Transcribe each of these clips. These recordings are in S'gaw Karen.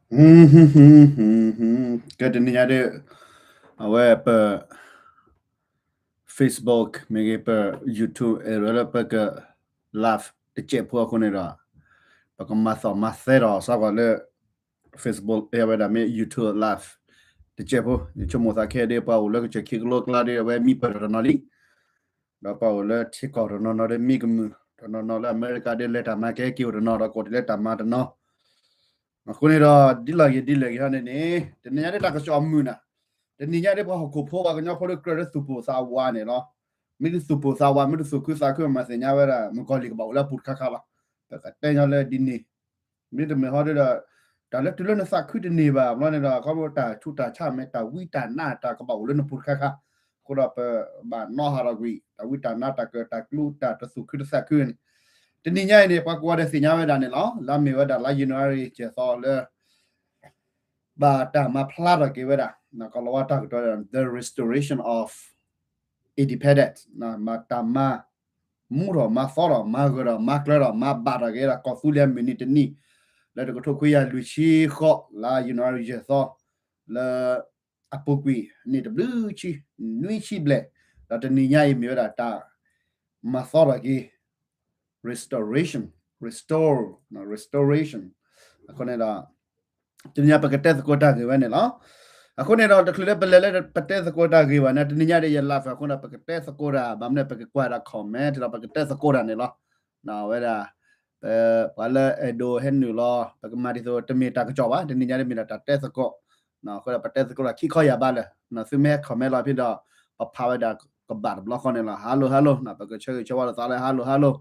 ကဲ တနံၤညါဒီး အဝဲပ Facebook မ့ၢ်ဂ့ၤ ပ YouTube အဲၣ်ဒိးလၢပက live တစဲးဖိအဃိန့ၣ်ဒီး ပကမၤသီၣ်မၤသဲဒီးစးကွၢ်လၢ Facebook အဲၣ်ဝဲဒၣ်မ့ၢ် YouTube live တစဲးဖိ ယဆိကမိၣ်သးခဲဒီး ပှၤအိၣ်လၢကစၢၢ်ခံကလိကျါဒီး အဝဲမံပၢၢ်ထီၣ်တနီၤလံ ဒီးပှၤအိၣ်လၢထံကီၢ်တနီၤနီၤဒီးမံကမုာ် တနီၤနီၤလၢအမဲရကၤဒီး လဲၤတၢ်မၤကဲက့ၤအိၣ်တနီၤ ဒီးကအိၣ်တ့ၢ်လၢတၢ်မၤတနီၤ အဃိန့ၣ်ဒီး ဒ်လဲၣ်ဂ့ၤဒ်လဲၣ်ဂ့ၤဟီန့ၣ်န့ၣ် တနံၤညါဒီးတၢ်ကစီၣ်အမုာ်နၤ, တနံၤညါဒီးပှၤဟီၣ်ခိၣ်ဖိပှၤကညီဖိဒီးကြၢးလၢသူၣ်ပိၢ်သးဝးန့ၣ်လီၤ. မ့ၢ်တသူၣ်ပိၢ်သးဝး မ့ၢ်တသူၣ်ခုသးခု မၤသ့ၣ်ညါဝဲဒၣ် မုၣ်ကီၤလံၢ်ကဘၣ်အိၣ်လၢအပူၤတခါခါလီၤ. ပကတဲညီလၢဒ်န့ၣ် မ့တမ့ၢ်ဟီဒီး တၢ်လၢတုၤလၢနသးခုတန့ၢ်ဘၣ် ဘျီန့ၣ်ဒီး ခီဖျိတၢ်ဆူးတၢ်ဆါမ့ၢ် တၢ်ဝံတၢ်နါတၢ်ကဘၣ်အိၣ်လၢနပူၤတခါခါ, အဃိဒီးပဘၣ်နီၣ်ဟးထီၣ်ကွံာ် တၢ်ဝံတၢ်နါတၢ်ကၢၣ်တၢ်ကျူတၢ်တသူၣ်ခုတသးခုန့ၣ်, တနံၤညါအံၤန့ၣ် ပှၤကိးဂၤဒဲးသ့ၣ်ညါဝဲဒၣ်န့ၣ်လီၤ. လၢအမ့ၢ်ဝဲဒၣ်လါယနူၤအါရံၤ ကဲၤသီလၢ ဘၣ်တၢ်မၤဖျါထီၣ်က့ၤဝဲဒၣ် ကလီၤဝါတၢ်ကတိၤ the restoration of independence မၤတၢ်မၤ မူထီၣ်မၤသီထီၣ် မၤဂၢၢ်ထီၣ်မၤကျၢၤထီၣ် မၤဘၣ်ထီၣ်က့ၤဝဲဒၣ်ကီၢ်သူလ့ၤအမုၢ်နံၤတနံၤ လၢတကထိခွံကယၤလွံၢ်ဆံဃိး လါယနူၤအါရံၤယဲၢ်သီ လၢအပူၤကွံာ် နံၣ်တဘျုးဆံ နွံဆံဘျဲၣ်, ဒီးတနံၤညါအံၤမ့ၢ်ဝဲဒၣ်တၢ်မၤသီထီၣ်က့ၤ restoration, restore, restoration အဃိန့ၣ်ဒီး တနံၤညါပကတဲသကိးတၢ်ဂ့ၢ်ဝဲန့ၣ်လီၤ. အဃိန့ၣ်ဒီး တချုးလၢပလဲၤလၢပတဲသကိးတၢ်ဂ့ၢ်ဘၣ်န့ၣ် တနံၤညါဒီးယ live အဃိဒီး ပကတဲသကိးတၢ် ဘၣ်မနုၤပကကွၢ်ဒၣ် comment ဒီးပကတဲသကိးတၢ်န့ၣ်လီၤ. ဝဲဒၣ် ပ ပှၤလၢအဲၣ်ဒိးဟဲနုာ်လီၤ ပကမၤဒ်သိး တမ့ၢ်တၢ်ကစီၣ်ဘၣ် တနံၤညါဒီးမ့ၢ်ဒၣ်တၢ်တဲသကိး, အဃိဒီးပတဲသကိးတၢ်ခံခီယၢ်ဘးလၢာ်, သုမ့ၢ်ဟဲ comment လီၤဖဲဒီး ပဖးဝဲဒၣ်ကဘၣ်တဘျီဃီန့ၣ်လီၤ. Hello hello ပကဆၢဂ့ၤဆၢဝါလိာ်သးလၢ hello hello,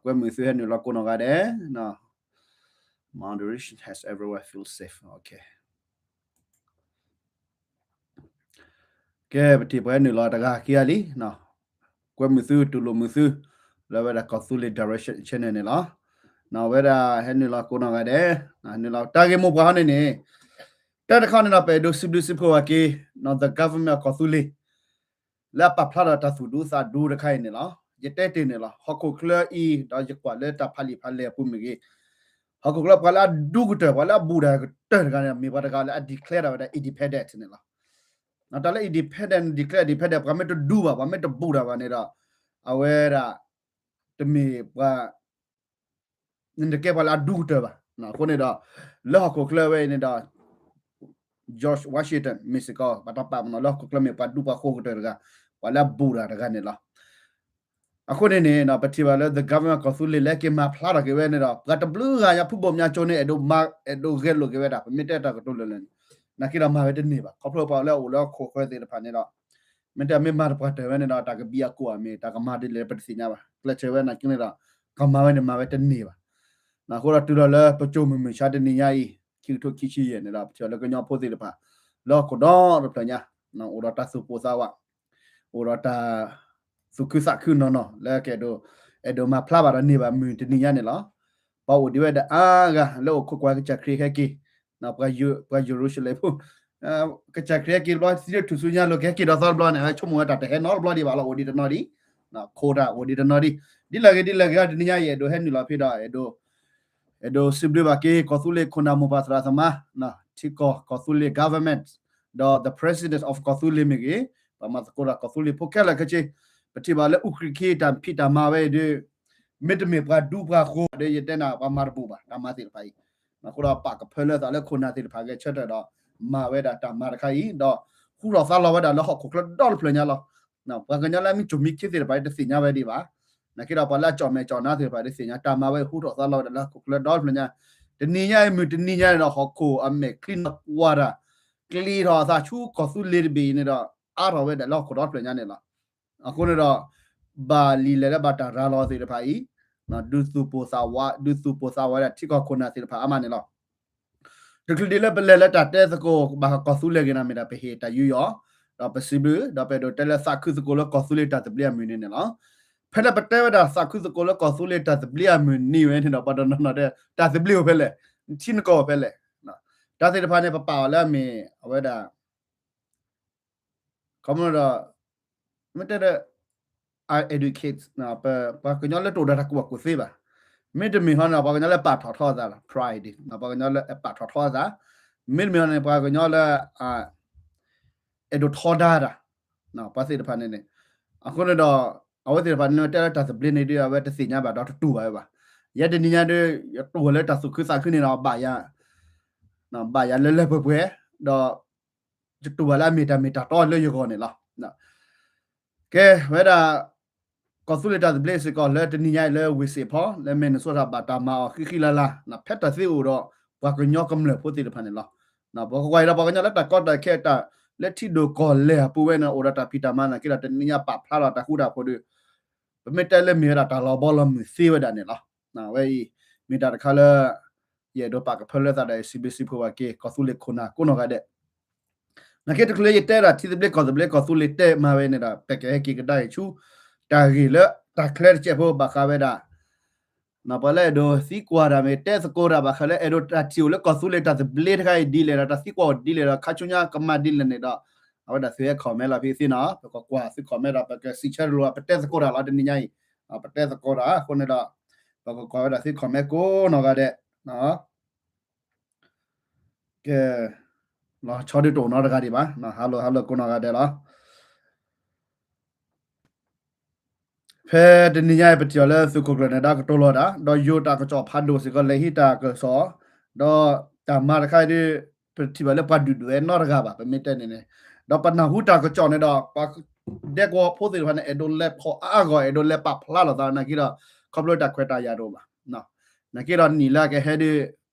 ကွဲမုာ်သုဟဲနုာ်လီၤကိးနီၢ်ဂၤဒဲး Moderation has everyone feel safe, okay. ကဲ ပထံၣ်ပှၤဟဲနုာ်လီၤတဂၤခံဂၤလံ, ကွဲမုာ်သု တူၢ်လိာ်မုာ်သု လၢဝဲဒၣ် ကီၢ်သူလ့ၤ direction channel န့ၣ်လီၤ. ဝဲဒၣ်ဟဲနုာ်လီၤကိးနီၢ်ဂၤဒဲး, နုာ်လီၤတၢ်ဂ့ၢ်မိၢ်ပှၢ်ဟီန့ၣ်န့ၣ်, တၢ်တခါန့ၣ်ဒီး ပအဲၣ်ဒိးစံးဘျုးစံးဖှိၣ်ဘၣ်က့ၤ the government of ကီၢ်သူလ့ၤ လၢအပာ်ဖျါထီၣ်တၢ်သူၣ်ဒူသးဒူတခါအံၤန့ၣ်လီၤ. ယတဲတ့ၢ်န့ၣ်လီၤ ဟီၣ်ခိၣ်ချၢအံၤ ဒီးယကွၢ်လၢတၢ်ဖးလံာ်ဖးလဲၢ်အပူၤမ့ၢ်ဂ့ၤ, ဟီၣ်ခိၣ်ချၢပှၤလၢအဒူကတၢၢ် ပှၤလၢအဘူးတၢ်ကတၢၢ်တဂၤန့ၣ် မ့ၢ်ပှၤတဂၤလၢအ declare တၢ်ဝဲဒၣ် independent န့ၣ်လီၤ. တၢ်လၢ independent declare independent ပှၤမ့ၢ်တဒူဘၣ် ပှၤမ့ၢ်တဘူးတၢ်ဘၣ်န့ၣ်ဒီး အဝဲဒၣ် တမ့ၢ်ပှၤ နတကဲပှၤလၢအဒူကတၢၢ်ဘၣ်. အဃိန့ၣ်ဒီး လၢဟီၣ်ခိၣ်ချၢဝဲအံၤန့ၣ်ဒီး George Washington မ့ၢ်စ့ၢ်ကီး ပှၤတၢ်ပာ်ပနီၣ်လၢဟီၣ်ခိၣ်ချၢ မ့ၢ်ပှၤဒူပှၤဃိၤကတၢၢ်တဂၤ, ပှၤလၢအဘူးတၢ်တဂၤန့ၣ်လီၤ. အဃိန့ၣ်န့ၣ် ပထံၣ်ဘၣ်လၢ the government ကီၢ်သူလ့ၤ လၢက့ၤမၤဖျါထီၣ်က့ၤဝဲန့ၣ်ဒီး ပှၤတဘျုးဂၤညါ ဖုဘိၣ်မၠါကၠိန့ၣ် အဲၣ်ဒိးမၤ အဲၣ်ဒိးဂဲၤလိာ်က့ၤဝဲဒၣ် ပမ့ၢ်တဲတၢ်ကတိၤလၢာ်လၢာ်န့ၣ် နာ်က့ဒီးမၤဝဲတန့ၢ်ဘၣ်. ခီဖျိပှၤလၢအအိၣ်လၢဟီၣ်ခိၣ်ချၢသ့ၣ်တဖၣ်န့ၣ်ဒီး မ့ၢ်တဲမ့ၢ်မၤတပှၢ်တၢၢ်ဝဲန့ၣ်ဒီး တၢ်ကဘံအကိၣ်အမ့ၢ် တၢ်ကမၤဒ်လဲၣ် ပတသ့ၣ်ညါဘၣ်. ကျဲးစၢးဝဲနာ်က့န့ၣ်ဒီး ကမၤဝဲန့ၣ် မၤဝဲတန့ၢ်ဘၣ်. အဃိဒီးတုၤလီၤလၢပစိၤမုၢ်မုၢ်ဆါတနံၤညါအံၤ ခံကထိခံဆံယဲၢ်န့ၣ်ဒီး ပထံၣ်လၢကညီဖိသ့ၣ်တဖၣ် လၢဟီၣ်ခိၣ်ဒီတဖျၢၣ်ညါ အိၣ်ဒီးတၢ်သူၣ်ပိၢ်သးဝး အိၣ်ဒီးတၢ်သူၣ်ခုသးခုနီၢ်နီၢ် လၢကအဲၣ်ဒိး အဲၣ်ဒိးမၤဖျါဘၣ်ဒီးန့ၢ်ဘၣ်မုၢ်တနံၤညါန့ၣ်လီၤ. ပှၤအိၣ်ဒံးဝဲဒၣ်အါဂၤ လၢအိၣ်ခိးကွၢ်ကစၢ်ခရံာ်ဟဲက့ၤ ပှၤယရူၤၡလ့ၣ်ဖိ ကစၢ်ခရံာ်ဟဲက့ၤတဘျီ သံလၢထူၣ်စုညါလိၤ ကဟဲက့ၤဒီးသီတဘျီန့ၣ် အဝဲဆိကမိၣ်ဝဲတၢ်တဟဲနီတဘျီဒံးဘၣ်လီၤ. အိၣ်ဒံးတနီၤဒံး ခိးတၢ်အိၣ်ဒံးတနီၤဒံး ဒ်လဲၣ်ဂ့ၤဒ်လဲၣ်ဂ့ၤ တနံၤညါအံၤ အဲၣ်ဒိးဟဲနုာ်လီၤဖဲဒီး အဲၣ်ဒိး အဲၣ်ဒိးစံးဘျုးဘၣ်က့ၤ ကီၢ်သူလ့ၤခိၣ်နၢ်မိၢ်ပၢ်သရၣ်သမါ ထံကီၢ်ကီၢ်သူလ့ၤ government ဒီး the president of ကီၢ်သူလ့ၤမ့ၢ်ဂ့ၤ ပှၤမၤသကိးတၢ်ကီၢ်သူလ့ၤဖိခဲလၢာ်ခဲဆ့ ပထံၣ်ဘၣ်လၢအူကြံခ့တၢ်ဖံးတၢ်မၤဝဲအံၤဒီး မ့တမ့ၢ်ပှၤဒူပှၤဃိၤဒီး ယတဲနၤ ပှၤမၤတဘူးဘၣ် တၢ်မၤသ့ၣ်တဖၣ်အံၤ အဃိဒီးပာ်ကဖၢလၢသးလၢခိၣ်နၢ်သ့ၣ်တဖၣ်ဂဲၤဆၢထၢၣ်ဒီး မၤဝဲဒၣ်တၢ်မၤတခါအံၤ ဒီးဟူထီၣ်သါလီၤဝဲဒၣ်လၢဟီၣ်ခိၣ်ချၢဒီတဖျၢၣ်ညါလီၤ. ပှၤကညီလၢအမ့ၢ်စိာ်မ့ၢ်ခ့သ့ၣ်တဖၣ်အံၤ တသ့ၣ်ညါဝဲဒံးဘၣ်. နာ်က့ဒီးပှၤလၢအကၠီၣ်မဲာ်ကၠီၣ်နါသ့ၣ်တဖၣ်အံၤ တသ့ၣ်ညါ တၢ်မၤဝဲဟူထီၣ်သါလီၤဝဲဒၣ်လၢဟီၣ်ခိၣ်ချၢဒီတဖျၢၣ်ညါ တနံၤညါအံၤမုၢ်တနံၤညါန့ၣ်ဒီး ဟီၣ်ခိၣ်အမဲာ်ချံနီၢ်ကွၢ်တၢ် ကျ့ထီၣ်အသးဆူကီၢ်သူလ့ၤတဘ့ၣ်အံၤန့ၣ်ဒီး အါထီၣ်ဝဲဒၣ်လၢဟီၣ်ခိၣ်ဒီတဖျၢၣ်ညါန့ၣ်လီၤ. အဃိန့ၣ်ဒီး ဘၣ်လံာ်လဲၢ်လၢဘၣ်တၢ်ရၤလီၤသ့ၣ်တဖၣ်အံၤ ဒုးသူၣ်ပိၢ်သးဝး ဒုးသူၣ်ပိၢ်သးဝးဝဲဒၣ်ထံကီၢ်ခိၣ်နၢ်သ့ၣ်တဖၣ်အါမးန့ၣ်လီၤ. တချုးဒံးလၢပလဲၤလၢတၢ်တဲသကိးဘၣ်ကီၢ်သူလ့ၤဂ့ၤန့ၣ် မ့ၢ်ဒၣ်ပဟ့ၣ်တၢ်ယူးယီၣ် ဒီးပစံးဘျုး ဒီးပအဲၣ်ဒိးတဲလၢသးခုသကိးလၢကီၢ်သူလ့ၤတၢ်သဘျ့အမုၢ်နံၤန့ၣ်လီၤ. ဖဲလၢပတဲဝဲဒၣ်သးခုသကိးလၢကီၢ်သူလ့ၤတၢ်သဘျ့အမုၢ်နံၤဝဲန့ၣ်ဒီး ပှၤတနီၤနီၤတဲ တၢ်သဘျ့အိၣ်ဖဲလဲၣ်, ထံနကီၢ်အိၣ်ဖဲလဲၣ်, တၢ်သ့ၣ်တဖၣ်န့ၣ် ပပာ်အီၤလၢအမ့ၢ်အဝဲဒၣ် ခီမဒီး မ့ၢ်တဲဒီး educate ပှၤကညီလၢတအိၣ်ဒီးတၢ်ကူၣ်ဘၣ်ကူၣ်သ့ဘၣ်, မ့တမ့ၢ်ဟီန့ၣ် ပှၤကညီလၢပာ်ထီၣ်ထီအသးလီၤ, pride, ပှၤကညီလၢပာ်ထီၣ်ထီအသး, မ့တမ့ၢ်ဟီန့ၣ် ပှၤကညီလၢ အဲၣ်ဒိးထီဒါတၢ်, ပှၤသ့ၣ်တဖၣ်န့ၣ်န့ၣ်, အဃိန့ၣ်ဒီး အဝဲသ့ၣ်တဖၣ်န့ၣ် တဲလၢတၢ်သဘျ့န့ၣ်ဒီး အဝဲတသ့ၣ်ညါဘၣ်ဒီးတတူၢ်ဘၣ်ဝဲဘၣ်. ယဲတနံၤညါဒီး ယတူၢ်ဝဲလၢတၢ်သူၣ်ခုသးခုန့ၣ်ဒီး ဘၣ်ယၤ ဘၣ်ယၤလၢလၢပှဲၤပှဲၤ, ဒီး ယတူၢ်ဘၣ်လၢအမ့ၢ်တၢ်မ့ၢ်တၢ်တီလၢယဂီၢ်န့ၣ်လီၤ. ကဲ ဝဲဒၣ် ကီၢ်သူလ့ၤတၢ်သဘျ့စ့ၢ်ကီး လၢတနံၤညါအံၤလၢ ဝ့ၢ်စ့ၣ်ဖီ လၢ Minnesota ဘၣ်တၢ်မၤအီၤဃံဃံလၤလၤ ဖဲတၢ်သ့အိၣ်ဒီး ပှၤကညီကမျၢၢ်ဖိသ့ၣ်တဖၣ်န့ၣ်လီၤ. ပကကွၢ်အံၤဒီး ပှၤကညီလၢတၢ်ကီတၢ်ခဲတၢ် လၢထံဒိၣ်ကီၢ်လဲၢ်အပူၤဝဲန့ၣ် အိၣ်ဒီးတၢ်ဖံးတၢ်မၤနာ်က့ဒီး တနံၤညါပာ်ဖျါထီၣ်တၢ်ဃူတၢ်ဖိးဒီး ပမ့ၢ်တဲလၢမ့ၢ်ဝဲဒၣ်တၢ်လီၤဘီလီၤမုၢ်သ့ဝဲဒၣ်န့ၣ်လီၤ. ဝဲအံၤ မ့ၢ်တၢ်တခါလၢ ယအဲၣ်ဒိးပာ်ကဖၢလၢသးဒီး စံးဘျုးစံးဖှိၣ်ဘၣ်က့ၤ ကီၢ်သူလ့ၤခိၣ်နၢ်ကိးနီၢ်ဂၤဒဲး နာ်က့တချုးလၢယတဲဒၣ်ထံသဘျ့ကီၢ်သဘျ့ ကီၢ်သူလ့ၤတဲမၤဝဲန့ၣ်ဒီး ပကဟဲက့ၤကဒါအံၤဆူ တၢ်ဂ့ၢ်လၢတၢ်ချၢတစဲးဖိ ဘၣ်ဃးဝဲဒၣ် ပှၤလၢအဲၣ်ဒိးသံကွၢ်တၢ်မ့ၢ် တဲသကိးတၢ်ဘၣ်ဃးလၢ အဲၣ်ဒိးတၢ်ထံၣ်အိၣ်လၢကီၢ်သူလ့ၤတၢ်သဘျ့တခါအံၤဒ်လဲၣ်ဒီး တၢ်သံကွၢ်အိၣ်ဒ်လဲၣ်ဒီး ခါဆူညါကမၤဒ်လဲၣ်န့ၣ်ဒီး အဝဲဒၣ်သုဟဲ comment လီၤဖဲသ့နီၤ, ပကကွၢ်သု comment ဒီး ပကစံးဆၢတလိၤ ပတဲသကိးတၢ်လီၤတနံၤညါအံၤ, ပတဲသကိးတၢ်အဃိန့ၣ်ဒီး ပကကွၢ်ဝဲဒၣ်သု comment ကိးနီၢ်ဂၤဒဲး ကဲ လီၤဆီဒုးတအိၣ်နီတဂၤဒံးဘၣ်, hello hello ကိးနီၢ်ဂၤဒဲးလီၤ. ဖဲတနံၤညါအံၤ ပထံၣ်အီၤလၢသုးခိၣ်ကျၢၢ်န့ၣ် ဒါကတိၤလီၤတၢ် ဒီးယိၤတၢ်ကစီၣ်ဖးဒိၣ်စ့ၢ်ကီး လဲၤဟံးတၢ်ကစီၣ်, ဒီးတၢ်မၤတခါအံၤဒီး ပထံၣ်ဘၣ်လၢပှၤဒုၣ်ဒွဲၣ်နီတဂၤဘၣ် ပမ့ၢ်တဲန့ၣ်န့ၣ်, ဒီးပနၢ်ဟူတၢ်ကစီၣ်န့ၣ်ဒီး ပှၤဒဲကဝီၤဖိသ့ၣ်တဖၣ်န့ၣ် အဲၣ်ဒိးလဲၤဖီၣ်အါအါဂီၢ် အဲၣ်ဒိးလဲၤပာ်ဖျါလီၤသးနာ်က့ဒီး ခီဖျိတၢ်ခွဲးတၢ်ယာ်တအိၣ်ဘၣ် နာ်က့ဒီးနံၣ်လၢအကဟဲဒီး လီ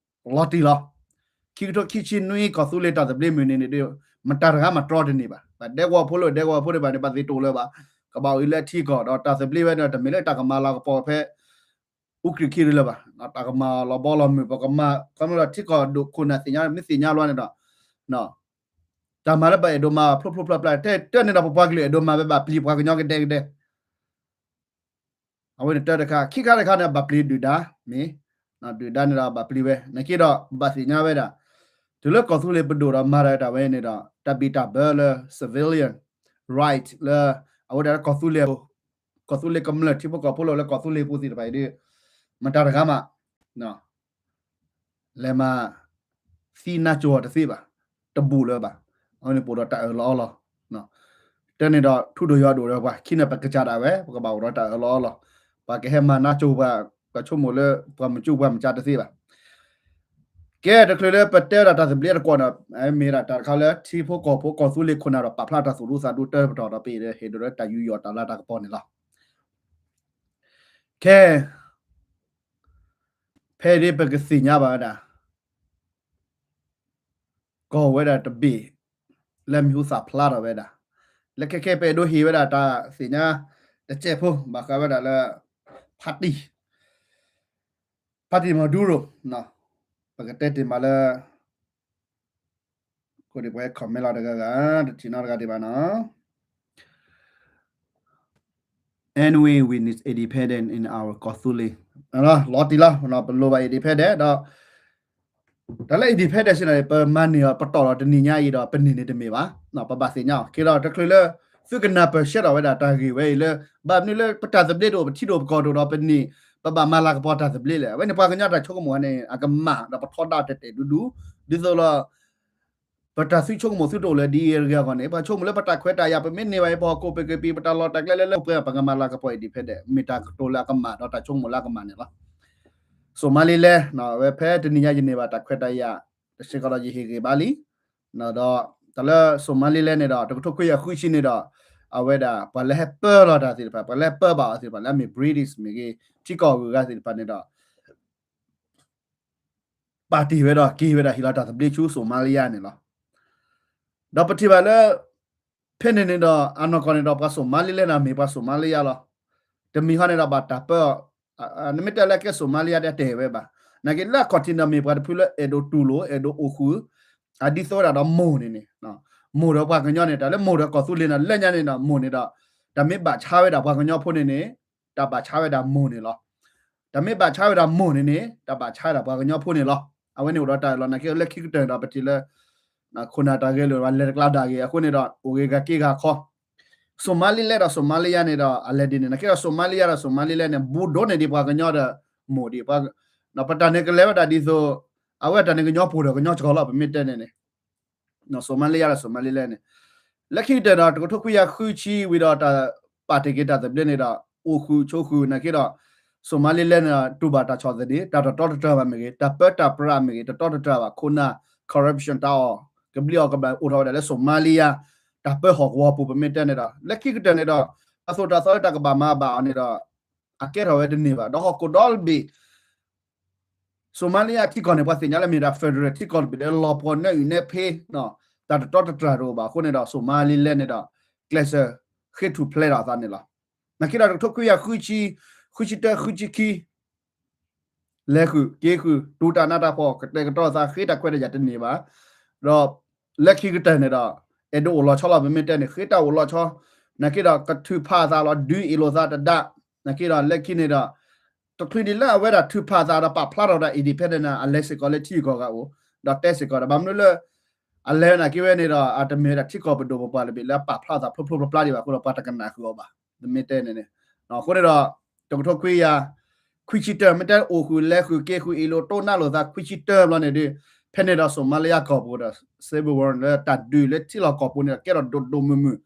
ၤတံၢ်လီၤ. ခံကထိခံဆံနွံ ကီၢ်သူလ့ၤတၢ်သဘျ့မုၢ်နံၤန့ၣ်ဒီး မတၤတဂၤမးတြီတန့ၢ်ဘၣ်. ပှၤဒဲကဝီၤဖိလၢဒဲကဝီၤဖိသ့ၣ်တဖၣ်န့ၣ် ဘၣ်သ့ၣ်တိၣ်လၢၤဘၣ်, ကဘၣ်အိၣ်အံၤလၢထံကီၢ် ဒီးတၢ်သဘျ့ဝဲန့ၣ် တမ့ၢ်လၢတၢ်ကမၤလၤကပီၤဖဲ အူကြံၢ်ခံဒုလၢၤဘၣ်, တၢ်ကမၤလီၤဘီလီၤမုၢ် ပကမၤ ခီဖျိလၢထံကီၢ်ဒိၣ်ခိၣ်နၢ်သ့ၣ်ညါ မ့ၢ်သ့ၣ်ညါလီၤန့ၣ်ဒီး တၢ်မၤလၢပအဲၣ်ဒိးမၤဖျိဖျိဖျါဖျါ တဲတဲန့ၣ်ဒီး ပပှၤကလုာ်အဲၣ်ဒိးမၤဝဲဘၣ်ပျံၤပှၤကညီကဒဲကဒဲ အဝဲန့ၣ်တၢ်တခါ ခံခါတခါန့ၣ် ဘၣ်ပျံၤဒုၣ်ဒါ မ့ၢ် ဒုၣ်ဒါန့ၣ်ဒီးဘၣ်ပျံၤဝဲ နာ်က့ဒီး ပဘၣ်သ့ၣ်ညါဝဲဒၣ် တုၤလၢကီၢ်သူလ့ၤပဒိၣ်ဒီးမၤတၢ်ဝဲတၢ်ဝဲန့ၣ်ဒီး တၢ်ဘံၣ်တၢ်ဘၢလၢ civilian right လၢ အဝဲဒၣ်လၢ ကီၢ်သူလ့ၤကမျၢၢ်ထံဖိကီၢ်ဖိလၢ လၢကီၢ်သူလ့ၤပူၤသ့ၣ်တဖၣ်အံၤဒီး မတၤတဂၤမး လဲၤမၤသံနါကၠိအီၤတသ့ဘၣ်, တဘူးလၢၤဘၣ်. အဝဲန့ၣ်ပအိၣ်ဒီးတၢ်အၢၣ်လီၤအီလီၤ, တဲန့ၣ်ဒီး ထူဒိၣ်ယွၤဒိၣ်ဒီးပှၤခံန့ၣ် ပကစၢ်ဒၣ်ဝဲ ပကဘၣ်အိၣ်ဒီးတၢ်အၢၣ်လီၤအီလီၤ, ပှၤကဟဲမၤနါကၠိပှၤ ပှၤဆိကမိၣ်လၢ ပှၤမုၢ်ကၠိပှၤမုၢ်ကၠၢ်တသ့ဘၣ်. ကဲတချုးလၢပတဲဒၣ်တၢ်သဘျ့တကွီၢ်န့ၣ် မ့ၢ်ဒၣ်တၢ်တခါလၢထံဖိကီၢ်ဖိကီၢ်သူလ့ၤခိၣ်နၢ်ဒီးပာ်ဖျါတၢ်သူၣ်ဒူသးဒူတၢ်ပတီၢ်ဒီး ပဟ့ၣ်ဒီးတၢ်ယူးယီၣ်တၢ်လၤတၢ်ကပီၤန့ၣ်လီၤ. ကဲ ဖဲဒၣ်ပကသ့ၣ်ညါဘၣ်ဝဲဒၣ် ကီၢ်ဝဲဒၣ်တဘ့ၣ် လၢမံၤဟူသၣ်ဖျါထီၣ်ဝဲဒၣ် လၢခဲခဲပအဲၣ်ဒိးဟ့ၣ်ဝဲဒၣ်တၢ်သ့ၣ်ညါ တစဲးဖိ ဘၣ်ဃးဝဲဒၣ်လၢ ဖါတံၢ် ဖါတံၢ်မီၤဒူရိၤ ပကတဲတ့ၢ်မးလၢ ကိးဒံးပှၤ comment လီၤတဂၤဂၤ တထံၣ်နီတဂၤဒံးဘၣ်နီၤ Anyway, we need independent in our ကီၢ်သူလ့ၤ လီၤတံၢ်လီၤ ပလိၣ်ဘၣ် independent ဒီး တၢ်လၢ independent စ့ၢ်န့ၣ် ပမၤန့ၢ်အီၤပတီၢ်ဒီးတနံၤညါအံၤဒီး ပန့ၢ်န့ၣ်တမ့ၢ်ဘၣ်. ပဘၣ်သ့ၣ်ညါအီၤ က့ၤဒီးတချုးလၢ သုကနၢ်ပၢၢ်ဆှၢထီၣ်ဝဲဒၣ်တၢ်ဂ့ၢ်ဝဲအံၤလၢ ဘၣ်မနုၤလၢပတၢ်သဘျ့တအိၣ် ပထံဒိၣ်ပကီၢ်ဒိၣ်ဒီးပန့ၢ် ပဘၣ်မၤလၤကပီၤတၢ်သဘျ့လဲၣ်. အဝဲန့ၣ်ပှၤကညီတၢ်ဆိကမိၣ်န့ၣ် အကမၣ်ဒီးပထီဒါတဲာ်တဲာ်ဒူဒူ ဒ်သိးလီၤ ပတၢ်သံဆိကမိၣ်သုတအိၣ်လၢၤဒ်အံၤတဂ့ၤအဂီၢ်န့ၣ် ပှၤဆိကမိၣ်လၢပတၢ်ခွဲးတၢ်ယာ် ပမ့ၢ်န့ၢ်ဘၣ်အံၤ ပဟီၣ်ခိၣ်ပကပံာ် ပတၢ်လီၢ်တၢ်ကျဲလၢလၢပှဲၤ ပကမၤလၤကပီၤ independent မ့ၢ်တၢ်ကတိၤလၢအကမၣ်ဒီးတၢ်ဆိကမိၣ်လၢအကမၣ်န့ၣ်လီၤ. စိၤမါလံလဲ အဝဲဖဲတနံၤညါယန့ၢ်ဘၣ်တၢ်ခွဲးတၢ်ယာ် တစ့ၢ်ကီးဒီးယဟ့ၣ်ဂ့ၤဘၣ်လံ ဒီးတၢ်လၢစိၤမါလံလဲန့ၣ်ဒီး တကထိခွံကယၤဃုဆံန့ၣ်ဒီး အဝဲဒၣ်ပှၤလၢဟဲပၢလီၤတၢ်သ့ၣ်တဖၣ် ပှၤလၢဟဲပၢဘၣ်အီၤသ့ၣ်တဖၣ် လၢအမ့ၢ် British မ့ၢ်ဂ့ၤ ထံကီၢ်အဂုၤအဂၤသ့ၣ်တဖၣ်န့ၣ်ဒီး ပာ်တ့ၢ်ဝဲဒီးက့ၤဝဲဒၣ် ဟ့ၣ်လီၤတၢ်သဘျ့ဆူစိၤမါလံယါန့ၣ်လီၤ. ဒီးပထံၣ်ဘၣ်လၢ ဖဲန့ၣ်န့ၣ်ဒီး အနီၢ်ကီၢ်န့ၣ်ဒီး ပှၤစိၤမါလံလဲန့ၣ် မ့ၢ်ပှၤစိၤမါလံယါလီၤ. တမံၤဟီန့ၣ်ဒီးဘၣ်တၢ်ပၢ နမ့ၢ်တဲလၢကဲစိၤမါလံယါဒီးတဲဝဲဘၣ်. နာ်က့လၢအခီၣ်ထံးန့ၣ်ဒီး မ့ၢ်ပှၤတဖုလၢအဲၣ်ဒိးတူၢ်လိာ် အဲၣ်ဒိးအိၣ်ဃုာ် အဒ်သိးဝဲဒၣ်ဒီးမိၢ်န့ၣ်န့ၣ် မိၢ်ဒီးပှၤကညီန့ၣ် တၢ်လၢမိၢ်ဒီးကီၢ်သူလ့ၤန့ၣ် လၢညါန့ၣ်ဒီး မိၢ်န့ၣ်ဒီး တၢ်မ့ၢ်ဘၣ်ဆါဝဲဒၣ်ပှၤကညီဖိန့ၣ်န့ၣ် တၢ်ဘၣ်ဆါဝဲဒၣ်မိၢ်န့ၣ်လီၤ. တၢ်မ့ၢ်ဘၣ်ဆါဝဲဒၣ်မိၢ်န့ၣ်န့ၣ် တၢ်ဘၣ်ဆါဝဲဒၣ်ပှၤကညီဖိန့ၣ်လီၤ. အဝဲန့ၣ်အိၣ်ဒီးတၢ်အၢၣ်လီၤ နာ်က့လၢခံကတၢၢ်န့ၣ်ဒီး ပထံၣ်လၢ ခိၣ်နၢ်တၢ်ဂဲၤလိာ် ပှၤလဲၤတကျါဒၣ်ဂ့ၤ အဃိန့ၣ်ဒီး အိၣ်ဂ့ၤဂၤက့ၤဂၤခီ စိၤမါလံလဲဒီးစိၤမါလံယါန့ၣ်ဒီး အလဲၤဒ်န့ၣ် နာ်က့ဒီးစိၤမါလံယါဒီးစိၤမါလံလဲန့ၣ် ဘူးဒိၣ်န့ၢ်ဒံးပှၤကညီဒီး မိၢ်ဒံးပှၤ, ပတၢ်န့ၣ်ကလဲၤဝဲဒၣ်ဒ်သိး အဝဲတၢ်န့ၣ်ကညီပူၤဒီးကညီစှီၤလီၤ ပမ့ၢ်တဲန့ၣ်န့ၣ် Somalia ဒီး Somaliland န့ၣ် လၢခံကတၢၢ်ဒီး တကထိခွံကယၤဃုဆံဝံၤဒီးတၢ်ပာ်တ့ၢ်က့ၤတၢ်သဘျ့န့ၣ်ဒီး အိၣ်ဃုာ်ဆိးဃုာ်နာ်က့ဒီး Somaliland န့ၣ်ဒီး တူၢ်ဘၣ်တၢ်ဆီၣ်သနံး တၢ်တတီတတြၢ်ဘၣ်မ့ၢ်ဂ့ၤ တၢ်ပၢတၢ်ပြးမ့ၢ်ဂ့ၤ တတီတတြၢ်ဘၣ် ခိၣ်နၢ် corruption တၢ်အီၣ် ကဘျံးအီၣ်ကဘျၣ်အိၣ်ထီၣ်ဝဲဒၣ်လၢ Somalia တၢ်ပၢဟီၣ်ကဝီၤပူၤ ပမ့ၢ်တဲန့ၣ်ဒီး လၢခံကတၢၢ်န့ၣ်ဒီး တၢ်သိၣ်တၢ်သီလၢတၢ်ကဘၣ်မၤဘၣ်အီၤန့ၣ်ဒီး အကဲထီၣ်ဝဲတန့ၢ်ဘၣ် ဒီးဟီၣ်ခိၣ်ဒီတဘ့ၣ် Somalia ထံကီၢ်န့ၣ် ပှၤသ့ၣ်ညါလၢမ့ၢ်ဒၣ် federal ထံကီၢ်တဘ့ၣ်လၢလီၤပှီၢ်နဲၣ်အုၣ်နဲၣ်ဖ့ တၢ်တတီတတြၢ်တအိၣ်ဘၣ်အဃိန့ၣ်ဒီး Somaliland န့ၣ်ဒီး ကျဲးစၢးဃ့ထူၣ်ဖျဲးထီၣ်အသးန့ၣ်လီၤ. နာ်က့ဒီးတကထိခွံကယၤဃုဆံ ဃုဆံတၢ ဃုဆံခံ လဲၤဃုာ်က့ၤဃုာ် တူၢ်တၢ်နးတၢ်ဖှီၣ် ကတဲာ်ကတီၤသးဃ့တၢ်ခွဲးတၢ်ယာ်တန့ၢ်ဘၣ်, ဒီးလၢခံကတၢၢ်န့ၣ်ဒီး အဲၣ်ဒိးအိၣ်လီၤဆီလီၤ ပမ့ၢ်တဲန့ၣ် ဃ့တၢ်အိၣ်လီၤဆီ, နာ်က့ဒီးကထုးဖးအသးလီၤ ဒုးအ့ၣ်လိာ်သးတဒၣ်, နာ်က့ဒီးလၢခံန့ၣ်ဒီး တချုးဒံးလၢအဝဲဒၣ်ထုးဖးအသးဒီးပာ်ဖျါထီၣ်ဝဲဒၣ် independent န့ၣ် အလဲၤစ့ၢ်ကီးလၢထံဂုၤကီၢ်ဂၤအအိၣ်, ဒီးတဲစ့ၢ်ကီးဒီး ဘၣ်မနုၤလၢ အလဲၤနာ်က့ဝဲန့ၣ်ဒီး အတမ့ၢ်ဝဲဒၣ်ထံကီၢ်ပဒိၣ်ပပှၢ်တဘ့ၣ်လၢအပာ်ဖျါအသးဖျိဖျိဖျါဖျါဒံးဘၣ်အဃိဒီး ပှၤတကနၣ်ဃုာ်အီၤဘၣ် ပမ့ၢ်တဲန့ၣ်န့ၣ်, အဃိန့ၣ်ဒီး တကထိခွံကယၤ ခွံဆံတၢ မ့ၢ်တဲအိၣ်ဃုာ်လဲၤဃုာ်က့ၤဃုာ်အ့ၣ်လိာ်တိၢ်နးလိာ်သး ခွံဆံတၢဘျီန့ၣ်ဒီး ဖဲန့ၣ်ဒီး Somalia ကီၢ်ပူၤဒီး civil war လၢတၢ်ဒုးလၢထံလီၢ်ကီၢ်ပူၤန့ၣ်ဒီး ကဲထီၣ်ဒိၣ်ဒိၣ်မုၢ်မုၢ်,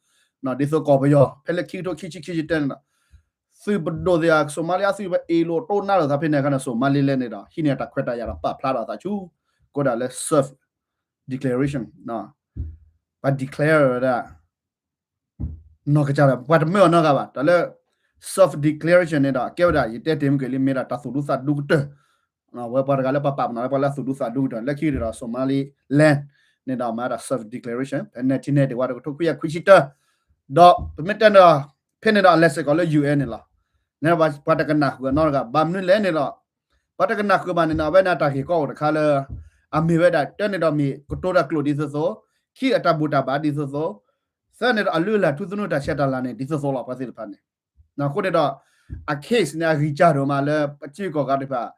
ဒ်သိးကီၢ်ပယီၤ ဖဲလၢခံကထိခံဆံခံဆံတၢန့ၣ်ဒီး သုးပဒိၣ်သ့ၣ် Somalia သုးပအ့ၣ်လိာ်တိၢ်နးလိာ်သးဖဲန့ၣ်အခါန့ၣ် Somaliland န့ၣ်ဒီး ဟံးန့ၢ်တၢ်ခွဲးတၢ်ယာ်ဒီးပာ်ဖျါထီၣ်သးဆူ ကီးဒၣ်လၢ self declaration, ပှၤ declare ဝဲဒၣ် နီၢ်ကစၢ်ဒီး ပှၤတမၢအီၤနီတဂၤဘၣ်. တၢ်လၢ self declaration န့ၣ်ဒီး ကဲဝဲဒၣ် ယတဲတ့ၢ်မုၢ်က့ၤလံ မ့ၢ်ဒၣ်တၢ်သူၣ်ဒူသးဒူကတၢၢ်, ဝဲပှၤတဂၤလၢပပာ်ပနီၣ်လၢပှၤလၢအသူၣ်ဒူသးဒူကတၢၢ် လၢခံဒီး Somaliland န့ၣ်ဒီး မၤဒၣ် self declaration ဖဲ nineteen ninety-one တကထိခွံကယၤခွံဆံတၢ, ဒီးပမ့ၢ်တဲန့ၣ်ဒီး ဖဲန့ၣ်ဒီးအလဲၤစ့ၢ်ကီးလၢ ယူၢ်အဲၣ်န့ၣ်လီၤ. န့ၣ်ပှၤတကနၣ်ဃုာ်အီၤနီတဂၤ ဘၣ်မနုၤလဲၣ်န့ၣ်ဒီး ပှၤတကနၣ်ဃုာ်ဘၣ်န့ၣ်ဒီး အဝဲန့ၣ်တၢ်ဂ့ၢ်ကီအိၣ်တခါလၢ အမ့ၢ်ဝဲဒၣ် တၢန့ၣ်ဒီးမ့ၢ်ကတိၤတၢ်ကျိာ်ဒ်သိးသိး, ခံအတၢ်ဘူၣ်တၢ်ဘါဒ်သိးသိး, သၢန့ၣ်ဒီးအလုၢ်အလၢ်ထူသနူတၢ်ဆဲးတၢ်လၤန့ၣ် ဒ်သိးသိးလီၤ ပှၤသ့ၣ်တဖၣ်န့ၣ်. အဃိန့ၣ်ဒီး အ case န့ၣ် အဂံၢ်စၢ်ဒိၣ်မးလၢ ပထံကီၢ်ဂၤတဖၣ်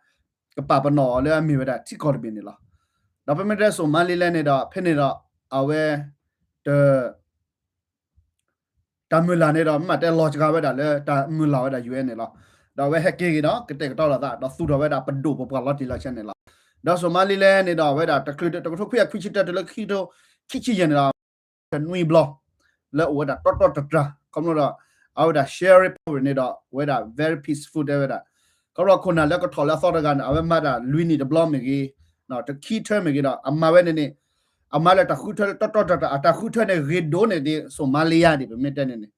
ကပာ်ပနီၣ်အီၤလၢအမ့ၢ်ဝဲဒၣ်ထံကီၢ်တဘ့ၣ်န့ၣ်လီၤ. ဒီးပမ့ၢ်တဲ Somaliland န့ၣ်ဒီး ဖဲန့ၣ်ဒီး အဝဲ တ တၢ်မုၢ်လၢ်န့ၣ်ဒီး မ့ၢ်တဲလီၤစှၤဝဲဒၣ်လၢတၢ်မုၢ်လၢ်ဝဲဒၣ် ယူၢ်အဲၣ်န့ၣ်လီၤ. ဒီးအဝဲဟဲက့ၤက့ၤဒီး ကတဲာ်ကတီၤလိာ်သး ဒီးသူၣ်ထီၣ်ဝဲဒၣ်ပဒိၣ်ပပှၢ်လီၤတံၢ်လီၤဆဲးန့ၣ်လီၤ. ဒီး Somaliland န့ၣ်ဒီး အဝဲဒၣ်တချုးတကထိခွံကယၤခွံဆံတၢတုၤလၢခံကထိခံဆံယဲၢ်န့ၣ်ဒီး နွံဘျီ လၢအိၣ်ဝဲဒၣ်တီတီတတြၢ် ခီဖျိဒီး အဝဲဒၣ် sharing power န့ၣ်ဒီး အဝဲဒၣ် very peaceful တဲဝဲဒၣ် ခီဖျိခိၣ်နၢ်လၢကထီၣ်လၢအသီတဂၤန့ၣ် အဝဲမၤတၢ်လွံၢ်နံၣ်တဘျီမ့ၢ်ဂ့ၤ, တခံထၢမ့ၢ်ဂ့ၤဒီး အမၤဝဲန့ၣ်န့ၣ် အမၤလၢတၢ်ဃုထၢလၢတီတီတတြၢ် အတၢ်ဃုထၢန့ၣ် ဂ့ၤဒိၣ်န့ၢ်ဒံး Somalia ဒံး ပမ့ၢ်တဲန့ၣ်န့ၣ်,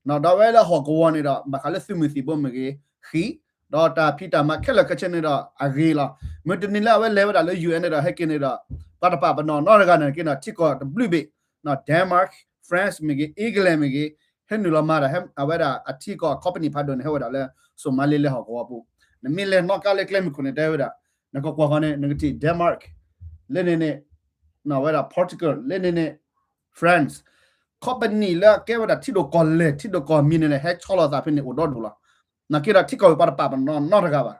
ဒီးအဝဲလၢဟီၣ်ကဝီၤန့ၣ်ဒီး ဘၣ်ဃးလၢသုးမုၢ်သံၣ်ဘိမ့ၢ်ဂ့ၤ, ဃံး, ဒီးတၢ်ဖံးတၢ်မၤခဲလၢာ်ခဲဆ့န့ၣ်ဒီး အဂ့ၤလီၤ. မုၢ်တနံၤလၢအဝဲလဲၤဝဲဒၣ်လၢ ယူၢ်အဲၣ်န့ၣ်ဒီး ဟဲက့ၤန့ၣ်ဒီး ပှၤတပာ်ပနီၣ်နီတဂၤန့ၣ်က့ၤဒီး ထံကီၢ်တဘျုးဘ့ၣ် Denmark, France မ့ၢ်ဂ့ၤ, England မ့ၢ်ဂ့ၤ, ဟဲနုာ်လီၤမၤဒီး အဝဲဒၣ်အထံကီၢ်အ company ဖးဒိၣ်န့ၣ် ဟဲဝဲဒၣ်လၢ Somaliland ဟီၣ်ကဝီၤပူၤ, နမ့ၢ်လဲၤနီၣ်ကါလၢကျဲမုၢ်ခိၣ်န့ၣ် တဲဝဲဒၣ်, နကကွၢ်ဃီန့ၣ် နကထံၣ် Denmark လၢန့ၣ်န့ၣ် ဝဲဒၣ် Portugal လၢန့ၣ်န့ၣ် France, company လၢအကဲဝဲဒၣ်ထံဒိၣ်ကီၢ်လဲၢ် ထံဒိၣ်ကီၢ်မံၤန့ၣ်န့ၣ် ဟဲဆီလီၤသးဖဲန့ၣ်အိၣ်ဒီဒူၣ်လီၤ. နာ်က့ဒီးထံကီၢ်ဝဲပှၤတပာ်ပနီၣ်နီတဂၤဘၣ်,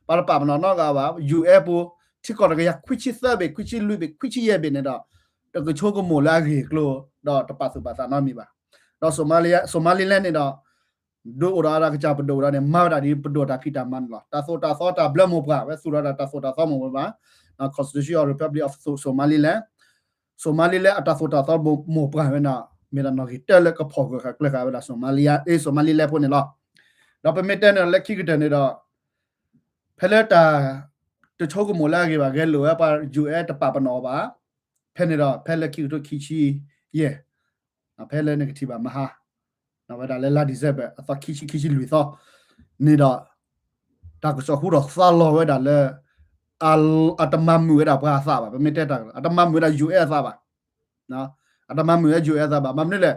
ပှၤတပာ်ပနီၣ်နီတဂၤဘၣ်, ယူၢ်အဲၣ်ပူၤ ထံကီၢ်တကယၤခွံဆံသၢဘ့ၣ် ခွံဆံလွံၢ်ဘ့ၣ် ခွံဆံယဲၢ်ဘ့ၣ်န့ၣ်ဒီး တကဆိကမိၣ်လၢအဂ့ၢ်အကျိၤ ဒီးတပာ်သူၣ်ပာ်သးနီတမံၤဘၣ်. ဒီး Somaliland န့ၣ်ဒီး ဒုးအိၣ်ဒီးအတၢ်ကစၢ်ပဒိၣ်ဒီးန့ၣ် မၤဝဲဒၣ်ဒ်ပဒိၣ်တၢ်ဖံးတၢ်မၤန့ၣ်လီၤ. တၢ်သိၣ်တၢ်သီတၢ်ဘျၢမိၢ်ပှၢ် ဝဲသူၣ်ထီၣ်ဒၣ်တၢ်သိၣ်တၢ်သီမိၢ်ပှၢ်ဘၣ်, Constitution of Republic of Somaliland, Somaliland အတၢ်သိၣ်တၢ်သီမိၢ်ပှၢ်ဝဲန့ၣ် မ့ၢ်ဒၣ်နီၣ်ဂံၢ်တၢလၢကဖီၣ်ဂၢၢ်ဃာ်ကျၢၤဃာ်ဝဲဒၣ် Somalia, အ့ Somaliland ဖိန့ၣ်လီၤ. ဒီးပမ့ၢ်တဲန့ၣ်လၢခံကတၢၢ်န့ၣ်ဒီး ဖဲလၢတၢ် တဆိကမိၣ်လၢအဂ့ၤဘၣ် ဂဲၤလိာ်ဝဲပှၤ ယူၢ်အဲၣ် တပာ်ပနီၣ်အီၤဘၣ်, ဖဲန့ၣ်ဒီး ဖဲလၢခံကထိခံဆံယဲၢ် ဖဲလၢနကထံၣ်ဘၣ်မဟါ ဝဲဒၣ်လၢလါ December အသီခံဆံ ခံဆံလွံၢ်သီန့ၣ်ဒီး တၢ်ကစီၣ်ဟူထီၣ်သါလီၤဝဲဒၣ်လၢ အတမၤမုာ်ဝဲဒၣ်ပှၤအသးဘၣ်, ပမ့ၢ်တဲတၢ် အတမၤမုာ်ဝဲဒၣ် ယူၢ်အဲၣ် အသးဘၣ်, အတမၤမုာ်ဝဲ ယူၢ်အဲၣ် အသးဘၣ်. ဘၣ်မနုၤလဲၣ်,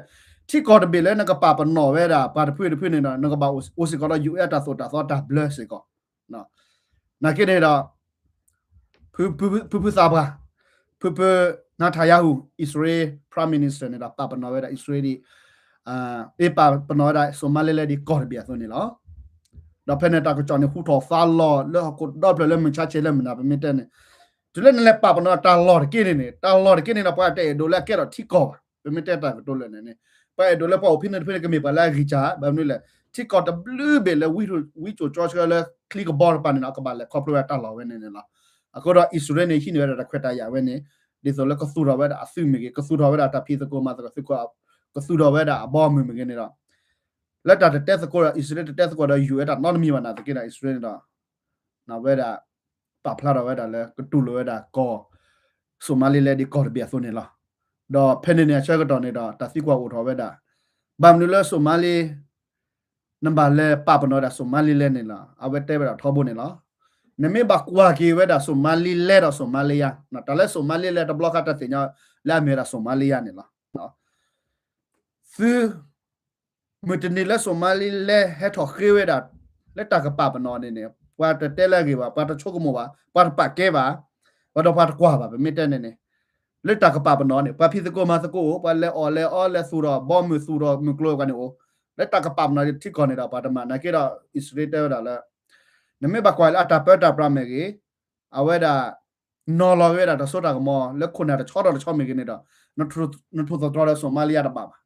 ထံကီၢ်တဘ့ၣ်လၢနကပာ်ပနီၣ်ဝဲဒၣ်ပှၤတဖုတဖုန့ၣ်ဒီး နကဘၣ်အိၣ်စ့ၢ်ကီးဒီး ယူၢ်အဲၣ် အတၢ်သိၣ်တၢ်သီတၢ်ဘျၢစ့ၢ်ကီး နာ်က့န့ၣ်ဒီး ဖုဖုသးပှၢ် ဖုဖု Netanyahu, Israel Prime Minister န့ၣ်ဒီး ပာ်ပနီၣ်ဝဲဒၣ် Israel အ့ ပာ်ပနီၣ်ဝဲဒၣ် Somaliland ဒ်ကီၢ်တဘ့ၣ်အသိးန့ၣ်လီၤ. ဒီးဖဲန့ၣ်တၢ်ကစီၣ်န့ၣ် ဟူထီၣ်သါလီၤလၢဟီၣ်ခိၣ်ဒီဖျၢၣ်လၢမုၢ်ဆါဆဲးလၢမုၢ်နၤ ပမ့ၢ်တဲန့ၣ်, တုၤလၢနလဲၤပာ်ပနီၣ်တၢ်လီၢ်တက့ၢ်န့ၣ်န့ၣ် တၢ်လီၢ်တက့ၢ်န့ၣ်ဒီး ပှၤတအဲၣ်ဒိးလၢအကဲထီၣ်ထံကီၢ်ဘၣ်. ပမ့ၢ်တဲတၢ်ကတိၤလၢာ်န့ၣ်န့ၣ် ပှၤအဲၣ်ဒိးလၢပှၤအိၣ်ဖဲန့ၣ်တဖဲန့ၣ် ကမ့ၢ်ပှၤလၢအဂံၢ်စၢ်, ဘၣ်မနုၤလဲၣ်, ထံကီၢ်တဘျုးဘ့ၣ်လၢ ဝံစိၤကၠီဆှၢလၢချံကဘီတပၤန့ၣ်ဒီး ကဘၣ်လဲၤခီဖျိဝဲတၢ်လီၢ်ဝဲန့ၣ်န့ၣ်လီၤ. အဃိဒီးအံၣ်စရ့လးန့ၣ် ဟံးန့ၢ်ဝဲဒၣ်တၢ်ခွဲးတၢ်ယာ်ဝဲန့ၣ် ဒ်သိးလၢကသူၣ်ထီၣ်ဝဲဒၣ်အသုးမ့ၢ်ဂ့ၤ, ကသူၣ်ထီၣ်ဝဲဒၣ်တၢ်ဖံးသကိးမၤသကိး, ကသူၣ်ထီၣ်ဝဲဒၣ်အဘီအမုၢ်မ့ၢ်ဂ့ၤန့ၣ်ဒီး လၢတၢ်တတဲသကိးဒီး အံၣ်စရ့လးတတဲသကိးဒီး ယူၢ်အဲၣ်တၢ်နီတမံၤဘၣ်နာ်သက့ဒီး အံၣ်စရ့လးန့ၣ်ဒီး ဝဲဒၣ် ပာ်ဖျါထီၣ်ဝဲဒၣ်လၢကတူၢ်လိာ်ဝဲဒၣ်ကီၢ် စိၤမါလ့လဲဒ်ကီၢ်တဘ့ၣ်အသိးန့ၣ်လီၤ. ဒီးဖဲန့ၣ်န့ၣ်အဆၢကတီၢ်န့ၣ်ဒီး တၢ်သံကွၢ်အိၣ်ထီၣ်ဝဲဒၣ် ဘၣ်မနုၤလၢစိၤမါလ့ နဘၣ်လဲၤပာ်ပနီၣ်ဝဲဒၣ်စိၤမါလ့လဲန့ၣ်လီၤ. အဝဲတဲဝဲဒၣ်ထီဘိန့ၣ်လီၤ. နမ့ၢ်ဘၣ်ကွၢ်က့ၤဝဲဒၣ်စိၤမါလ့လဲဒီးစိၤမါလ့ယါ, တၢ်လၢစိၤမါလ့လဲတဘျီဃီတၢ်သ့ၣ်ညါလၢအမ့ၢ်ဝဲဒၣ်စိၤမါလ့ယါန့ၣ်လီၤ. သု မုၢ်တနံၤလၢစိၤမါလ့လဲဟဲထီၣ်ဃ့ဝဲဒၣ် လၢတၢ်ကပာ်ပနီၣ်န့ၣ်န့ၣ် ပှၤတတဲလၢအဂ့ၢ်ဘၣ်, ပှၤတဆိကမိၣ်ဘၣ်, ပှၤတပာ်ကဲဘၣ်, ပှၤဒီးပှၤတကွၢ်ဘၣ်, ပမ့ၢ်တဲန့ၣ်န့ၣ် လၢတၢ်ကပာ်ပနီၣ်န့ၣ် ပှၤဖံးသကိးမၤသကိးအိၣ်, ပှၤလဲၤအီၣ်လဲၤအီလဲၤသူၣ်ထီၣ်ဘီမုၢ်သူၣ်ထီၣ်မုၢ်ကျိၤပှၤန့ၣ်အိၣ်, လၢတၢ်ကပာ်ပနီၣ်ထံကီၢ်န့ၣ်ဒီး ပှၤတမၤနာ်က့ဒီး အံၣ်စရ့လးတဲဝဲဒၣ်လၢ နမ့ၢ်ဘၣ်ကွၢ်လၢအတၢ်ပၢတၢ်ပြးမ့ၢ်ဂ့ၤ, အဝဲဒၣ် နီၤလီၤက့ၤဝဲဒၣ်တၢ်စိတၢ်ကမီၤ လၢခိၣ်နၢ်တဆီဒီးတဆီမ့ၢ်ဂ့ၤန့ၣ်ဒီး နထိၣ်သတြီၤဒီးစိၤမါလ့ယါတဘၣ်ဘၣ်.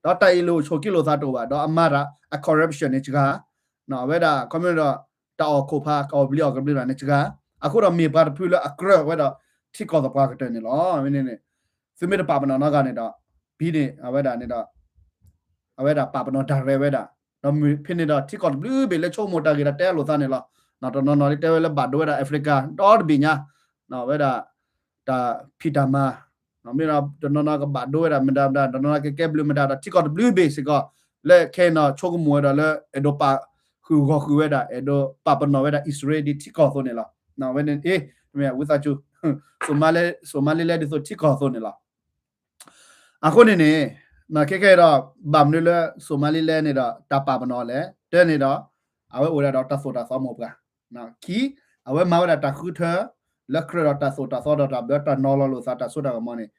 ဒီးတၢ်အ့ၣ်လိာ်ဆိးက့လိာ်သးတအိၣ်ဘၣ်, ဒီးအမၤတၢ်အ corruption န့ၣ်စှၤ, အဝဲဒၣ် ခီမ့ၢ်ဒီး တၢ်အီၣ်ခိၣ်ဖး ကအီၣ်ဘျံးအီၣ်ကဘျံးတဖၣ်န့ၣ်စှၤ, အဃိဒီးမ့ၢ်ပှၤတဖုလၢအကြၢးဝဲဒီး ထံကီၢ်သပှၢ်ကတၢၢ်န့ၣ်လီၤ. မ့ၢ်န့ၣ်န့ၣ် သုမ့ၢ်တပာ်ပနီၣ်နီတဂၤန့ၣ်ဒီး ဘံန့ၣ် အဝဲဒၣ်န့ၣ်ဒီး အဝဲဒၣ်ပာ်ပနီၣ်ဒၣ်ရဲဝဲဒၣ်, ဒီးမ့ၢ်ဖဲန့ၣ်ဒီး ထံကီၢ်တဘျုးဘ့ၣ်လၢဆိကမိၣ်တၢ်ဂ့ၢ်ဒီးတဲအလိာ်သးန့ၣ်လီၤ. တနီၤနီၤလၢတဲဝဲလၢဘၣ်ဒိဝဲဒၣ် Africa ဒီတဘ့ၣ်ညါ, ဝဲဒၣ် တၢ်ဖံးတၢ်မၤ, မ့ၢ်ဒီးတနီၤနီၤကဘၣ်ဒိဝဲဒၣ်မတၤမတၤ, တနီၤနီၤကကဲဘျုးမတၤဒီး ထံကီၢ်တဘျုးဘ့ၣ်စ့ၢ်ကီး လၢခဲအံၤနီၤဆိကမိၣ်ဝဲဒၣ်လၢ အဲၣ်ဒိးပာ်ဃုာ်ဂီၢ်ဃုာ်ဝဲဒၣ် အဲၣ်ဒိးပာ်ပနီၣ်ဝဲဒၣ်အံၣ်စရ့လးဒ်ထံကီၢ်အသိးန့ၣ်လီၤ. ဝဲန့ၣ် အ့ မ့ၢ်ဝံသးစူၤ စိၤမါလ့လဲဒ်သိးထံကီၢ်အသိးန့ၣ်လီၤ. အဃိန့ၣ်န့ၣ် ခဲခဲအံၤဒီး ဘၣ်မနုၤလၢစိၤမါလ့လဲန့ၣ်ဒီး တၢ်ပာ်ပနီၣ်လဲၣ်, တၢန့ၣ်ဒီး အဝဲအိၣ်ဒၣ်ဒီးတၢ်သိၣ်တၢ်သီမိၢ်ပှၢ်, ခံ အဝဲမၤဝဲဒၣ်တၢ်ဃုထၢ လၢကြၢးဒီးတၢ်သိၣ်တၢ်သီဒီးတၢ်ဘၢတၢ်နီၤလီၤလိာ်သးတၢ်စိတၢ်ကမီၤန့ၣ်,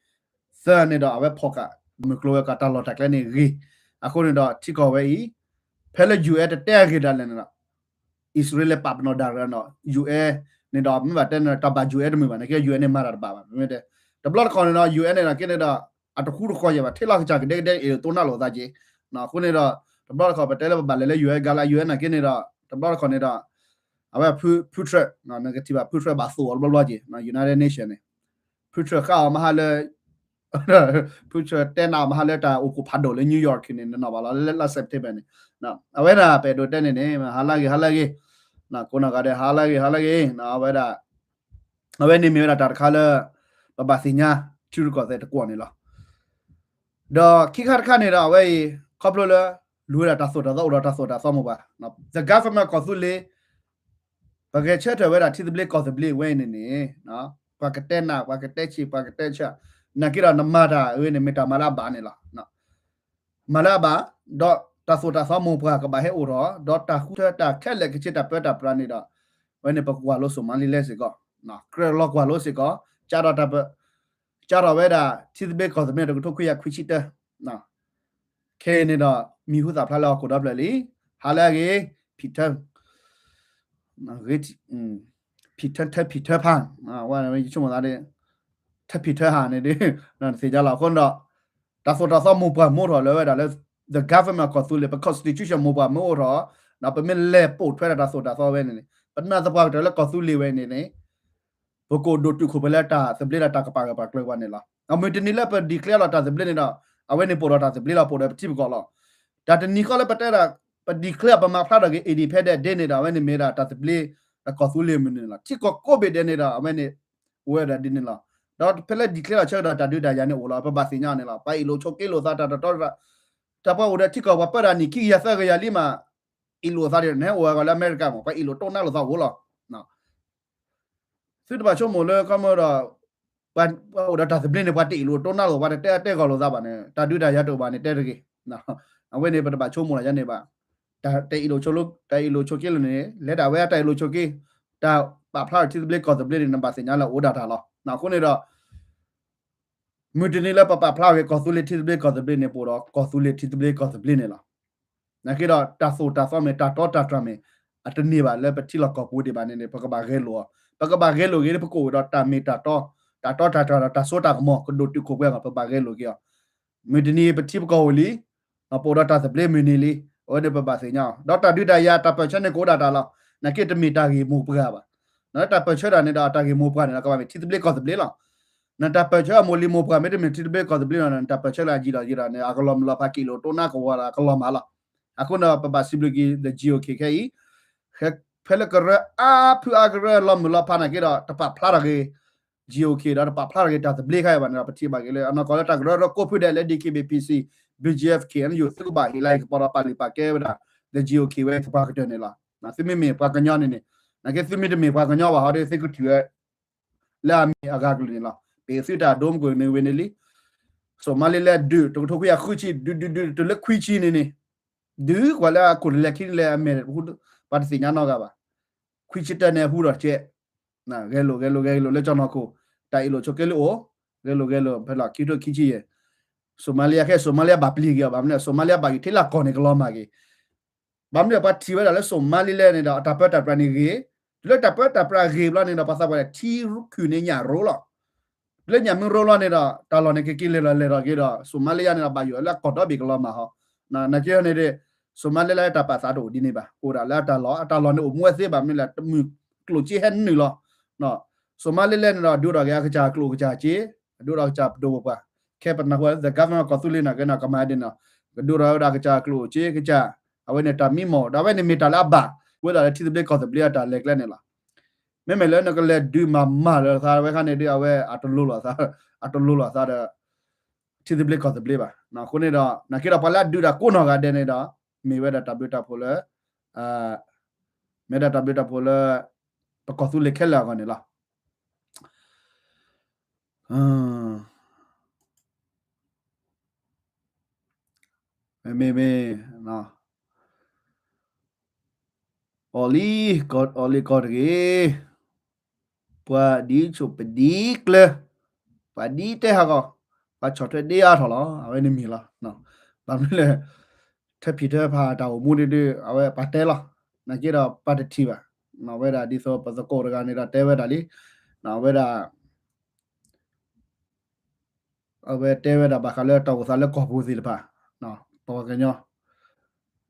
သၢန့ၣ်ဒီး အဝဲဖီၣ်ဃာ် မုၢ်ကျိၤဝဲၤကွာ်တၢ်လီၢ်တၢ်ကျဲန့ၣ်ဂ့ၤ, အဃိန့ၣ်ဒီး ထံကီၢ်ဝဲအံၤ ဖဲလၢ ယူၢ်အဲၣ် တတဲအဂ့ၢ်ဒၣ်လဲာ်န့ၣ်ဒီး အံၣ်စရ့လးပာ်ပနီၣ်ဒၣ်ရဲၣ်ဒီး ယူၢ်အဲၣ် န့ၣ်ဒီး မ့ၢ်ဘၣ်တဲန့ၣ်ဒီး တၢ်ဘၣ် ယူၢ်အဲၣ် တမုာ်ဘၣ်န့ၣ် ကဲ ယူၢ်အဲၣ် န့ၣ်မၤတၢ်တဘၣ်ဘၣ်, မ့မ့ၢ်တဲ တဘျီတခီၣ်န့ၣ်ဒီး ယူၢ်အဲၣ် န့ၣ်ဒီး ကဲန့ၣ်ဒီး အတဃူတဃီၤယဲၢ်ဘၣ် ထဲလီၤကစၢ်ကဒဲကဒဲအ့ၣ်လိာ်တိၢ်နါလိာ်သးက့ၤ, အဃိန့ၣ်ဒီး တဘျီတခီၣ် ပတဲလၢပဘၣ်လဲၤလၢ ယူၢ်အဲၣ် ကလး ယူၢ်အဲၣ် နာ်က့န့ၣ်ဒီး တဘျီတခီၣ်န့ၣ်ဒီး အဝဲ ဖုထြၢး နကထံၣ်ဘၣ် ဖုထြၢးဘၣ်သိၣ်အီၤတဘျီဘျီက့ၤ United Nation န့ၣ် ဖုထြၢးဃၣ်အီၤမဟါလၢ ဖုထြၢးတဲနၤအီၤမဟါလၢတၢ်အိၣ်ဖှိၣ်ဖးဒိၣ်လၢ New York န့ၣ် နနီၣ်ဘၣ်လီၤ လၢလါ September န့ၣ်, အဝဲဒၣ်ပအဲၣ်ဒိးတဲန့ၣ်န့ၣ် ဟါလၢဂ့ၤ ဟါလၢဂ့ၤ, ကိးနီၢ်ဂၤဒဲး ဟါလၢဂ့ၤ ဟါလၢဂ့ၤ, အဝဲဒၣ် အဝဲန့ၣ်မ့ၢ်ဝဲဒၣ်တၢ်တခါလၢ ပဘၣ်သ့ၣ်ညါ ထံရူၢ်ကီၢ်သဲးတကွီၢ်န့ၣ်လီၤ. ဒီးခံခါတခါန့ၣ်ဒီး အဝဲအံၤ ခီဖျိလၢ လူၤဝဲဒၣ်တၢ်သိၣ်တၢ်သီ အိၣ်ဒီးတၢ်သိၣ်တၢ်သီမိၢ်ပှၢ် the government ကီၢ်သူလ့ၤ ပဂဲၤဆၢထၢၣ်ဝဲဒၣ်ထံသဘျ့ကီၢ်သဘျ့ဝဲအံၤန့ၣ်န့ၣ် ပှၤကတဲနး ပှၤကတဲဆံး ပှၤကတဲဆံး, နာ်က့ဒီးနမၤတၢ်ဝဲန့ၣ် မ့ၢ်တၢ်မၤလၢအဘၣ်န့ၣ်လီၤ. မၤလၢအဘၣ်, ဒီးတၢ်သိၣ်တၢ်သီမိၢ်ပှၢ်ကဘၣ်ဟဲအိၣ်ထီၣ်, ဒီးတၢ်ဃုထၢတၢ်ခဲလၢာ်ကဆ့တၢ်ပၢတၢ်ပြးန့ၣ်ဒီး ဝဲန့ၣ်ပကကွၢ်လိစိၤမါလံလဲစ့ၢ်ကီး, ကြၢးလီၤကွၢ်လိစ့ၢ်ကီး, ကၢ်ထီၣ်ဝဲဒၣ် ထံသဘျ့ကီၢ်သဘျ့တကထိခွံကယၤခွံဆံတၢ ခဲအံၤန့ၣ်ဒီး မံၤဟူသၣ်ဖျါလၢဟီၣ်ခိၣ်ဒီဖျၢၣ်လံ, ဟါလၢအဂ့ၤ, ဖံးထၢ ဖံးထၢ ထၢဖံးထၢဖး, ဝဲဆိကမိၣ်သး ထၢဖံးထၢဟးန့ၣ်ဒီး နသ့ၣ်ညါလီၤ. အဃိန့ၣ်ဒီး တၢ်သိၣ်တၢ်သီမိၢ်ပှၢ်မ့ၢ်အိၣ်ထီၣ်လၢဝဲဒၣ်လၢ the government ကီၢ်သူလ့ၤ ပ constitution မိၢ်ပှၢ်မ့ၢ်အိၣ်ထီၣ်, ဒီးပမ့ၢ်လဲၤပိာ်ထွဲဒၣ်တၢ်သိၣ်တၢ်သီဝဲန့ၣ်န့ၣ် ပနာ်သပှၢ်ကတၢၢ်လၢကီၢ်သူလ့ၤဝဲန့ၣ်န့ၣ် ပကအိၣ်ဒိၣ်တုာ်ခိၣ်ပှဲၤလၢတၢ်သဘျ့ဒီးတၢ်ကပာ်ဂၢၢ်ပာ်ကျၢၤပှၤန့ၣ်လီၤ. အမုၢ်တနံၤလၢပ declare လီၤတၢ်သဘျ့န့ၣ်ဒီး အဝဲန့ၣ်ပိာ်ဒီးတၢ်သဘျ့လီၤ ပိာ်ဒီးပထံပကီၢ်လီၤ. တၢ်တနံၤဃီလၢပတဲဒၣ် ပ declare ပမၤဖျါထီၣ်က့ၤ independent day န့ၣ်ဒီး အဝဲန့ၣ်မ့ၢ်ဒၣ်တၢ်သဘျ့ဒီးကီၢ်သူလ့ၤမုၢ်နံၤန့ၣ်လီၤ. ထံကီၢ်ကိးဘ့ၣ်ဒဲးန့ၣ်ဒီး အဝဲန့ၣ် အိၣ်ဝဲဒၣ်ဒ်န့ၣ်လီၤ. ဒီးဖဲလၢ declare လီၤဆၢကတီၢ်တၢ်ဒုးတၢ်ယၤန့ၣ်အိၣ်လီၤ ပဘၣ်သ့ၣ်ညါန့ၣ်လီၤ. ပှၤအ့ၣ်လိာ်ဆိးက့လိာ်သးတၢ်တတီတၢ် တၢ်ပှၤအိၣ်ဒီးထံကီၢ်ပှၤပၢတၢ်နံၣ်ခံကယၤသၢကယၤလံမး အ့ၣ်လိာ်သးဒ်န့ၣ် ဟဲအိၣ်ဝဲဂီၤလၢအမဲရကၤမး ပှၤအ့ၣ်လိာ်တိၢ်နါလိာ်သးအိၣ်လီၤ. သုတဘၣ်ဆိကမိၣ်လၢခီမီဒီး ပှၤအိၣ်ဒီးတၢ်သဘျ့န့ၣ် ပှၤတအ့ၣ်လိာ်တိၢ်နါလိာ် ပှၤတတဲအတဲဂီၢ်လိာ်သးဘၣ်န့ၣ် တၢ်ဒုးတၢ်ယၤတအိၣ်ဘၣ်န့ၣ်တဲတဂ့ၤ. အဝဲန့ၣ် ပတဘၣ်ဆိကမိၣ်လၢယၤန့ၣ်ဘၣ်. တၢ်အ့ၣ်လိာ်ဆိးက့လိာ်န့ၣ် လဲၤဒၣ်ဝဲတၢ်အ့ၣ်လိာ်ဆိးက့ တၢ်ပာ်ဖျါထံသဘျ့ကီၢ်သဘျ့န့ၣ် နဘၣ်သ့ၣ်ညါလၢအိၣ်ဒၣ်တၢ်လီၤ. အဃိန့ၣ်ဒီး မုၢ်တနံၤလၢပပာ်ဖျါဂ့ၤ ကီၢ်သူလ့ၤထံသဘျ့ကီၢ်သဘျ့န့ၣ် ပအိၣ်ဒီး ကီၢ်သူလ့ၤထံသဘျ့ကီၢ်သဘျ့န့ၣ်လီၤ. နာ်က့ဒီး တၢ်သိၣ်တၢ်သီမ့ၢ် တၢ်တီတၢ်တြၢ်မ့ၢ် အတန့ၢ်ဘၣ်လၢပထံလီၢ်ကီၢ်ပူၤဒံးဘၣ်န့ၣ်န့ၣ် ပကဘၣ်ဂဲၤလိာ်အီၤ, ပကဘၣ်ဂဲၤလိာ်က့ၤ ပကအိၣ်ဒီးတၢ်မ့ၢ်တၢ်တီ, တၢ်တီတၢ်တြၢ်ဒီးတၢ်စိတၢ်ကမီၤ ကဒိၣ်တုာ်ခိၣ်ပှဲၤအဂီၢ် ပဘၣ်ဂဲၤလိာ်က့ၤအီၤ. မုၢ်တနံၤပထံပကီၢ်အိၣ်လံ, ပအိၣ်ဒီးတၢ်သဘျ့မုၢ်နံၤလံ, အဝဲန့ၣ်ပဘၣ်သ့ၣ်ညါအီၤ ဒီးတၢ်ဒုးတၢ်ယၤတၢ်ပၢၢ်ဆၢန့ၣ်ကအိၣ်ဒၣ်တၢ်လီၤ. နာ်က့တမ့ၢ်တၢ်ဂ့ၢ်မိၢ်ပှၢ်ဘၣ်. နတၢ်ပၢၢ်ဆၢတၢ်န့ၣ်ဒီး တၢ်ဂ့ၢ်မိၢ်ပှၢ်န့ၣ်ဒီး ကဘၣ်မ့ၢ်ထံသဘျ့ကီၢ်သဘျ့လီၤ. နတၢ်ပၢၢ်ဆၢအမိၢ်လံၤမိၢ်ပှၢ်မ့တမ့ၢ်ထံသဘျ့ကီၢ်သဘျ့လီၤန့ၣ် နတၢ်ပၢၢ်ဆၢလၢအယံာ်ဒီးယံာ်ဒီးန့ၣ် အကလီၤမုၢ်လီၤဖးက့ၤလိာ်တိၢ်နါကဝီၤဒီးအကလီၤမၢ်လီၤ. အဃိန့ၣ် ပဘၣ်စံးဘျုးက့ၤ the G O K ခဲအံၤ ဖဲလၢကရၢအါဖုအါကရၢလီၤမုၢ်လီၤဖးနာ်က့ဒီး တပာ်ဖျါထီၣ်က့ၤ G O K ဒီးတပာ်ဖျါထီၣ်က့ၤတၢ်သဘျ့ခါအံၤဘၣ်န့ၣ်ဒီး ပထံၣ်ဘၣ်က့ၤလၢအနီၢ်ကီၢ်လၢတၢ်ကရၢကရိကိးဖုဒဲးလၢ D K B P C, B G F K N U သုကဘၣ်ဟ့ၣ်လီၤက့ၤကပီၤဒီးပာ်လုၢ်ပာ်ကဲဝဲဒၣ် the G O K ဝဲသပှၢ်ကတၢၢ်န့ၣ်လီၤ. သုမ့မ့ၢ်ပှၤကညီန့ၣ်န့ၣ် နာ်က့သုမ့တမ့ၢ်ပှၤကညီဘၣ်ဟီဒီး သုကထံၣ်ဝဲ လၢအမ့ၢ်အဂၤကလုာ်န့ၣ်လီၤ. ပသုတၢ်ဒိမုၢ်ကန့ၣ်ဝဲန့ၣ်လံ. စိၤမါလ့လဲၣ်ဒုး တကထိခွံကယၤဃုဆံ ဒုးဒုးဒုးတုၤလၢခွံဆံန့ၣ်န့ၣ် ဒုးကွၢ်လၢအခိၣ်တလဲၤခံလဲၤအမဲာ် ပှၤတသ့ၣ်ညါနီတဂၤဘၣ်. ခွံဆံတၢန့ၣ်အဟူဒီးကဲ ဂဲၤလိာ်ဂဲၤလိာ်ဂဲၤလိာ်လၢကၠီၣ်နီၢ်ခိၣ် တၢ်အ့ၣ်လိာ်ဆိးက့လိာ်အိၣ် ဂဲၤလိာ်ဂဲၤလိာ်ဖဲလီၤခံကထိခံဆံယဲၢ် စိၤမါလ့ယါခဲ စိၤမါလ့ယါဘၣ်ပျံၤက့ၤအီၤဘၣ်မနုၤလဲၣ် စိၤမါလ့ယါဘၣ်က့ၤထဲလၢကီၢ်န့ၣ်ကလီၤမၢ်က့ၤ ဘၣ်မနုၤလဲၣ် ပှၤထံၣ်ဝဲဒၣ်လၢစိၤမါလ့လဲၣ်န့ၣ်ဒီး အတၢ်ပၢတၢ်ပြးန့ၣ်ဂ့ၤ, တုၤလၢတၢ်ပၢတၢ်ပြးဂ့ၤဘျီန့ၣ်ဒီး ပှၤသးပှၢ်ဒၣ်ထံခုၣ်န့ၣ်ညၣ်ရိလီၤ. တုၤလၢညၣ်မုၢ်ရိလီၤန့ၣ်ဒီး တၢ်လီၢ်န့ၣ်ကက့ၤလဲၤလီၤလဲၤထီၣ်က့ၤဒီး စိၤမါလ့ယါန့ၣ်ဒီး ဘၣ်ယိၣ်လၢအကီၢ်ဒီဘ့ၣ်ကလီၤမၢ်ဟီ, နာ်က့န့ၣ်ဒီး စိၤမါလ့လဲၣ်တၢ်ပာ်သးတအိၣ်ဒ်န့ၣ်ဘၣ်, အိၣ်ဒၣ်လၢအတၢ်လီၢ်, အတၢ်လီၢ်န့ၣ်အိၣ်မူဝဲသ့ဘၣ်မနုၤလဲၣ် တမုၢ်ကျိၣ်စ့ဟဲနုာ်လီၤ. စိၤမါလ့လဲၣ်န့ၣ်ဒီး ဒုးအိၣ်ထီၣ်က့ၤအကစၢ်ကျိၣ်ကစၢ်စ့, ဒုးအိၣ်ထီၣ်ကစၢ်ပဒိၣ်ပပှၢ်, ခဲပနၢ်ဟူ the government ကီၢ်သူလ့ၤနာ်က့န့ၣ် ကမၤဒ်န့ၣ်, ကဒုးအိၣ်ထီၣ်ဝဲဒၣ်ကစၢ်ကျိၣ်စ့ကစၢ်, အဝဲန့ၣ်တၢ်မံမီၢ်, ဒီးအဝဲန့ၣ်မ့ၢ်တၢ်လၢအဘၣ်ဝဲဒၣ်လၢထံသဘျ့ကီၢ်သဘျ့အတၢ်လဲၤကျဲန့ၣ်လီၤ. မ့မ့ၢ်လၢနကလဲၤဒုးမၤမၤလၢသးဝဲခါန့ၣ်ဒီး အဝဲအတလိၤလိာ်သး, အတလိၤလိာ်သးဒီး ထံသဘျ့ကီၢ်သဘျ့ဘၣ်. အဃိန့ၣ်ဒီး နာ်က့ဒီးပှၤလၢအဒုးတၢ်ကိးနီၢ်ဂၤဒဲးန့ၣ်ဒီး မ့ၢ်ဝဲဒၣ်တၢ်ဘျုးတၢ်ဖှိၣ်လၢ မ့ၢ်ဒၣ်တၢ်ဘျုးတၢ်ဖှိၣ်လၢ ပကီၢ်သူလ့ၤခဲလၢာ်အဂီၢ်န့ၣ်လီၤ. မ့မ့ၢ် အီၣ်လံ, အီၣ်လံကီၢ်တဂ့ၤ, ပှၤဒ်ဆိၣ်ပဒ်ကျၢၤ, ပှၤဒ်တဲဟးဂီၤ, ပှၤဆီၣ်ထွဲဒ့အါထီၣ်လီၤ. အဝဲန့ၣ်မ့ၢ်လီၤ. ဘၣ်မနုၤလဲၣ်, ထဲဖံးထဲဖးတၢ်အိၣ်မူဒ်ဒ် အဝဲပှၤတဲလီၤ. နာ်က့ဒီးပှၤတထံၣ်ဘၣ်. ဝဲဒၣ်ဒ်သိးပသကိးတဂၤန့ၣ်ဒီးတဲဝဲဒၣ်လံ. ဝဲဒၣ် အဝဲတဲဝဲဒၣ်ဘၣ်ဃးလၢတၢ်အိၣ်သးလၢကီၢ်ပူၤသ့ၣ်တဖၣ်, ပှၤကညီ,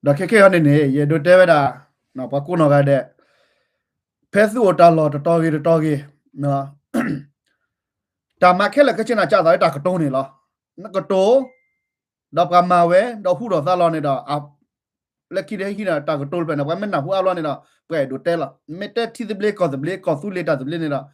ဒီးခဲခဲအံၤန့ၣ်န့ၣ် ယအဲၣ်ဒိးတဲဝဲဒၣ် ပှၤကိးနီၢ်ဂၤဒဲး, ဖဲသုအိၣ်တၢ်လီၢ်တတီၤဂ့ၤတတီၤဂ့ၤ, တၢ်မၤခဲလၢာ်ခဲဆ့န့ၣ် ကၢ်သးလၢတၢ်ကတိၤန့ၣ်လီၤ. နကတိၤ, ဒီးပှၤမၤဝဲ, ဒီးဟူထီၣ်သါလီၤန့ၣ်ဒီး လၢခံတဟံးန့ၣ် တၢ်ကတိၤတဖျၢၣ်န့ၣ် ပှၤမ့ၢ်နၢ်ဟူအါဘျီန့ၣ်ဒီး ပှၤအဲၣ်ဒိးတဲလီၤ. မ့ၢ်တဲထံသဘျ့ကီၢ်သဘျ့ ကီၢ်သူလ့ၤတၢ်သဘျ့န့ၣ်ဒီး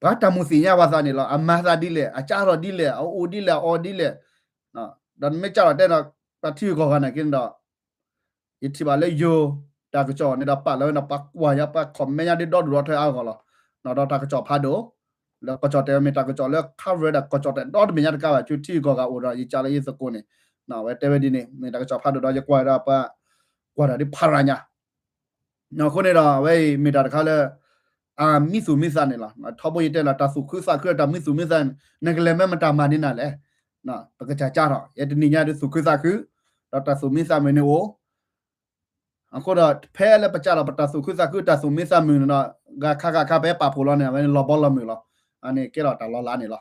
ပှၤတၢ်မုၢ်သ့ၣ်ညါပှၤသးန့ၣ်လီၤ. အမၤသးဒ်လဲၣ်, အကၢ်ထီၣ်ဒ်လဲၣ်, အအိၣ်ဒ်လဲၣ်, အအီၣ်ဒ်လဲၣ်, ဒီးနမ့ၢ်ကၢ်ထီၣ်တဲဒီး ပှၤထံဂုၤကီၢ်ဂၤနာ်က့န့ၣ်ဒီး ယထံၣ်ဘၣ်လၢယိၤ တၢ်ကစီၣ်န့ၣ်ဒီး ပာ်လီၤဝဲန့ၣ် ပှၤကွၢ်ယါ ပှၤ comment ယါဒ်ဒီဒူၣ်ဒီထၢအါဂီၢ်လီၤ. ဒီးတၢ်ကစီၣ်ဖးဒိၣ်, လၢကီၢ်ကၠီၣ်တဲာ်မ့ၢ်တၢ်ကစီၣ်လၢ cover ဒီးကီၢ်ကၠီၣ်တဲာ်ဒီတဘ့ၣ်ညါတကးဘၣ် ဆူထံဂုၤကီၢ်ဂၤအိၣ်ဒီး ယကၢ်လၢယသကိးန့ၣ်, အဝဲတဲဝဲဒ်န့ၣ် မ့ၢ်တၢ်ကစီၣ်ဖးဒိၣ်ဒီး ယကွၢ်ဒီးပှၤ ကွၢ်တၢ်ဒ်ဖးရၤညါ အဃိန့ၣ်ဒီး အဝဲအံၤမ့ၢ်တၢ်တခါလၢ အမံသူၣ်မံသးန့ၣ်လီၤ. ထီဘိယတဲလီၤ တၢ်သူၣ်ခုသးခုဒီးတၢ်မံသူၣ်မံသးန့ၣ် နကလဲၤမ့ၢ်မတၤမၤန့ၢ်နၤလဲၣ်. ပကစၢ်ကၢ်ထီၣ် ယဲတနံၤညါဒ်သူၣ်ခုသးခု ဒီးတၢ်သူၣ်မံသးမုာ်န့ၣ်အိၣ် အဃိဒီး ဖဲလၢပကၢ်ထီၣ်ပတၢ်သူၣ်ခုသးခုတၢ်သူၣ်မံသးမုာ်န့ၣ်ဒီး ဂၤခါဂၤခါပဟဲပာ်ဖှိၣ်လီၤန့ၣ် အဝဲန့ၣ်လီၤဘီလီၤမုၢ်လီၤ. အန့ၣ်ကဲထီၣ်တၢ်လီၤလးန့ၣ်လီၤ.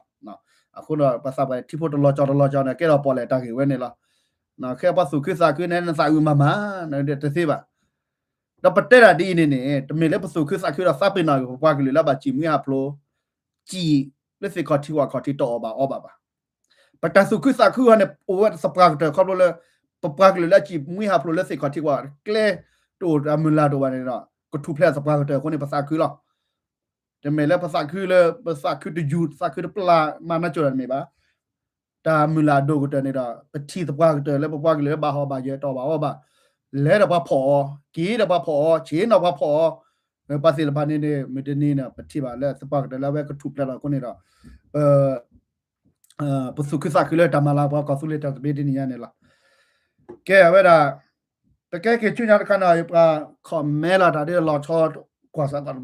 အဃိဒီးပသးပှၢ်ထံဖိတလီၤကၠီတလီၤကၠီန့ၣ် ကဲထီၣ်ပီၣ်လဲၣ်တၢ်ဂ့ၢ်ဝဲန့ၣ်လီၤ. ခဲပှၤသူၣ်ခုသးခုန့ၣ် နသးအုးမၤမၤ တသ့ဘၣ်. ဒီးပတဲတၢ်ဒ်အံၤန့ၣ်န့ၣ် တမ့ၢ်လၢပသူၣ်ခုသးခုဒီးသးပ့ၤနီၣ်ဂ့ၤ ပပှၤကလုာ်လၢဘၣ်စံၣ်မှံဟးဖျိး စံၣ်လၢသ့ၣ်ခီၣ်ထံးဝၣ်ခီၣ်ထံးတအီၣ်ဘၣ်အီဘၣ်ဘၣ်. ပတၢ်သူၣ်ခုသးခုဟီန့ၣ် အိၣ်ဝဲသပှၢ်ကတၢၢ်ခီဖျိလၢ ပပှၤကလုာ်လၢအစံၣ်မှံဟးဖျိးလၢသ့ၣ်ခီၣ်ထံးဝၣ်ကျဲ တအိၣ်တၢ်မုၢ်လၢ်တအိၣ်ဘၣ်န့ၣ်ဒီး ကထူၣ်ဖျဲးသပှၢ်ကတၢၢ်အဃိန့ၣ် ပသးခုလီၤ. တမ့ၢ်လၢပသးခုလၢ ပသးခုတယူၤ သးခုတပျၢ်မၤနၢၤကၠိၣ်တၢ်တမ့ၢ်ဘၣ်. တၢ်မုၢ်လၢ်အဒိၣ်ကတၢၢ်န့ၣ်ဒီး ပထံၣ်သပှၢ်ကတၢၢ်လၢပပှၤကလုာ်လၢဘၣ်ဟီၣ်ဘၣ်ယၢၤတအီၣ်ဘၣ်အီဘၣ်, လဲၤဒီးပှၤဖီၣ်အီၤ, က့ၤဒီးပှၤဖီၣ်အီၤ, ဆ့ၣ်နီၤပှၤဖီၣ်အီၤ, ပှၤသ့ၣ်တဖၣ်န့ၣ်န့ၣ် မုၢ်တနံၤန့ၣ် ပထံၣ်ဘၣ်လၢသပှၢ်ကတၢၢ်လၢအဝဲကထူၣ်ဖျဲးထီၣ်အဃိန့ၣ်ဒီး ပ ပသူၣ်ခုသးခုလၢတၢ်မၤလၤပှၤကီၢ်သူလ့ၤတၢ်သဘျ့ဒ်န့ၣ်ညါန့ၣ်လီၤ. ကဲဝဲဒၣ် ပကဲက့ၤဆူညါတခါန့ၣ် ပှၤ comment လီၤတၢ်ဒ်လီၤဆီကွၢ်စးကီး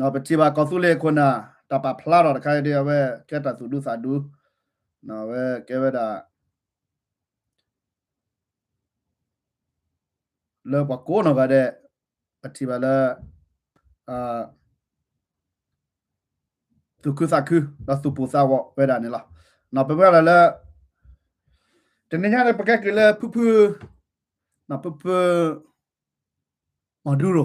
တဘျီ ပထံၣ်ဘၣ်ကီၢ်သူလ့ၤခိၣ်နၢ် တၢ်ပာ်ဖျါထီၣ်တခါအံၤဒ်အဝဲကဲတၢ်သူၣ်ဒူသးဒူ, အဝဲကဲဝဲဒၣ် လၢပှၤကိးနီၢ်ဂၤဒဲး ပထံၣ်ဘၣ်လၢ သူၣ်ခုသးခု ဒီးသူၣ်ပိၢ်သးဝီဝဲဒၣ်န့ၣ်လီၤ. ပမ့ၢ်ဒၣ်လၢ တနံၤညါန့ၣ် ပကဲက့ၤလၢဖုဖု, ဖုဖု Maduro,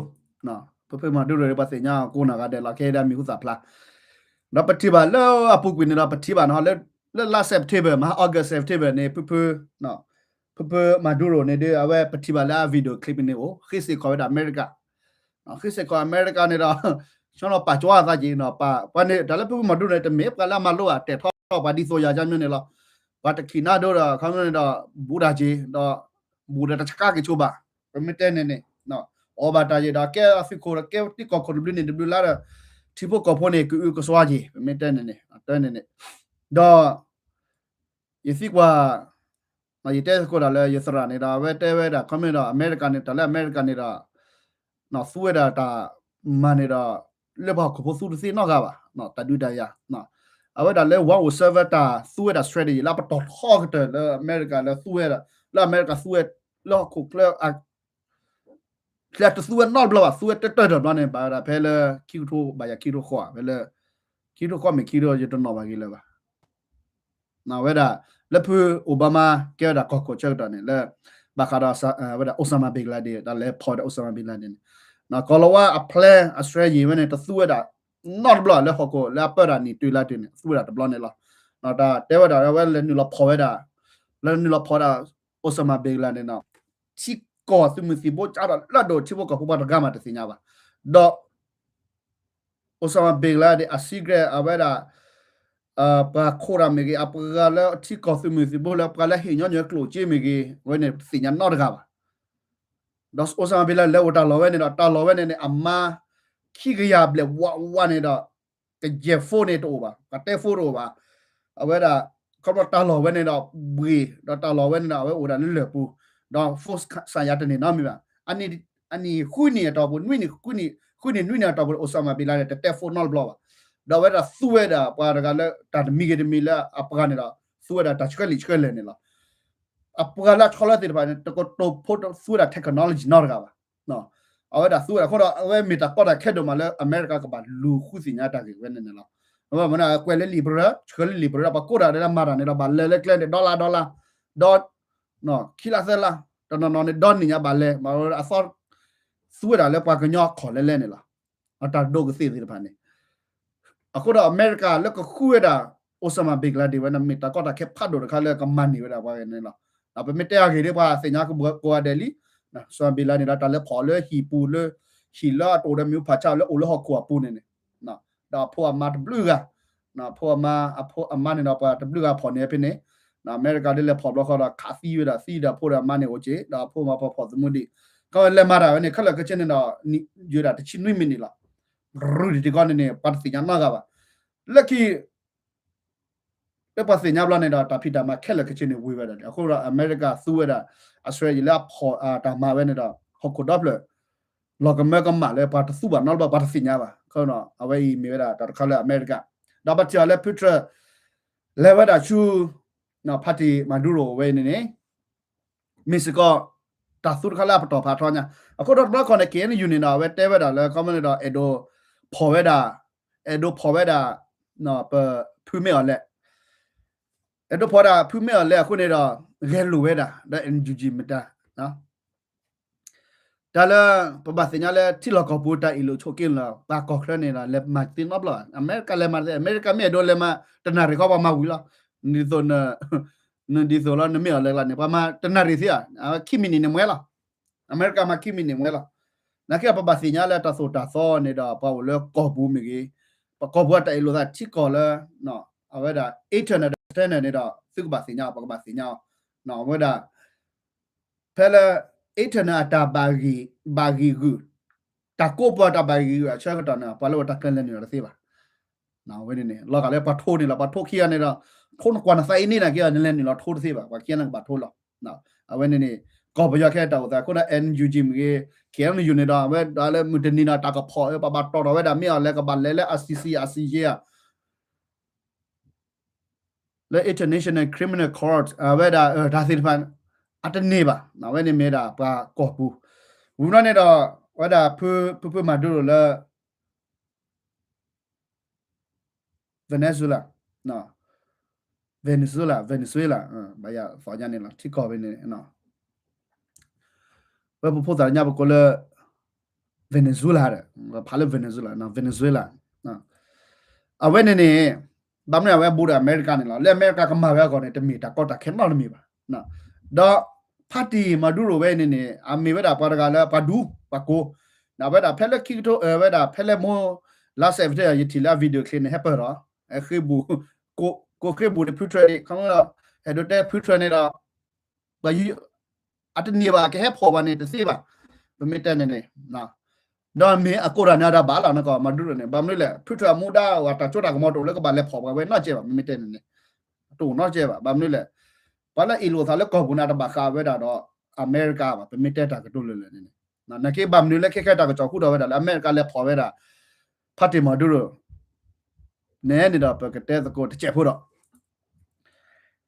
ဖုဖု Maduro ပှၤသ့ၣ်ညါအကိးနီၢ်ဂၤဒဲးလီၤ ခဲအံၤဒၣ်မံၤဟူသၣ်ဖျါ, ဒီးပထံၣ်ဘၣ်လၢအပူၤကွံာ်န့ၣ်ဒီး ပထံၣ်ဘၣ်နီၤ လၢ လၢလါ September မဟါ August September န့ၣ် ဖုဖု ဖုဖု Maduro န့ၣ်ဒီး အဝဲပထံၣ်ဘၣ်လၢအ video clip န့ၣ်အိၣ် ဃ့စ့ၢ်ကီးဝဲဒၣ်အမဲရကၤ ဃ့စ့ၢ်ကီးအမဲရကၤန့ၣ်ဒီး ဆီနီၤပာ်ကၠီအသးက့ၤနီၤ ပှၤန့ၣ် တၢ်လၢဖုဖု Maduro န့ၣ် တမ့ၢ်ပှၤလၢအမၤလိဘၣ် တဲာ်ထီၣ်ပှၤဒ်သိးယၤကန့ၣ်လီၤ. ပှၤတခံးနါဒိဒီး ခီမ့ၢ်န့ၣ်ဒီး ဘူးတၢ်က့ၤ ဒီး ဘူးဒီးတဆှးက့ၤဆိဘၣ် ပမ့ၢ်တဲန့ၣ်န့ၣ် အီၣ်ဘၣ်တၢ်က့ၤဒီး ကဲအသုးခိၣ်ဒီး ကဲတံၤကီၢ်ခိၣ်တဘျုးန့ၣ်တဘျုးလါဒီး ထံဖိကီၢ်ဖိန့ၣ် ကအုကစွါက့ၤ ပမ့ၢ်တဲန့ၣ်န့ၣ် တဲန့ၣ်န့ၣ် ဒီး ယသံကွၢ် ယတဲသကိးတၢ်လၢယသရၣ်န့ၣ်ဒီး အဝဲတဲဝဲဒၣ် ခီမ့ၢ်ဒီး အမဲရကၤန့ၣ် တၢ်လၢအမဲရကၤန့ၣ်ဒီး သူဝဲဒၣ်တၢ်မၤန့ၣ်ဒီး လၢပှၤဟီၣ်ခိၣ်ဖိသူတသ့နီတဂၤဘၣ် တၢ်ဒုးတၢ်ယၤ အဝဲဒၣ်လၢ one oh seven တၢ်သူဝဲဒၣ် strategy လၢပတီၢ်ထီကတၢၢ်လၢအမဲရကၤလၢသူဝဲဒၣ် လၢအမဲရကၤသူဝဲ လၢဟီၣ်ခိၣ်ချၢ လၢတသူဝဲနီတဘျီဘၣ် သူဝဲတတၢၢ်တဘျီန့ၣ် ဘၣ်ဝဲဒၣ်ဖဲလၢ ခံကထိဘၣ်ယၤခံကထိဃိး ဖဲလၢ ခံကထိဃိးမ့ၢ်ခံကထိ ယတနီၣ်ဘၣ်ဂ့ၤလၢၤဘၣ် ဝဲဒၣ် လၢဖု Obama ကဲဝဲဒၣ်ကီၢ်ခိၣ်ဆၢကတီၢ်န့ၣ် လၢ ဘၣ်ဃးဒီး ဝဲဒၣ် Osama bin Laden တၢ်လဲၤဖီၣ်ဝဲဒၣ် Osama bin Laden န့ၣ် ကီၤလၤဝါအ plan အ strategy ဝဲန့ၣ် တသူဝဲဒၣ် နီတဘျီလၢဟီၣ်ခိၣ်လၢအပၢတၢ်နံၣ်တုၤလါတုၤန့ၣ် သူဝဲဒၣ်တဘျီန့ၣ်လီၤ. တၢ်တဲဝဲဒၣ်ဝဲလၢနုာ်လီၤဖီၣ်ဝဲဒၣ် လၢနုာ်လီၤဖီၣ်ဝဲဒၣ် Osama bin Laden န့ၣ် ထံကီၢ်သုးမုၢ်သံၣ်ဘိကဒီးလၢဒိၣ်ထံဖိကီၢ်ဖိပှၤတဂၤမးတသ့ၣ်ညါဘၣ်. ဒီး Osama bin Laden အ secret အဝဲဒၣ် ပှၤခိးတၢ်မ့ၢ်ဂ့ၤ အပှၤလၢထံကီၢ်သုးမုၢ်သံၣ်ဘိလၢပှၤလၢဟ့ၣ်ညီညီကျိၣ်စ့မ့ၢ်ဂ့ၤ အဝဲန့ၣ်တသ့ၣ်ညါနီတဂၤဘၣ်. ဒီး Osama bin Laden လဲၤအိၣ်တၢ်လီၢ်ဝဲန့ၣ်ဒီး တၢ်လီၢ်ဝဲန့ၣ်န့ၣ် အမါ ခံကယၤဘျဲၣ်ဝးဝးန့ၣ်ဒီး ကယဲၢ် phone န့ၣ်တအိၣ်ဘၣ် ကတဲ phone တအိၣ်ဘၣ်. အဝဲဒၣ် ခီဖျိတၢ်လီၢ်ဝဲန့ၣ်ဒီး ဘှ့ၣ် ဒီးတၢ်လီၢ်ဝဲန့ၣ်ဒီး အဝဲအိၣ်ဒၣ်လၢလၢၢ်ပူၤ ဒီး phone စၢယၤတန့ၢ်နီတမံၤဘၣ်. အနံၣ်ဃုနံၣ်အတီၢ်ပူၤ နွံနံၣ် ဃုနံၣ်နွံနံၣ်အတီၢ်ပူၤန့ၣ် Osama bin Laden တတဲ phone နီတဘျီဘၣ်. ဒီးအဝဲဒၣ်သူဝဲဒၣ်ပှၤတဂၤလၢတၢ်တမံၤဂ့ၤတမံၤလၢအပှၤန့ၣ်ဒီး သူဝဲဒၣ်တၢ်ဆှၢလံာ်ဆှၢလဲၢ်န့ၣ်လီၤ. အပှၤလၢအဆီလၢသ့ၣ်တဖၣ်န့ၣ် တကတိၤဖိသူဝဲဒၣ် technology နီတဂၤဘၣ်. အဝဲဒၣ်သူဝဲဒၣ်အဃိဒီး အဝဲမ့ၢ်တၢ်ကီတၢ်ခဲဒိၣ်မးလၢအမဲရကၤကဘၣ်လူၤဃုသ့ၣ်ညါတၢ်ဂ့ၢ်ဝဲန့ၣ်န့ၣ်လီၤ. အဝဲမ့ၢ်ကွဲးလၢလံာ်ပရၢ ဆှၢလၢလံာ်ပရၢဒီး ပှၤကိးတၢ်ဒီးမၤတၢ်န့ၣ်ဒီး ဘၣ်လဲၤလၢကျဲန့ၣ် dollar dollar ဒီး ခံလါသၢလါ တနီၤနီၤန့ၣ် ဒီနံၣ်ညါဘၣ်လဲၤ မ့ၢ်အသီ သူဝဲဒၣ်လၢပှၤကညီခီၣ်လဲလဲန့ၣ်လီၤ. အတၢ်ဒိၣ်ကသ့ၣ်သ့ၣ်တဖၣ်န့ၣ် အဃိဒီးအမဲရကၤလၢကဃုဝဲဒၣ် Osama bin Laden ဝဲန့ၣ် မ့ၢ်တၢ်ကီတၢ်ခဲဖးဒိၣ်တခါလၢကမၤန့ၢ်ဝဲဒၣ်ပှၤဂၤန့ၣ်လီၤ. ပမ့ၢ်တဲအဂ့ၢ်ဒီး ပှၤသ့ၣ်ညါကဘှီကိးဂၤဒဲးလံ Osama bin Laden န့ၣ်ဒီး တၢ်လဲၤဖီၣ်လၢဟံၣ်ပူၤလၢ ဟံၣ်လၢအတအိၣ်ဒီးမံၤဖးဆါလၢအိၣ်လၢဟီၣ်ခိၣ်အပူၤန့ၣ်န့ၣ် ဒီးအဖိအမါတဘျုးဂၤ အဖိအမါ အဖိအမါန့ၣ်ဒီးပှၤတဘျုးဂၤဖီၣ်န့ၢ်ဖဲန့ၣ် အမဲရကၤဒ်လဲၤဖီၣ်ဘျီဃီဒီး ခးသံဝဲဒၣ်သံဒီးအဖိဒီးအမါန့ၣ်အိၣ်က့ၤ ဒီးအဖိမါဖီၣ်ဖီၣ်သမူဒံး ခီလဲၤမၤတၢ်ဝဲန့ၣ် ခဲလၢာ်ခဲဆ့န့ၣ်ဒီး ယိၤဒၣ်တဆံနွံမံးနံးလီၤ. ရူၢ်တံၢ်တံၢ်ကီန့ၣ်န့ၣ် ပှၤတသ့ၣ်ညါနီတဂၤဘၣ်. လၢခံ လၢပှၤသ့ၣ်ညါဘျီန့ၣ်ဒီး တၢ်ဖံးတၢ်မၤခဲလၢာ်ခဲဆ့န့ၣ်ဝံၤဝဲဒၣ်န့ၣ် အဃိဒီးအမဲရကၤသူဝဲဒၣ် အစရ့လးလၢအဖီၣ်တၢ်မၤဝဲန့ၣ်ဒီး ဟီၣ်ခိၣ်ဒီဖျၢၣ် လီၤကမၢကမၣ်လၢပှၤတသူဘၣ်နီတဘျီ ပှၤတသ့ၣ်ညါဘၣ်. အဝဲအံၤမ့ၢ်ဝဲဒၣ်တၢ်တခါလၢအမဲရကၤ ဒီးပထံၣ်အီၤလၢဖုထြၢၣ် လဲၤဝဲဒၣ်ဆူ ဖါတံၣ်မၤဒူရိၣ် အဝဲအံၤန့ၣ်န့ၣ် မ့ၢ်စ့ၢ်ကီး တၢ်သူတခါလၢအပတီၢ်ဖးထီညါ အဃိဒီးတဘျီခီန့ၣ် KNU န့ၣ်ဒီး အဝဲတဲဝဲဒၣ်လၢ ခီမ့ၢ်န့ၣ်ဒီး အဲၣ်ဒိးဖီၣ်ဝဲဒၣ် အဲၣ်ဒိးဖီၣ်ဝဲဒၣ် ပဖုမ့ၢ်အီၤလဲၣ် အဲၣ်ဒိးဖီၣ်ဝဲဒၣ်ဖုမ့ၢ်အီၤလဲၣ်အဃိန့ၣ်ဒီး ဂဲၤလိာ်ဝဲဒၣ် ဒီး NUG မတၤ တၢ်လၢ ပဘၣ်သ့ၣ်ညါလၢထံလီၢ်ကီၢ်ပူၤတၢ်အ့ၣ်လိာ်ဆိးက့လိာ် ပှၤကီၢ်ချၢန့ၣ်ဒီး လဲၤမၤသ့နီတဘျီဘၣ်. အမဲရကၤလဲၤမၤသ့ အမဲရကၤမ့ၢ်အဲၣ်ဒိးလဲၤမၤ တနၣ်ရံၣ်ဃီပှၤမၤဝံၤလီၤ. ဒ်သိး နဒ်သိးလီၤနမ့ၢ်အီၤလဲၤကျါန့ၣ် ပှၤမၤတနၣ်ရံၣ်သ့ဧါ ခံမံးနံးန့ၣ်မွဲလီၤ. အမဲရကၤမၤခံမံးနံးမွဲလီၤ. နာ်က့ပဘၣ်သ့ၣ်ညါလၢတၢ်သိၣ်တၢ်သီန့ၣ်ဒီး ပှၤအိၣ်လၢကီၢ်ပူၤမ့ၢ်ဂ့ၤ, ပကီၢ်ပူၤအတၢ်အ့ၣ်လိာ်သးထံကီၢ်လၢ အဝဲဒၣ် internal ဒီး external န့ၣ်ဒီး သုကဘၣ်သ့ၣ်ညါ ပကဘၣ်သ့ၣ်ညါအီၤ အဝဲဒၣ် ဖဲလၢ internal အတၢ်ဘၣ်ဂံၢ် ဘၣ်ဂံၢ်ဂုာ်, တၢ်ကိးပှၤတၢ်ဘၣ်ဂံၢ်ဂုာ်အဆၢကတီၢ်န့ၣ် ပှၤလၢအိၣ်တၢ်ကျဲလဲၤနုာ်လီၤတသ့ဘၣ်. ဝဲန့ၣ်န့ၣ် လီၤဂာ်လၢပှၤထိန့ၣ်လီၤ. ပှၤထိခံဂၤန့ၣ်ဒီး ထိနကွၢ်နသးအံၤန့ၣ်နာ်က့ နလဲၤနုာ်လီၤထိတသ့ဘၣ်. ပှၤခံဂၤန့ၣ်ကဘၣ်ထိလီၤ. အဝဲန့ၣ်န့ၣ် ကီၢ်ပယီၤခဲတၢ်အိၣ်သး အဃိဒီး NUG မ့ၢ်ဂ့ၤ KNU န့ၣ်ဒီး အဝဲဒၣ်လၢမုၢ်တနံၤဒီး တၢ်ကဖီၣ် ပဘၣ်တီၢ်ထီၣ်ဝဲဒၣ် မ့ၢ်အီၤလဲၤကဘၣ်လဲၤလၢ ICC ICJ ဧါ လၢ International Criminal Court အဝဲဒၣ် တၢ်သ့ၣ်တဖၣ် အတန့ၢ်ဘၣ်. အဝဲန့ၣ်မ့ၢ်ဒၣ်ပှၤကီၢ်ပူၤ ဝံၤဘျီန့ၣ်ဒီး အဝဲဒၣ်ဖုဖုမၤဒူရိၣ်လၢ Venezuela, Venezuela, Venezuela, ဘၣ်ယၤသီညါန့ၣ်လီၤ ထံကီၢ်ဖဲန့ၣ် ဝဲပဖိသၣ်ညါပကိးလၢ Venezuela ဒီး ဖးလၢ Venezuela, Venezuela အဝဲန့ၣ်န့ၣ် ဘၣ်မနုၤအဝဲဘူးဒီးအမဲရကၤန့ၣ်လီၤ. လၢအမဲရကၤကမၤဝဲအဂီၢ်န့ၣ် တမ့ၢ်တၢ်ကီတၢ်ခဲနီတမံၤဘၣ်. ဒီး ဖါတံၢ် Maduro ဝဲန့ၣ်န့ၣ် အမ့ၢ်ဝဲဒၣ်ပှၤတဂၤလၢပှၤဒူပှၤကိး အဝဲဒၣ်ဖဲလၢခံကထိ အဝဲဒၣ်ဖဲလၢမိၢ်လါစဲးပထ့ဘၢၣ် ယထံၣ်လၢအ video clip န့ၣ် ဟဲပၢၢ်ဒီး ဃ့ဘူး ကိးဃ့ဘူးန့ၣ် ဖုထြဲးန့ၣ် ခီမီဒီး အဲၣ်ဒိးတဲဖုထြဲးန့ၣ်ဒီး ပှၤယူ အတန့ၢ်ဘၣ် ကဟဲဖီၣ်ဘၣ်န့ၣ် တသ့ဘၣ်. ပမ့ၢ်တဲန့ၣ်န့ၣ် ဒီးမ့ၢ်အကိးတၢ်န့ၣ်ဒီးဘၣ်လီၤနကီး Maduro န့ၣ် ဘၣ်မနုၤလဲၣ် ဖုထြဲးအမူဒါ တၢ်ကၠိတၢ်ကမီၤတအိၣ်လၢကဘၣ်လဲၤဖီၣ်ပှၤဝဲနီတစဲးဘၣ် ပမ့ၢ်တဲန့ၣ်န့ၣ် တအိၣ်နီတစဲးဘၣ်. ဘၣ်မနုၤလဲၣ် ပှၤလၢအ့ၣ်လိာ်သးလၢကီၢ်ပူၤန့ၣ် တဘၣ်ဃးဝဲဒၣ်ဒီး အမဲရကၤဘၣ် ပမ့ၢ်တဲတၢ်ကတိၤလၢာ်လၢာ်န့ၣ်န့ၣ် နာ်က့ဘၣ်မနုၤလၢခဲခဲတၢ်ကစီၣ်ဟူထီၣ်ဝဲဒၣ်လၢအမဲရကၤလဲၤဖီၣ်ဝဲဒၣ် ဖါတံၢ် Maduro န့ၣ်န့ၣ်ဒီး ပကတဲသကိးတစဲးဖိဒီး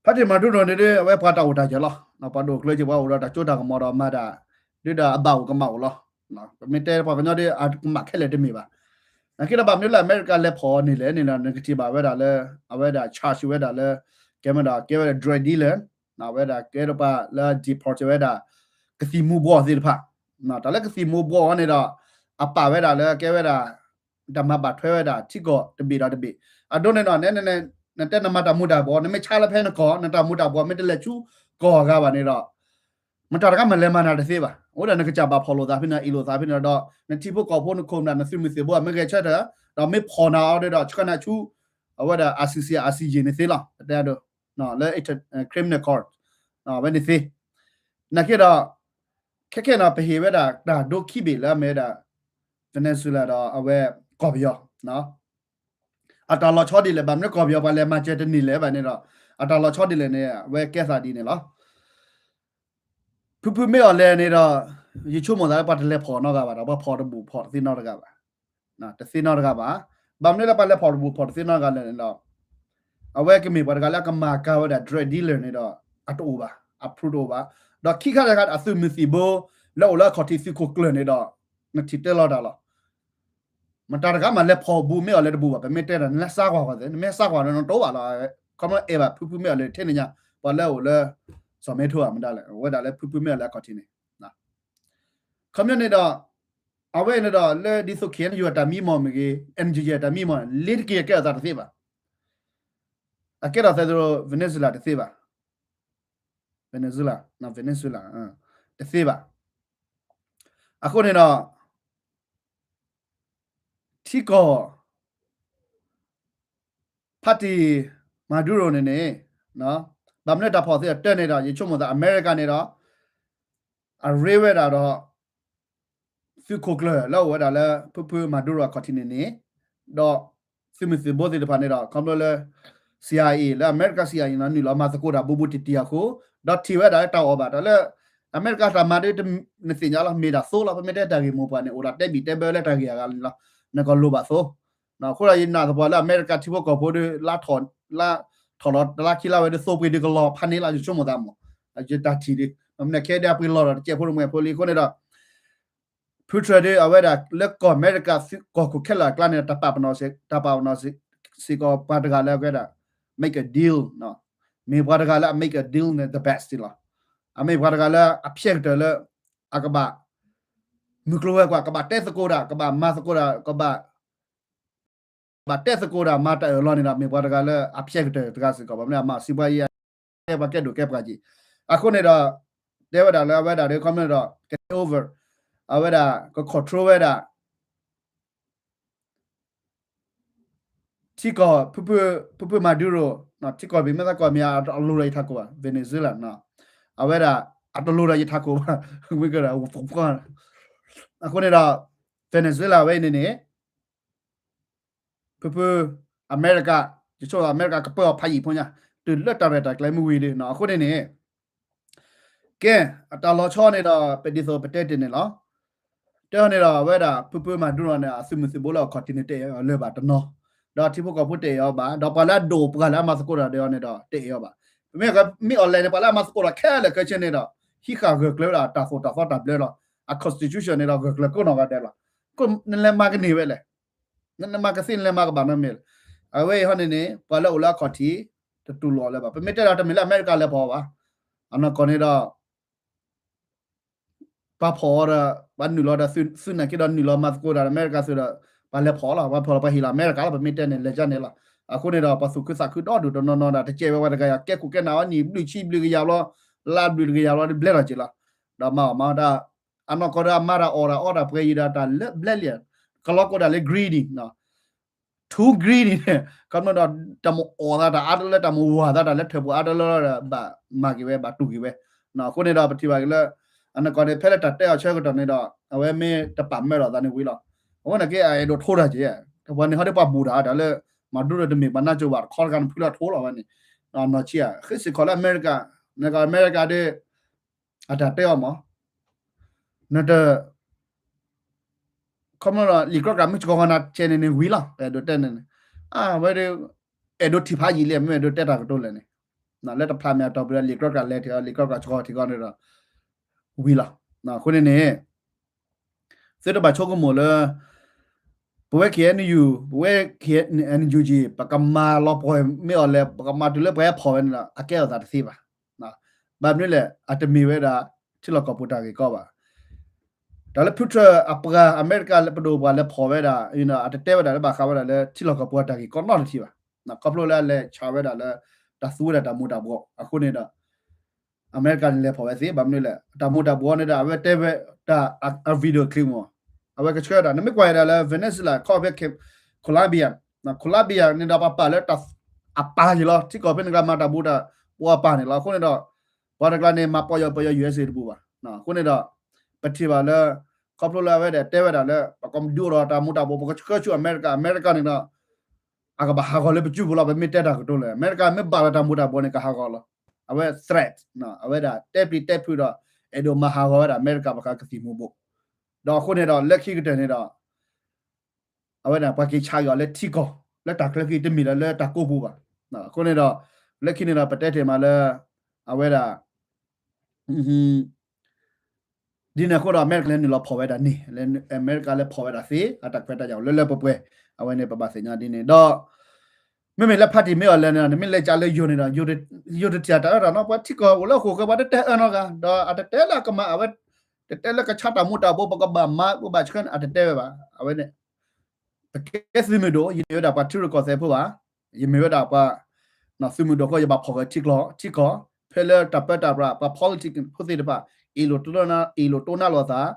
ဖါတံၢ် Maduro န့ၣ်ဒီး အဝဲပှၤတၢ်အိၣ်တၢ်ယၢၤလီၤ. ပှၤဒိၣ်ကျၢၤက့ၤ ပှၤအိၣ်ဒီးတၢ်ကၠိတၢ်ကမီၤဒီးမၤတၢ် ဒုးဒီးအဘၣ်အိၣ်ကမၣ်အိၣ်လီၤ. ပမ့ၢ်တဲပှၤကညီဒီး အကမၣ်ခဲလၢာ်တမ့ၢ်ဘၣ်. နာ်က့ဒီးဘၣ်မနုၤလၢအမဲရကၤလဲၤဖီၣ်န့ၣ်လဲၣ်န့ၣ်လီၤ နကထံၣ်ဘၣ်ဝဲဒၣ်လၢ အဝဲဒၣ် charge ဝဲဒၣ်လၢ ကဲမ့ၢ်ဒီး ကဲဝဲဒၣ် drug dealer အဝဲဒၣ်ကဲဒီးပှၤလၢ deport ဝဲဒၣ် ကသံၣ်မူၤဘှီးသ့ၣ်တဖၣ် တၢ်လၢကသံၣ်မူၤဘှီးအီၤန့ၣ်ဒီး အပာ်ဝဲဒၣ်လၢကဲဝဲဒၣ် တၢ်မၤဘၣ်ထွဲဝဲဒၣ်ထံကီၢ်တဘ့ၣ်ဒီးတဘ့ၣ် အဒိန့ၣ်ဒီး နတဲနမၤတၢ်မူၤတၢ်ဘှီး နမ့ၢ်ဆါလၢဖဲနကီၢ် နတၢ်မူၤတၢ်ဘှီး မ့ၢ်တလဲၤဆူကီၢ်အဂၤဘၣ်န့ၣ်ဒီး မတၤတဂၤမၤလဲၤမၤနၤတသ့ဘၣ်. အိၣ်ဒီးနကစၢ်ဘၣ်ဖီၣ်လိာ်သးဖဲန့ၣ် အ့ၣ်လိာ်သးဖဲန့ၣ်ဒီး နထံဖိကီၢ်ဖိ နခိၣ်နနၢ် နသုးမုၢ်သံၣ်ဘိ အမ့ၢ်ဂဲၤဆၢထၢၣ် ဒီးမ့ၢ်ဖီၣ်နၤအီၤဒီး ဆှၢနၤဆူ အဝဲဒၣ် ICC ICJ န့ၣ်သ့လီၤ. တဲဒိ လၢ criminal court အဝဲန့ၣ်သ့. နာ်က့ဒီး ခဲခဲန့ၣ် ပဟ့ၣ်ဝဲဒၣ်တၢ်ဒိခံဘ့ၣ်လၢအမ့ၢ်ဝဲဒၣ် Venezuela ဒီးအဝဲကီၢ်ပယီၤ အတၢ်လီၤဆီဒ်လဲၣ် ဘၣ်မနုၤကီၢ်ပယီၤ ပှၤလဲၤမၤစၢၤတန့ၢ်လၢၤဘၣ်န့ၣ်ဒီး အတၢ်လီၤဆီဒ်လဲၣ်န့ၣ် အဝဲကဲသးဒ်န့ၣ်လီၤ. ဖုဖုမ့ၢ်အီၤလဲၣ်န့ၣ်ဒီး ယဆိကမိၣ်သးလၢပှၤတလဲၤဖီၣ်နီတဂၤဘၣ်ဒီး ပှၤဖီၣ်တဘူၣ်ဖီၣ်တသ့နီတဂၤဘၣ်. တသ့နီတဂၤဘၣ်. ဘၣ်မနုၤလၢပှၤလဲၤဖီၣ်တဘူၣ်ဖီၣ်တသ့နီတဂၤလဲၣ်န့ၣ်ဒီး အဝဲကမ့ၢ်ပှၤတဂၤလၢအကမၤကၤဝဲဒၣ် drug dealer န့ၣ်ဒီး အတအိၣ်ဘၣ်, အ proof တအိၣ်ဘၣ်. ဒီးခံခါတခါ အသုးမုၢ်သံၣ်ဘိ လၢအိၣ်လၢအခီၣ်ထံးသုးခိၣ်ကျၢၢ်န့ၣ်ဒီး နထံၣ်တဲလီၤတၢ်လီၤ. မတၤတဂၤမးလဲၤဖီၣ်ဘူးမ့ၢ်အီၤလဲၣ်တဘူၣ်ဘၣ်. ပမ့ၢ်တဲတၢ် နလဲၤစါကွၢ်ကွၢ်သ့, နမ့ၢ်စါကွၢ်န့ၣ် နတအိၣ်ဘၣ်လီၤ. ခီမ့ၢ်အဲၣ်ဘၣ်ဖုဖုမ့ၢ်အီၤလဲၣ်ထဲန့ၣ်ညါ, ပှၤလၢအိၣ်လၢ စီၤမဲထိဧါ မတၤလဲၣ်, ဝဲဒၣ်လၢဖုဖုမ့ၢ်အီၤလဲၣ်အခီၣ်ထံးန့ၣ် ခီမ့ၢ်န့ၣ်ဒီး အဝဲန့ၣ်ဒီး လၢဒ်သိး KNU အတၢ်မံမီၢ်မ့ၢ်ဂ့ၤ, NUG အတၢ်မံမီၢ် လ့ၤတက့ၤအကဲအသးတသ့ဘၣ်. အကဲထီၣ်သးဒ်သိး Venezuela တသ့ဘၣ်. Venezuela, Venezuela တသ့ဘၣ်. အဃိန့ၣ်ဒီး ထံကီၢ် ဖါတံၢ် Maduro န့ၣ်န့ၣ် ဘၣ်မနုၤတၢ်ဖီၣ်သ့အတၢ်န့ၣ်ဒီး ယဆိကမိၣ်သး အမဲရကၤန့ၣ်ဒီး အရ့ဝဲဒၣ်ဒီး သုးခိၣ်ကျၢၢ်လၢအအိၣ်ဝဲဒၣ်လၢ ဖုဖု Maduro အခီၣ်ထံးန့ၣ်န့ၣ်, ဒီးသုးမုၢ်သံၣ်ဘိသ့ၣ်တဖၣ်န့ၣ်ဒီး ခီဖျိလၢ CIA လၢအမဲရကၤ CIA န့ၣ် နုာ်လီၤမၤသကိးတၢ်ဘူးဘူးတံၢ်တံၢ်အဃိ, ဒီးထံၣ်ဝဲဒၣ်လၢတၢ်အီၣ်ဘၣ် တၢ်လၢ အမဲရကၤတၢ်မၤဒ် နသ့ၣ်ညါလီၤ မ့ၢ်ဒၣ်သိလီၤ. ပမ့ၢ်တဲတၢ်ဂ့ၢ်မိၢ်ပှၢ်န့ၣ် အိၣ်ဒၣ်တဲဘံၣ်တဲဘၢလၢတၢ်ဂ့ၢ်အဂၤန့ၣ်လီၤ. နကလိၣ်ဘၣ်သိ အဃိဒီးယနာ်သပှၢ်လၢအမဲရကၤထံဖိကီၢ်ဖိဒီး လါထီၣ်လီၤတလါခံလါဝဲဒီး သိပှ့ၤဒုးကလီၤဖးန့ၢ်လီၤ ယဆိကမိၣ်သးမး, ယတၢ်ထံၣ်ဒ် မနုၤခဲဒ်အပှ့ၤလီၤဒီးတစဲးဖိတမှဲၤဖိလံအဃိန့ၣ်ဒီး ဖုထြဲးဒီး အဝဲဒၣ်လၢကီၢ်အမဲရကၤ သုးကီၢ်ခိၣ်ခဲလၢာ်အကျါန့ၣ် တၢ်ပာ်ပနီၣ်စ့ၢ်ကီးပှၤတဂၤလၢအဝဲဒၣ် make a deal, မ့ၢ်ပှၤတဂၤလၢအ make a deal န့ၣ် the best လီၤ. အမ့ၢ်ပှၤတဂၤလၢအဖျဲးကတၢၢ်လၢ အကဘၣ် မုၢ်ကျိၤဝဲၤကွာ် ကဘၣ်တဲသကိးတၢ် ကဘၣ်မၤသကိးတၢ် ကဘၣ် ဘၣ်တဲသကိးတၢ်မၤတၢ်အၢၣ်လီၤန့ၣ်ဒီး မ့ၢ်ပှၤတဂၤလၢအဖျဲးကတၢၢ်တဂၤစ့ၢ်ကီး ဘၣ်မနုၤအမၤစံးပှၤယဲ ပှၤကဲဒိၣ်ကဲပှၤက့ၤ. အဃိန့ၣ်ဒီး တဲဝဲဒၣ်လၢအဝဲဒၣ်ဒီး ခီမ့ၢ်ဒီး က take over အဝဲဒၣ်က control ဝဲဒၣ် ထံကီၢ် ဖုဖု ဖုဖု Maduro ထံကီၢ်ဘ့ၣ်မ့ၢ်သးကီၢ်မ့ၢ် အတလိၤဒီးယထးခိၣ်ဘၣ် Venezuela အဝဲဒၣ် အတလိၤဒီးယထးခိၣ်ဘၣ် မ့ၢ်ကဒီး အဃိန့ၣ်ဒီး Venezuela ဝဲအံၤန့ၣ်န့ၣ် ဖုဖု အမဲရကၤ ယဆိကမိၣ်အမဲရကၤကပၢအီၤဖးယံာ်ဖိညါ တုၤလၢတၢ်ရဲၣ်တၢ်ကျဲၤမ့ၢ်ဝံၤဒီး အဃိန့ၣ်န့ၣ် ကဲ အတၢ်လီၤဆီန့ၣ်ဒီး ပဒ်သိးပတဲတ့ၢ်န့ၣ်လီၤ. တၢ်န့ၣ်ဒီး အဝဲဒၣ် ဖုဖု Maduro န့ၣ် အသုးမုၢ်သံၣ်ဘိလၢအခီၣ်ထံးန့ၣ် တအဲၣ်အီၤလၢၤဘၣ်တနီၤ, ဒီးထံဖိကီၢ်ဖိတအဲၣ်အီၤဘၣ်, ဒီးပှၤလၢအဒိၣ်ပှၤလၢအမၤသကိးတၢ်ဒီးအီၤန့ၣ်ဒီး တအဲၣ်အီၤဘၣ်. မ့ၢ်အီၤလဲၣ်န့ၣ် ပှၤလၢအမၤသကိးတၢ်ခဲလၢာ်ခဲဆ့န့ၣ်ဒီး ဟံးဃာ်ဂၢၢ်ကျၢၤဝဲဒၣ်တၢ်သိၣ်တၢ်သီတၢ်ဘျၢလီၤ. အ constitution န့ၣ်ဒီး ဂၢၢ်ကျၢၤကိးနီၢ်ဂၤဒဲးလီၤ. နလဲၤမၤကန့ၢ်ဝဲလဲၣ်, နမၤကသ့ နလဲၤမၤကဘၣ်နီတမံၤလဲၣ်. အဝဲအံၤဟီန့ၣ်န့ၣ် ပှၤလၢအိၣ်လၢအခီၣ်ထံး တတူၢ်လိာ်အီၤလၢၤဘၣ်. ပမ့ၢ်တဲဒီးတမ့ၢ်လၢအမဲရကၤလဲၤဖီၣ်အီၤဘၣ်. အနီၢ်ကီၢ်န့ၣ်ဒီး ပှၤဖီၣ်အီၤဒီး ပှၤနုာ်လီၤဒီး သုးနာ်က့ဒီးနုာ်လီၤမၤသကိးတၢ်ဒီး အမဲရကၤသုးဒီး ပှၤလဲၤဖီၣ်လီၤ. ပှၤဖီၣ်လီၤပှၤဟ့ၣ်လီၤအမဲရကၤလီၤ. ပမ့ၢ်တဲန့ၣ် လဲၤကန့ၣ်လီၤ. အဃိန့ၣ်ဒီး ပှၤသူၣ်ခုသးခုဒီဒူၣ်တနီၤနီၤဒီး တကဲဝဲပှၤတဂၤယၤ ကဲခိၣ်ကဲနၢ်အီၤနံၣ်ဘျုးဆံဘျုးကယၤဘျီ လါဘျုးတကယၤဘျီ ဘျဲၣ်ထီၣ်က့ၤလီၤ. ဒီးမၤအီၣ်မၤတၢ် အနီၢ်ကီၢ်ဒီးအမၤတၢ်အီၣ်တၢ်အီတၢ်ပှဲၤယံၤဒီးတၢ်လၢဘျဲၣ်လံ. ကလီကိးတၢ်လၢ greedy too greedy န့ၣ် ခီဖျိဒီး တၢ်မၤအီၣ်သးတၢ်အါတလၢ တၢ်မၤဝၤသးတၢ်လၢထၢၣ်ပူၤအါတလၢဒီး ဘၣ်မၤက့ၤဝဲ ဘၣ်တူၢ်က့ၤဝဲ. အဃိန့ၣ်ဒီး ပထံၣ်ဘၣ်က့ၤလၢ အနီၢ်ကီၢ်န့ၣ် ဖဲလၢတၢ်တဲအီၤဆၢကတီၢ်န့ၣ်ဒီး အဝဲမ့ၢ်တပာ်မၢလီၤသးန့ၣ်ဝံၤလီၤ. အဃိန့ၣ်က့ အအဲၣ်ဒိးထိတၢ်က့ ပှၤန့ၣ်ဟီဒ်ပှၤဘူးတၢ်တၢ်လၢ မၤဒူၣ်ဒီးတမ့ၢ်ပှၤနါစိၤဘၣ်တခီတခါန့ၣ် ဖုလၢအထိလီၤဝဲန့ၣ် နီၢ်ဆံးဧါ ဃ့စ့ၢ်ကီးလၢအမဲရကၤ နကအီၣ်အမဲရကၤဒီး အတၢ်တဲအီၤမး နတ ခီမီဒီး လံာ်ကြီကြၢ်မုၢ်စကီၤဃီနၤ ဆဲးန့ၣ်န့ၣ်ဝံၤလီၤ ပအဲၣ်ဒိးတဲန့ၣ်န့ၣ် အဝဲဒီး အဲၣ်ဒိးထံၣ်ဖးယံာ်လံ မ့ၢ်အဲၣ်ဒိးတဲတၢ်ကတိၤလဲၣ်န့ၣ် လၢတဖျးမဲာ်အတီၢ်ပူၤဒီး လံာ်ကြီကြၢ်လဲၤထံၣ်အီၤ လံာ်ကြီကြၢ်စကီၤထံၣ်ကီန့ၣ်ဒီး ဝံၤလီၤ. အဃိန့ၣ်န့ၣ် သုတဘၣ်ဆိကမိၣ်လၢ ပဝဲ ခ့ၣ်အဲၣ်ယူၣ် ပဝဲ ခ့ၣ်အဲၣ်ယူၣ်ကၠံၣ် ပကမၤလီၤပှီၢ်မ့ၢ်အီၤလဲၣ် ပကမၤတုၤလၢပှၤဟဲဖီၣ်ဝဲန့ၣ်ဒီး အကဲထီၣ်သးတသ့ဘၣ်. ဘၣ်မနုၤလဲၣ် အတမ့ၢ်ဝဲဒၣ် ထံလီၢ်ကီၢ်ပူၤတၢ်ဂ့ၢ်ကီဘၣ်. တၢ်လၢဖုထြၢၣ်အပှၤ အမဲရကၤလၢပဒိၣ်ပှၤလဲၤဖီၣ်ဝဲဒၣ် အတတဲဝဲဒၣ်လၢဘၣ်ဃးဝဲဒၣ်လၢထံလီၢ်ကီၢ်ပူၤအတၢ်ဂ့ၢ်ကီနီတထံၣ်ဘၣ်. ခီဖျိလၢအလဲၤဆှးဝဲဒၣ်လၢ တၢ်သူဝဲဒၣ်တၢ်မူၤတၢ်ဘှီး အဃိန့ၣ်ဒီး အမဲရကၤန့ၣ်လဲၤဖီၣ်ဝဲသ့ ဘၣ်မနုၤလဲၣ် တၢ်မူၤတၢ်ဘှီးန့ၣ်ဒီး အဝဲတဲဝဲတၢ် အ video clip မး အဝဲကဆှၢဒၣ် နမ့ၢ်ကွၢ်ဒၣ်လၢ Venezuela ခီဖဲ Colombia Colombia န့ၣ်ဒီးပှၤပာ်လၢ အပာ်ယံၤလီၤ ထံကီၢ်ဖဲန့ၣ်ကျါမၤတၢ်မူၤတၢ်ဘှီးအပာ်န့ၣ်လီၤ. အဃိန့ၣ်ဒီး ပှၤတကျါန့ၣ် မၤပီၢ်ယီၤပီၢ်ယီၤ ယူၣ်အ့စ့ တပူၤဘၣ်. အဃိန့ၣ်ဒီး ပထံၣ်ဘၣ်လၢ ခီဖျိလၢအဝဲဒၣ်တဲဝဲဒၣ်လၢ ပကမၤဒူၣ်ဒီးတၢ်မူၤတၢ်ဘှီး ပကဆှၢဆူအမဲရကၤ အမဲရကၤန့ၣ်ဒီး အကဘၣ်ဟးဂီၤလၢပစုပူၤလီၤ ပမ့ၢ်တဲတၢ်ကတိၤလဲၣ် အမဲရကၤမ့ၢ်ဘၣ်လီၤတၢ်မူၤတၢ်ဘှီးန့ၣ် ကဟးဂီၤလီၤ. အဝဲ threat အဝဲဒၣ်တဲပျံၤတဲဖုးဒီး အဲၣ်ဒိးမၤဟးဂီၤဝဲဒၣ်အမဲရကၤပှၤကသံၣ်မူၤဘှီး ဒီးအဃိန့ၣ်ဒီး လၢခံကတၢၢ်န့ၣ်ဒီး အဝဲဒၣ်ပှၤက့ၤဆါက့ၤအီၤလၢထံကီၢ် လၢတၢ်ကျၢၤက့ၤတမ့ၢ်လၢ လၢတၢ်ကိးပူၤဘၣ်. အဃိန့ၣ်ဒီး လၢခံန့ၣ်ဒီး ပတဲတ့ၢ်မးလၢ အဝဲဒၣ် ဒ်န့ၣ်အဃိဒီး အမဲရကၤလဲၤနုာ်လီၤဖီၣ်ဝဲဒၣ်န့ၣ် အမဲရကၤလဲၤဖီၣ်ဝဲဒၣ်သ့ အတၢ်ခွဲးတၢ်ယာ်လၢလၢပှဲၤပှဲၤ အဝဲန့ၣ်ပဘၣ်သ့ၣ်ညါဒ်န့ၣ်ဒီး မ့မ့ၢ်လၢ party မ့ၢ်အီၤလဲၣ်န့ၣ် နမ့ၢ်လဲၤကးလၢယိၤန့ၣ်ဒီး ယိၤတထံၣ်အတၢ်အၢတၢ်နီၤ ပှၤထံကီၢ်အိၣ်လၢဟီၣ်ခိၣ်ဃၢၤ ပှၤတတဲအၢနီတဂၤ ဒီးအတတဲလၢအကမၤ အဝဲ တတဲလၢကဆါတၢ်မူၤတၢ်ဘှီး ပကဘၣ်မၤ ပကဘၣ်ဆှၢန့ၣ် အတတဲဝဲဘၣ်. အဝဲန့ၣ် ပကဲသုးမုၢ်ဒိၣ် ယမ့ၢ်ဝဲဒၣ်ပှၤထံရူၢ်ကီၢ်သဲးဖိဘၣ်, ယမ့ၢ်ဝဲဒၣ်ပှၤ သုးမုၢ်ဒိၣ်အဃိ ယဘၣ်ဖီၣ်ဃာ်ထံကီၢ် ထံကီၢ် ဖဲလၢတၢ်ပၢတၢ်ပြး ပှၤ politics ဖိသ့ၣ်တဖၣ် အ့ၣ်လိာ်တိၢ်နါ အ့ၣ်လိာ်တိၢ်နါလိာ်သး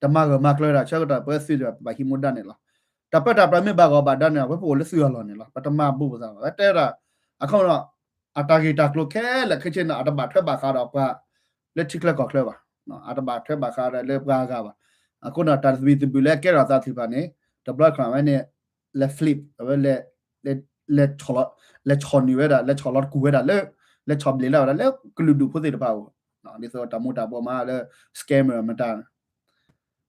တမၤဂၢၢ်မၤကျၢၤတၢ်ဆၢကတီၢ် ပဝဲသုးတဖၣ် ပဘၣ်ဟံးမူဒါန့ၣ်လီၤ. တၢ်ပၢတၢ်ပြးမ့ၢ်ဘၣ်ဂီၢ်ဘၣ်ဒါန့ၣ် အဝဲပအိၣ်လၢသုးအလီၢ်န့ၣ်လီၤ. ပတမၤဘူးပသးဘၣ်. ဝဲတဲဒၣ် အခီပညီ အတၢ်ဂ့ၢ်တၢ်ကျိၤခဲလၢာ်ခဲဆ့န့ၣ် အတဘၣ်ထွဲဘၣ်ဃးဒီးပှၤလၢထံချၢကီၢ်ချၢဘၣ်, အတဘၣ်ထွဲဘၣ်ဃးဒီးလၢပှၤအဂၤဘၣ်. အဃိန့ၣ် တၢ်သဘံၣ်သဘုၣ်လၢအကဲထီၣ်သးသ့ၣ်တဖၣ်န့ၣ် တဘျီတခီၣ်ဝဲန့ၣ် လဲၤ flip အဝဲ လဲၤ လဲၤဆီၣ်နုာ်ဝဲဒၣ် လဲၤဆီၣ်လီၤတကူၣ်ဝဲဒၣ်လၢ လဲၤဆီၣ်ဘျ့းလၢ်ဝဲဒၣ်လၢကလုာ်ဒူၣ်ဖိသ့ၣ်တဖၣ်အအိၣ်, ဒ်သိးတၢ်မူၤတၢ်ဘှီးမးလၢ scammer မတၤ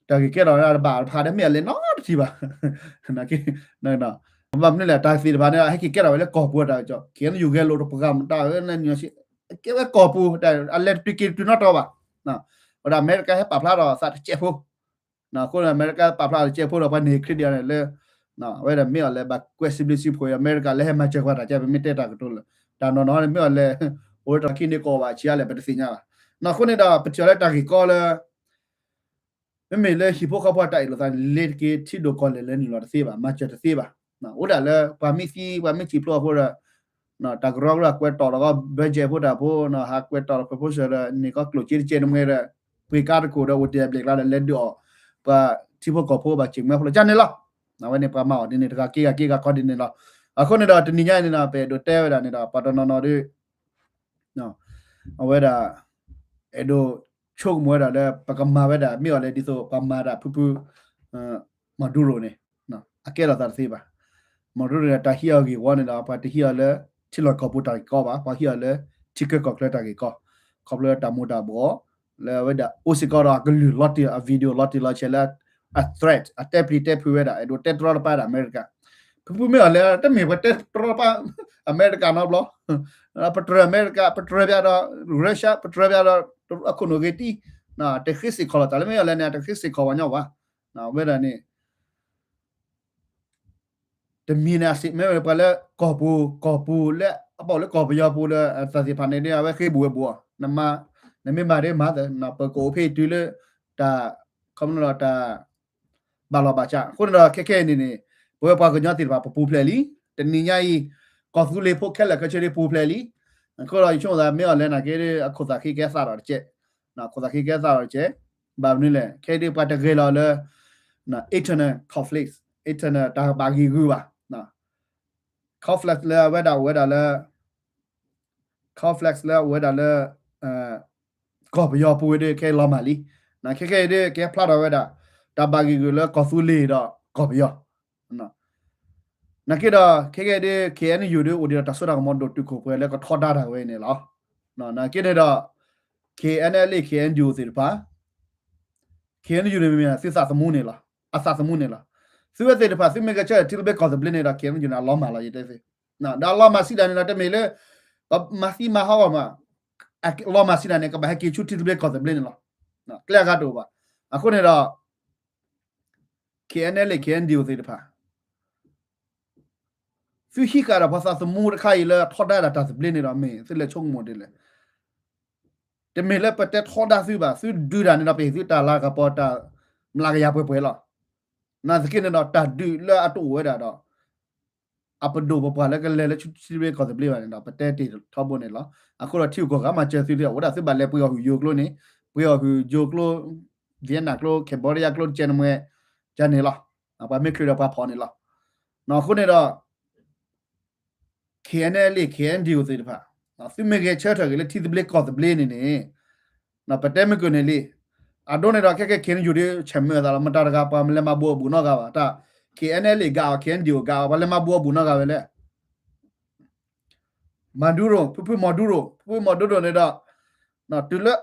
တၢ်ဂ့ၢ်ကဲထီၣ်ဝဲဒၣ်တဘၣ်တဖၣ်ဒီးမ့ၢ်အလဲၤနီတထံၣ်ဘၣ်. ဘၣ်မနုၤလဲၣ် တၢ်သ့ၣ်တဖၣ်န့ၣ် ဟဲက့ၤကဲထီၣ်ဝဲလၢကီၢ်ပူၤတၢ်ကစီၣ် ခ့ၣ်အဲၣ်ယူၣ်ဂဲၤလိာ်တပှၤမတၤဝဲန့ၣ် ကဲဝဲကီၢ်ပူၤ အလဲၤတတုၤက့ၤတတုၤနီတတီၤဘၣ်. ဝဲဒၣ်အမဲရကၤဟဲပာ်ဖျါထီၣ်သးတစဲးဖိ အဃိန့ၣ် အမဲရကၤပာ်ဖျါတစဲးဖိဒီး ပှၤန့ၢ်ခရံာ်ဒံးန့ၣ်လၢ အဝဲဒၣ်မ့ၢ်အီၤလဲၤဘၣ်ကွဲးစံးဘျုးစံးဖှိၣ်အမဲရကၤလၢဟဲမၤစၢၤပှၤတၢ်ကဲ ပမ့ၢ်တဲတၢ်ကတိၤလၢ တၢ်နီၢ်နီၢ်န့ၣ်မ့ၢ်အီၤလဲၤ အိၣ်လၢတၢ်ခံန့ၣ်ကီးဘၣ်ဆံးအါလဲၣ် ပတသ့ၣ်ညါဘၣ်. အဃိန့ၣ်ဒီး ပထံၣ်အီၤလၢတၢ်ဂ့ၢ်ကီလၢ မ့မ့ၢ်လၢဟံၣ်ဖိဃီဖိအတၢ်အ့ၣ်လိာ်သးန့ၣ် လ့ၤတက့ၤထံဒိၣ်ကီၢ်လဲၢ်လဲၤနုာ်လီၤတသ့ဘၣ် မၤစၢၤတသ့ဘၣ်. အိၣ်ဒၣ်လၢပှၤမ့ၢ်သံ ပှၤမ့ၢ်စံၣ်ဖျိအဃိဒီး တၢ်ကရၢကရိကွဲးတီၢ်လီၤကီး budget ဖိတၢ်ဖိ ဟးကွဲးတီၢ်လီၤ proposal ဒီး န့ၢ်ကီၢ်ကျိၣ်စ့တကဲးနမှဲဒီး ပှ့ၤကါတကိၣ်ဒီး အိၣ်တ့ၢ်အဘျဲၣ်ကျါဒီး လဲၤဒုးအီၣ် ပှၤထံဖိကီၢ်ဖိဘၣ်စံၣ်မွဲဖိလီၤ ကန့ၣ်လီၤ. အဝဲန့ၣ်ပှၤမၤအီၤဒ်န့ၣ် တဂၤက့ၤဂၤက့ၤဂၤကီးဒ်န့ၣ်လီၤ. အဃိန့ၣ်ဒီး တနံၤညါအံၤန့ၣ်ဒီး ပအဲၣ်ဒိးတဲဝဲဒၣ်န့ၣ်ဒီး ပှၤတနီၤနီၤဒီး အဝဲဒၣ် အဲၣ်ဒိးဆိကမိၣ်ဝဲဒၣ်လၢ ပကမၤဝဲဒၣ် မ့ၢ်အီၤလဲၤဒ်သိးပှၤမၤဒၣ်ဖုဖု Maduro န့ၣ် အကဲထီၣ်သးတသ့ဘၣ်. Maduro န့ၣ် တၢ်ဟံးအီၤဂ့ၢ်ဝီန့ၣ်ဒီး ပှၤတဟံးအီၤလၢ ထံလီၢ်ကီၢ်ပူၤတၢ်ဂ့ၢ်ကီဘၣ်, ပှၤဟံးအီၤလၢ ထံချၢကီၢ်ချၢတၢ်ဂ့ၢ်ကီ, ခီဖျိလၢတၢ်မူၤတၢ်ဘှီး လၢအဝဲဒၣ်အိၣ်စ့ၢ်ကီးဒီးအကလုၢ်လီၤတံၢ် အ video လီၤတံၢ်လီၤဆဲးလၢ အ threat အတဲပျံၤတဲဖုးဝဲဒၣ် အဲၣ်ဒိးတဲတြီတပါဒၣ်အမဲရကၤ. ဖုဖုမ့ၢ်အီၤလဲၤ တမ့ၢ်ပှၤတဲတြီတပါ အမဲရကၤနီတဘျီ ပတြၢၤအမဲရကၤ ပတြၢၤပျးဒီး Russia ပတြၢၤပျးဒီး အခိၣ်နူာ်ဂ့ၤတံၢ် တဃ့စ့ၢ်ကီးလိာ်သးလၢမ့ၢ်အီၤလဲၤန့ၣ် တဃ့စ့ၢ်ကီးပှၤညီဘၣ်. ဝဲဒၣ်န့ၣ် တမံၤန့ၣ် အစံးမ့ၢ်ဝဲပှၤလၢကီၢ်ပူၤ ကီၢ်ပူၤလၢ အပာ်လၢကီၢ်ပယီၤပူၤလၢ တၢ်သ့ၣ်တဖၣ်န့ၣ်ဒီး အဝဲဃ့ဘူးဝဲဘူးအီၤ, နမ့ၢ်မၤဒီးမၤသ့, ပကအိၣ်ဖဲအံၤတုၤလၢ တၢ် ခီဖျိဒီးတၢ် ဘၣ်လီၤဘၣ်ဆး, အဃိန့ၣ်ဒီး ခဲခဲအံၤန့ၣ်န့ၣ် ပဝဲပှၤကညီသ့ၣ်တဖၣ်ပပူၤဖျဲးလံ, တနံၤညါအံၤ ကီၢ်သူလ့ၤဖိခဲလၢာ်ခဲဆ့ဒ်ပူၤဖျဲးလံ, အဃိဒီးယဆိကမိၣ်သး မ့ၢ်အီၤလဲၣ်နာ်က့ အခိၣ်သးဃ့ကဲသးဒီးတကဲး, အခိၣ်သးဃ့ကဲသးဒီးတကဲး, ဘၣ်မနုၤလဲၣ် ခဲအံၤဒ်ပှၤတဂဲၤလီၤလၢ internal conflict, internal တၢ်ဘၣ်ဂံၢ်ဂုာ်ဘၣ် conflict လၢအဝဲဒၣ်အိၣ်ဝဲဒၣ်လၢ conflict လၢအအိၣ်ဝဲဒၣ်လၢ ကီၢ်ပယီၤပူၤဝဲဒီး ခဲအံၤလီၤမၢ်လံ, ခဲခဲအံၤဒ်ကဟဲဖျါထီၣ်ဝဲဒၣ် တၢ်ဘၣ်ဂံၢ်ဂုာ်လၢကီၢ်သူလ့ၤဒီးကီၢ်ပယီၤ, နာ်က့ဒီး ခဲခဲအံၤဒ် K N U ဒ်အိၣ်ဒံးဒီးတၢ်စိတၢ်ကမီၤဒိၣ်တုာ်ခိၣ်ပှဲၤလၢကထီဒါတၢ်ဝဲအံၤန့ၣ်လီၤ, နာ်က့န့ၣ်ဒီး K N L A K N D O သ့ၣ်တဖၣ် K N U န့ၣ်မ့ၢ်သုသးသမူန့ၣ်လီၤ, အသးသမူန့ၣ်လီၤ, သုဝဲသ့ၣ်တဖၣ် သုမ့ၢ်ဂဲၤဆၢထၢၣ်ထံသဘျ့ကီၢ်သဘျ့န့ၣ်ဒီး K N U န့ၣ် အလီၤမၢ်လီၤ ယတဲသု, ဒီးအလီၤမၢ်စံးဒၣ်န့ၣ်ဒီး တမ့ၢ်လၢ ပမၤသံမၤဟးဂီၤမး, အလီၤမၢ်စံးဒၣ်န့ၣ် ကဘၣ်ဟဲက့ၤဆူထံသဘျ့ကီၢ်သဘျ့န့ၣ်လီၤ, ကျဲအဂၤတအိၣ်ဘၣ်, အဃိန့ၣ်ဒီး K N L A K N D O သ့ၣ်တဖၣ် သုဟံးဃာ်ဒီးပှၤသးသမူတခါအံၤလၢထီဒါဒၣ်တၢ်သဘျ့န့ၣ်ဒီး မ့ၢ်သုလဲၤဆိကမိၣ်ဒ်လဲၣ်, တမ့ၢ်လၢပတဲထီဒါသုဘၣ်, သုဒုးတၢ်န့ၣ်ဒီး ပဟ့ၣ်သုတၢ်လၤကပီၤတၢ်မျးကယၤပှဲၤပှဲၤလီၤ, နာ်သက့န့ၣ်ဒီး တၢ်ဒုးလၢအတအိၣ်ဝဲဒၣ်ဒီး အပဒိၣ်ပပှၢ်လၢကလဲၤလၢထံသဘျ့ကီၢ်သဘျ့ဘၣ်န့ၣ်ဒီး ပတဲတ့ၢ်ထီဘိန့ၣ်လီၤ, အဃိဒီးထံဂုၤကီၢ်ဂၤမၤစၢၤသုလံ အိၣ်ဝဲဒၣ်သုဘၣ်လဲၤပှ့ၤအီၣ်ဟုၣ်ယိၤကျိန့ၣ်, ပှ့ၤအီၣ်ဟုၣ်ယိၤကျိ, Vietnam ကျိ, Cambodia ကျိ တကဲန့ၣ်မွဲ, ကန့ၣ်လီၤ, ပှၤမ့ၢ်ချုးဒီးပှၤဖီၣ်န့ၣ်လီၤ, အဃိန့ၣ်ဒီး K N L A K N D O သ့ၣ်တဖၣ်, သုမ့ၢ်ဂဲၤဆၢထၢၣ်က့ၤလၢထံသဘျ့ကီၢ်သဘျ့န့ၣ်န့ၣ်, ပတဲမုၢ်ကၢၢ်န့ၣ်လံ, အဒိန့ၣ်ဒီး ခဲကဲ K N U ဒ်ဆဲးမုာ်အသးလီၤ, မတၤတဂၤပှၤမလဲၤမၤဘူးအဘူးနီတဂၤဘၣ်, တၢ် K N L A ဂၤအီၤ K N D O ဂၤအီၤ ပှၤလဲၤမၤဘူးအဘူးနီတဂၤဝဲလဲၣ်, မၤဒူရိၤ ဖုဖုမီၤဒူရိၤ ဖုဖုမီၤဒူရိၤန့ၣ်ဒီး, တုၤလၢ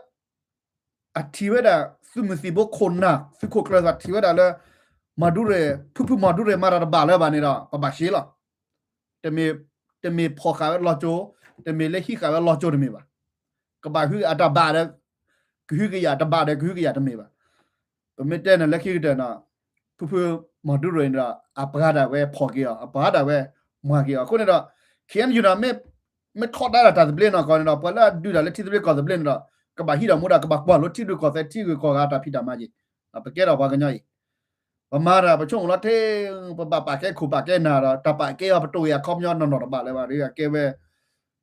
အထံၣ်ဝဲဒၣ် သုးမုၢ်သံၣ်ဘိခိၣ်နၢ် သုးခိၣ်ကျၢၢ်သးထံၣ်ဝဲဒၣ်လၢ မၤဒူရ့ၣ် ဖုဖုမၤဒူရ့ၣ်မၤတၢ်တဘၣ်လၢၤဘၣ်န့ၣ်ဒီး ပဘၣ်ရှဲလီၤ, တမ့ၢ်ဖီၣ်ဃာ်ဝဲလီၤကၠိ, တမ့ၢ်လၢဟံးဃာ်ဝဲလီၤကၠိတမ့ၢ်ဘၣ်, ကဘၣ်ဟုအတၢ်ဘၣ်ဒီး ကဟုကယာ်တဘၣ်ဒီးကဟုကယာ်တမ့ၢ်ဘၣ်, ပမ့ၢ်တဲန့ၣ်လၢခံကတၢၢ်န့ၣ်, ဖုဖုမၤဒူရ့ၣ်န့ၣ်ဒီး အပှၤဒၣ်ဝဲဖီၣ်က့ၤအီၤ အပှၤဒၣ်ဝဲမၤက့ၤအီၤ အဃိန့ၣ်ဒီး K N U န့ၣ် မ့ၢ်ထီဒါတၢ်သဘျ့နီၢ်ကီၢ်န့ၣ်ဒီး ပှၤလၢအဒုးတၢ်လၢထံသဘျ့ကီၢ်သဘျ့န့ၣ်ဒီး ကဘၣ်ဟံးဒီးမူဒါ ကဘၣ်ကွၢ်လိထံရူၢ်ကီၢ်သဲးထံဂုၤကီၢ်ဂၤတၢ်ဖံးတၢ်မၤက့ၤ, ပကဲထီၣ်ပှၤကညီအံၤ, ပမၤတၢ်ပဆိကမိၣ်လီၤထဲ ပဘၣ်ပာ်ကဲခိၣ်ပာ်ကဲနၢ်ဒီး တၢ်ပာ်ကဲအီၤပတအိၣ်ဝဲအခီပညီနီၢ်နီၢ်တဘၣ်လၢၤဘၣ်ဒီး အကဲဝဲ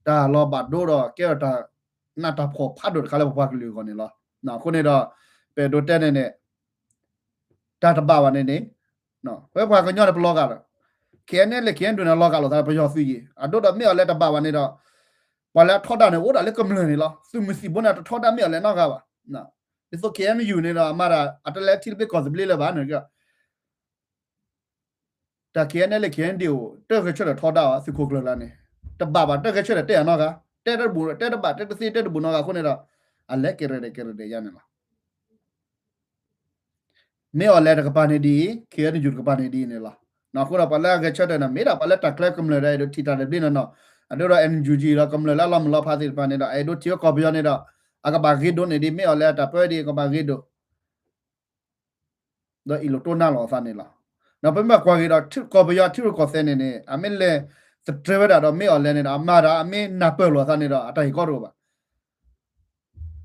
တၢ်လီၤဘၣ်ဒိဒီးကဲထီၣ်တၢ်နးတၢ်ဖှီၣ်ဖးဒိၣ်တခါလၢပပှၤကလုာ်အဂီၢ်န့ၣ်လီၤ, အဃိန့ၣ်ဒီး ပအဲၣ်ဒိးတဲန့ၣ်န့ၣ် တၢ်တဘၣ်ဘၣ်န့ၣ်န့ၣ်, ပဝဲပှၤကညီန့ၣ်ပလီၤဂာ်လီၤ, K N L A K N D O န့ၣ်လီၤဂာ်လိာ်သးလၢပယီၤသုးယံၤ အဒိဒီးမ့ၢ်အီၤလဲၤတဘၣ်ဘၣ်န့ၣ်ဒီး ပှၤလၢအထီဒါန့ၣ် အိၣ်ဒၣ်လၢကမျၢၢ်န့ၣ်လီၤ, သုးမုၢ်သံၣ်ဘိန့ၣ်တထီဒါမ့ၢ်အီၤလဲၤနီတဂၤဘၣ်, ဒ်သိး K N U န့ၣ်ဒီး အမၤတၢ်အတလဲၤထံသဘျ့ကီၢ်သဘျ့လၢၤဘၣ်န့ၣ် တၢ် K N L A K N D O တဂဲၤဆၢထၢၣ်ထီဒါအီၤ သုးခိၣ်ကျၢၢ်လၢန့ၣ်, တဘၣ်ဘၣ်တဂဲၤဆၢထၢၣ်တဲအီၤနီတဂၤ, တဲတဘူၣ်တဲတဘၣ်တဲတသ့တဲတဘူၣ်နီတဂၤအဃိန့ၣ်ဒီး အလဲၤကဲရဲၣ်ကဲရဲၣ်ယါန့ၣ်လီၤ, မ့ၢ်အီၤလဲၤတကပၤန့ၣ်ဒ်အံၤ K N U တကပၤန့ၣ်ဒ်အံၤန့ၣ်လီၤ, အဃိဒီးပှၤလၢအဂဲၤဆၢထၢၣ်န့ၣ် မ့ၢ်ဒၣ်ပှၤလၢတၢ်ကျဲကမျၢၢ်ဒီးအဲၣ်ဒိးထံၣ်တၢ်တဘျ့နီၢ်နီၢ်, အဒိဒီး N U G ဒီးကမျၢၢ်လၢအလီၤမုၢ်လီၤဖးသ့ၣ်တဖၣ်န့ၣ်ဒီး အဲၣ်ဒိးထံၣ်ဝဲကီၢ်ပယီၤန့ၣ်ဒီး အကဘၣ်ဂ့ၤဒိၣ်န့ၢ်ဒ် မ့ၢ်အီၤလဲၤအတၢ်ပၢဒ်အံၤ ကဘၣ်ဂ့ၤဒိၣ် ဒီးအ့ၣ်လိာ်တိၢ်နါလိာ်အသးန့ၣ်လီၤ, ဒီးပမ့ၢ်ကွၢ်က့ၤဒီး ကီၢ်ပယီၤထံရူၢ်ကီၢ်သဲးန့ၣ်န့ၣ် အမ့ၢ်လဲၤသတြဲၤဝဲဒၣ်ဒီးမ့ၢ်အီၤလဲၤန့ၣ်ဒီး အမၤတၢ်အမ့ၢ်နၢ်ပၢၢ်လိာ်အသးန့ၣ်ဒီး အတၢ်ဟ့ၣ်ကီတအိၣ်ဘၣ်,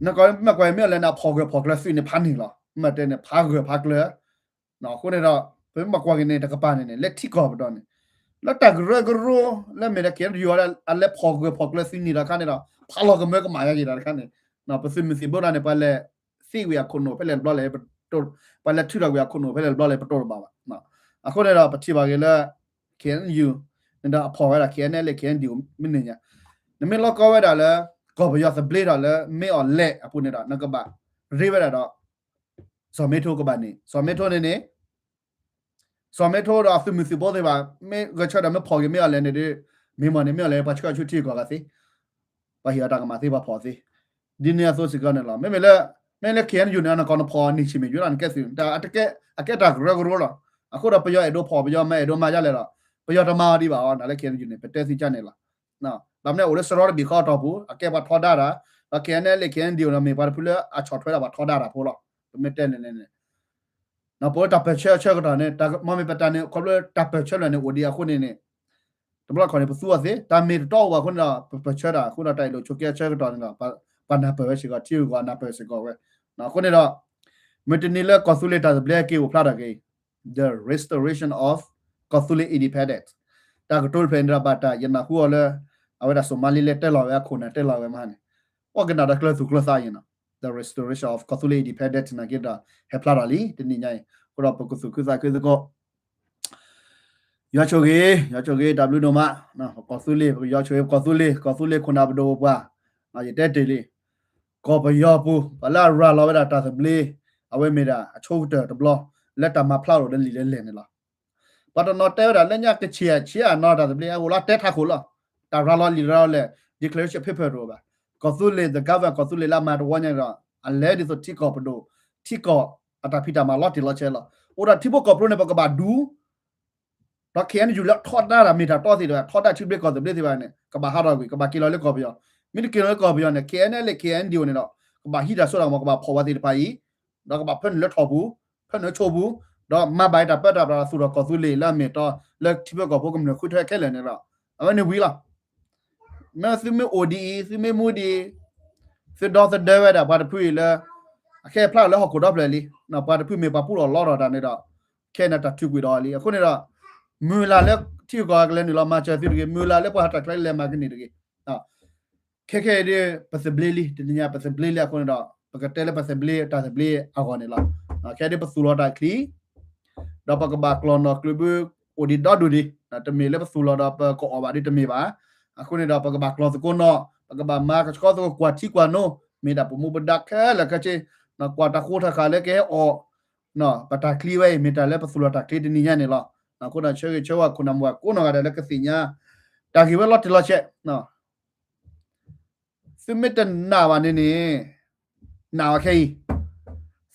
နကီၢ်မ့ၢ်ကွၢ်မ့ၢ်အီၤလဲၤန့ၣ် အဖီၣ်ဂၢၢ်ဖီၣ်ကျၢၤသုးန့ၣ်ဖးန့ၢ်လီၤ, မ့ၢ်တဲန့ၣ် ဖးဂၢၢ်ဖးကျၢၤ အဃိန့ၣ်ဒီး ပမ့ၢ်ကွၢ်က့ၤန့ၣ် တကပၤန့ၣ်န့ၣ် လၢထံကီၢ်ပတီၢ်န့ၣ် လၢတၢ်ကရၢကရိ လၢမ့ၢ်ဒီး K N U အလဲၤဖီၣ်ဂၢၢ်ဖီၣ်ကျၢၤသုးန့ၣ်ဒီးခါန့ၣ်ဒီး ဖးလီၤကမၢကမၣ်ယါက့ၤဒီးတခါန့ၣ် ပသုးမုၢ်သံၣ်ဘိဒၣ်န့ၣ် ပှၤလဲၤသ့ဝံၤအခိၣ်နူာ်ဖဲလဲၣ်တဘျီလဲၣ် ပတိၢ် ပှၤလဲၤထုးထီၣ်ကွံာ်အခိၣ်နူာ်ဖဲလဲၣ်တဘျီလဲၣ် ပတိၢ်တဘၣ်ဘၣ်, အဃိန့ၣ်ဒီး ပထံၣ်ဘၣ်က့ၤလၢ K N U န့ၣ်ဒီးအဖီၣ်ဝဲဒၣ် K N L A K N D O မ့ၢ်န့ၣ်ညါ, နမ့ၢ်လီၤကီဝဲဒၣ်လၢ ကီၢ်ပယီၤသဘျ့ဒီးလၢမ့ၢ်အီၤလဲၤအပူၤန့ၣ်ဒီး နကဘၣ်ရ့ဝဲဒၣ်ဒီး စီၤမ့ထိကဘၣ်န့ၣ် စီၤမ့ထိန့ၣ်န့ၣ် စီၤမ့ထိဒီးအသုးမုၢ်သံၣ်ဘိသ့ၣ်တဖၣ် မ့ၢ်ဂဲၤဆၢထၢၣ်မ့ၢ်ဖီၣ်က့ၤမ့ၢ်အီၤလဲၤန့ၣ်ဒီး မ့ၢ်မ့ၢ်န့ၣ် မ့ၢ်အီၤလဲၤပှၤဆှၢဆူထံကီၢ်ဂၤသ့, ပှၤဟ့ၣ်အီၤတၢ်ကမၣ်သ့ ပှၤဖီၣ်သ့, ဒ်န့ၣ်အသိးစ့ၢ်ကီးန့ၣ်လီၤ. မ့မ့ၢ်လၢ မ့ၢ်လၢ K N U န့ၣ် နကီၢ်နဖီၣ်န့ၢ်ဆံးမ့ၢ်ယိၤလီၤ နကဲသုး တၢ်အကဲ အကဲတၢ်ကရၢကရိလီၤ. အဃိဒီးပယီၤအဲၣ်ဒိးဖီၣ် ပယီၤမ့ၢ်အဲၣ်ဒိးမၤဒ်လဲၣ်ဒီး ပယီၤတမၤအီၤဒံးဘၣ်အီၤ နၤလၢ K N U န့ၣ် ပတဲသ့ကါန့ၣ်လီၤ. ဘၣ်မနုၤအိၣ်လၢစရီတဘ့ၣ်ဃီအတီၢ်ပူၤ အကဲပှၤထီဒါတၢ်, ဒီး K N L A K N D O န့ၣ် မ့ၢ်ပှၤတဖုလၢအဆီၣ်ထွဲဒၣ်ပှၤထီဒါတၢ်ဖိလီၤ. ပမ့ၢ်တဲန့ၣ်န့ၣ် ပဝဲတၢ်ပၢၢ်ဆၢဆၢကတီၢ်န့ၣ် မ့မ့ၢ်ပတၢ်န့ၣ် ခီဖျိတၢ်ပၢၢ်ဆၢလၢာ်န့ၣ်အိၣ်ဒံးအဃိန့ၣ်န့ၣ် တဘျီတခီၣ်န့ၣ် ပသူအီၤသ့, တၢ်မ့ၢ်တတီအိၣ်ဘၣ်အဃိန့ၣ်ဒီး ပပၢၢ်ဆၢတၢ်အဃိဒီး တၢ်အ့ၣ်လိာ်ဆိးက့အဆၢကတီၢ်န့ၣ်ဒီး ပှၤနၢ်ပၢၢ်ဝဲစ့ၢ်ကီး, ထံဂုၤကီၢ်ဂၤနၢ်ပၢၢ်စ့ၢ်ကီးဝဲ. အဃိန့ၣ်ဒီး မုၢ်တနံၤလၢကီၢ်သူလ့ၤတၢ်သဘျ့က့ၤအိၣ်ဖျါထီၣ်က့ၤ the restoration of ကီၢ်သူလ့ၤ independence, တၢ်ကတိၤတဖျၢၣ်န့ၣ်ဒီး ဘၣ်တၢ်ယနၢ်ဟူအီၤလၢ အဝဲဒၣ် Somaliland တဲလီၤဝဲ အခိၣ်နၢ်တဲလီၤဝဲမးန့ၣ်, အိၣ်ကနၣ်ဒီးကျၢၤသူၣ်ကျၢၤသးအံၤနီၤ, the restoration of ကီၢ်သူလ့ၤ independence နာ်က့ဒီး ဟဲဖျါထီၣ်လံ တနံၤညါအံၤ. အဃိဒီးပကသူၣ်ခုသးခုသကိး ယွၤဆိၣ်ဂ့ၤ, ယွၤဆိၣ်ဂ့ၤ တၢ်ဘျုးဒိၣ်မး, ကီၢ်သူလ့ၤ ပကယွၤဆိၣ်ဂ့ၤ ကီၢ်သူလ့ၤ, ကီၢ်သူလ့ၤခိၣ်နၢ်ပဒိၣ်ပပှၢ်, ယတဲတ့ၢ်လံ, ကီၢ်ပယီၤပူၤ ပှၤလၢအရၤလီၤဝဲဒၣ်တၢ်သဘျ့, အဝဲမ့ၢ်ဒၣ်အဆိကတၢၢ်တဘျီ လၢတၢ်မၤဖျါထီၣ်ဒီးလံာ်လဲၢ်လဲၢ်န့ၣ်လီၤ. ပှၤတနီၤတဲဝဲဒၣ်လၢညါကဆံးဆံးအနီၢ်တၢ်သဘျ့ အအိၣ်လၢတဲထးခိၣ်လီၤ. တၢ်ရၤလီၤလံာ်ရၤလီၤလဲၢ် declaration paper တအိၣ်ဘၣ်. ကီၢ်သူလ့ၤ the government ကီၢ်သူလ့ၤလၢအမၤတဝီညါဒီး အလဲၤဒ်သိးထံကီၢ်ပဒိၣ်, ထံကီၢ်အတၢ်ဖံးတၢ်မၤလီၤတံၢ်လီၤဆဲးလီၤ. အိၣ်ဒီးထံဖိကီၢ်ဖိန့ၣ် ပကဘၣ်ဒူ ဒီး K N U လၢထီဒါတၢ်မ့ၢ်တၢ်တီသ့ၣ်တဖၣ်, ထီဒါထံသဘျ့ကီၢ်သဘျ့သ့ၣ်တဖၣ်န့ၣ် ကဘၣ်ဟးထီၣ်ကွံာ်, ကဘၣ်က့ၤလီၤလၢကီၢ်ပယီၤ. မ့ၢ်တက့ၤလီၤလၢကီၢ်ပယီၤန့ၣ် K N L A K N D O န့ၣ်ဒီး ကဘၣ်ဟံးတၢ်စိတၢ်ကမီၤ, ကဘၣ်ဖီၣ်ဝဲသ့ၣ်တဖၣ်အံၤ, ဒီးကဘၣ်ဖၢနုာ်လၢထိၣ်ပူၤ, ဖၢနုာ်လၢဆိပူၤ, ဒီးမၤဘၣ်တၢ်ပၢတၢ်ပြး သူၣ်ထီၣ်ကီၢ်သူလ့ၤလၢအမ့ၢ်တီလၢထံဖိကီၢ်ဖိကမျၢၢ်ဃုထၢခဲလၢာ်န့ၣ်ဒီး အဝဲန့ၣ်ဝံၤလီၤ. မ့ၢ်သုမ့ၢ်အိၣ်ဒ်အံၤ, သုမ့ၢ်မူဒ်အံၤ, သုဒီသဒၢဝဲဒၣ်ပှၤတဖုအံၤလၢ အခဲအံၤဖျါထီၣ်လၢဟီၣ်ခိၣ်ဒီဖျၢၣ်လံ, ပှၤတဖုမ့ၢ်ပှၤပူထီၣ်လီထီၣ်တၢ်န့ၣ်ဒီး ခဲအံၤန့ၣ်တၢ်ထုးကွံာ်ဒီးအီၤလံ. အဃိန့ၣ်ဒီး မုၢ်လၢ်လၢထံဂုၤကီၢ်ဂၤကလဲၤနုာ်လီၤမၤစၢၤသုတဂ့ၤ, မုၢ်လၢ်လၢပှၤတၢ်ချၢလဲၤမၤကန့ၢ်တဂ့ၤ. ခဲခဲအံၤဒ် ပသဘျ့လံ, တနံၤညါပသဘျ့လံအဃိန့ၣ်ဒီး ပကတဲလၢပသဘျ့တၢ်သဘျ့အဂီၢ်န့ၣ်လီၤ. ခဲအံၤဒ် ပသူၣ်လီၤတၢ်ချံ ဒီးပကဘၣ်ကျီၢ်နီၣ်ကျၢၤဘု အိၣ်ဒံးဒီဒူၣ်ဒံး, တမ့ၢ်လၢပသူၣ်လီၤဒီးပကအီၣ်ဘၣ်ဒ်တမ့ၢ်ဘၣ်. အဃိန့ၣ်ဒီး ပကဘၣ်ကျီၢ်သကိးနီၣ်, ပကဘၣ်မၤကဆှီသကိးကွၢ်ထံကွၢ်နိ, မ့ၢ်ဒၣ်ပမူပဒါခဲလၢာ်ခဲဆ့, ကွၢ်တၢ်ဃိထၢၣ်ဃာ်လၢကဟဲအီၣ် ပတၢ်ချံဝဲအံၤ မ့ၢ်တၢ်လၢပသူၣ်လီၤတၢ်ချံတနံၤညါန့ၣ်လီၤ. အဃိဒီးဆၢဂ့ၤဆၢဝါခိၣ်နၢ်မိၢ်ပှၢ်ကိးနီၢ်ဂၤဒဲး လၢကသ့ၣ်ညါ တၢ်ဂ့ၢ်ဝဲလီၤတံၢ်လီၤဆဲး သုမ့ၢ်တနာ်ဘၣ်န့ၣ်န့ၣ် နာ်အီၤခဲအံၤ,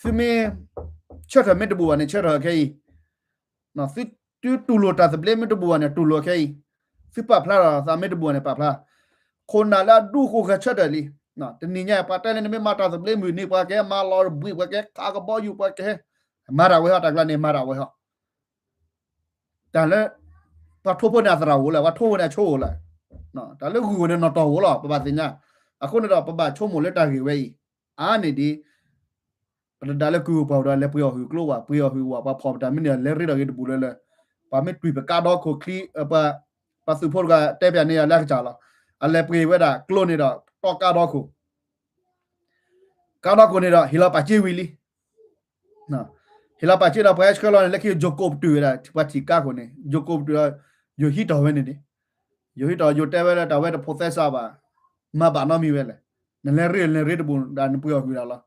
သုမ့ၢ် ဆၢထၢၣ်မ့ၢ်တဘူးဘၣ်န့ၣ် ဆၢထၢၣ်အီၤခဲအံၤ, သုတူၢ်လိာ်တၢ်သဘျ့မ့ၢ်တဘူးဘၣ်န့ၣ် တူၢ်လိာ်ခဲအံၤ, သုပာ်ဖျါထီၣ်သးမ့ၢ်တဘူးဘၣ်န့ၣ် ပာ်ဖျါ, ခိၣ်နၢ်လၢအဒူဃိၣ်ဃဲဆၢထၢၣ်လံ, တနံၤညါပှၤတဲလၢနမ့ၢ်မၤတၢ်သဘျ့မုၢ်နံၤ ပှၤကဟဲမၤလီၤဘှံး ပှၤကဟဲခးကဘီယူၤ ပှၤကဟဲ မၤတၢ်ဝဲဟီ တၢ်ကျါန့ၣ် မၤတၢ်ဝဲဟီ တၢ်လၢ ပှၤထိဖိန့ၣ်အသရၣ်ဧိၤလၢ ပှၤထိဖိန့ၣ်အဆိဧိၤလၢ, တၢ်လၢဂုၢ်ဧိၤန့ၣ်နီၢ်တီၢ်ဧိၤလီၤ ပဘၣ်သ့ၣ်ညါ, အဃိန့ၣ်ဒီး ပဘၣ်ဆိကမိၣ်လၢတၢ်ဂ့ၢ်ဝဲအံၤ, အါန့ၢ်ဒ် ပတဒါလၢကုၢ်ပှၤအိၣ်ဒီး လဲၤပှ့ၤအီၣ်ဟုၣ်ကျိဝဲ ပှ့ၤအီၣ်ဟုၣ်ဝဲ ပှၤဖီၣ်ပတၢ်မ့ၢ်န့ၣ် လဲၤရ့ဒီးဂ့ၤတဘူးလၢလၢ, ပှၤမ့ၢ်တွံၢ်ပကါဒီခိၣ်ချံ, ပှၤသုးဖိတဂၤတဲပၠးန့ၢ်ယၤလၢအကစၢ်လီၤ, အလဲၤပှ့ၤဝဲဒၣ်ကျိန့ၣ်ဒီး တီကါဒီခိၣ် ကါဒီခိၣ်န့ၣ်ဒီး ဟ့ၣ်လီၤပာ်စ့ဝံၤလံ ဟ့ၣ်လီၤပာ်စ့ဒီး ပှၤဟဲဆှၢလီၤန့ၣ် လၢခံယိၤကိးပတုာ်ဝဲဒၣ် ပှၤထံၣ်ကါခိၣ်န့ၣ် ယိၤကိးပတုာ်ဒီး ယိၤဟံးတီၢ်ဝဲန့ၣ်န့ၣ်, ယိၤဟံးတီၢ် ယိၤတဲဝဲလၢ တၢ်ဝဲတဖိးသဲစးဘၣ်, မၤဘၣ်နီတမံၤဝဲလဲၣ်, နလဲၤရ့ နလဲၤရ့တဘူးဒီး နပှ့ၤအီၣ်ဟုၣ်ဒၣ်လီၤ,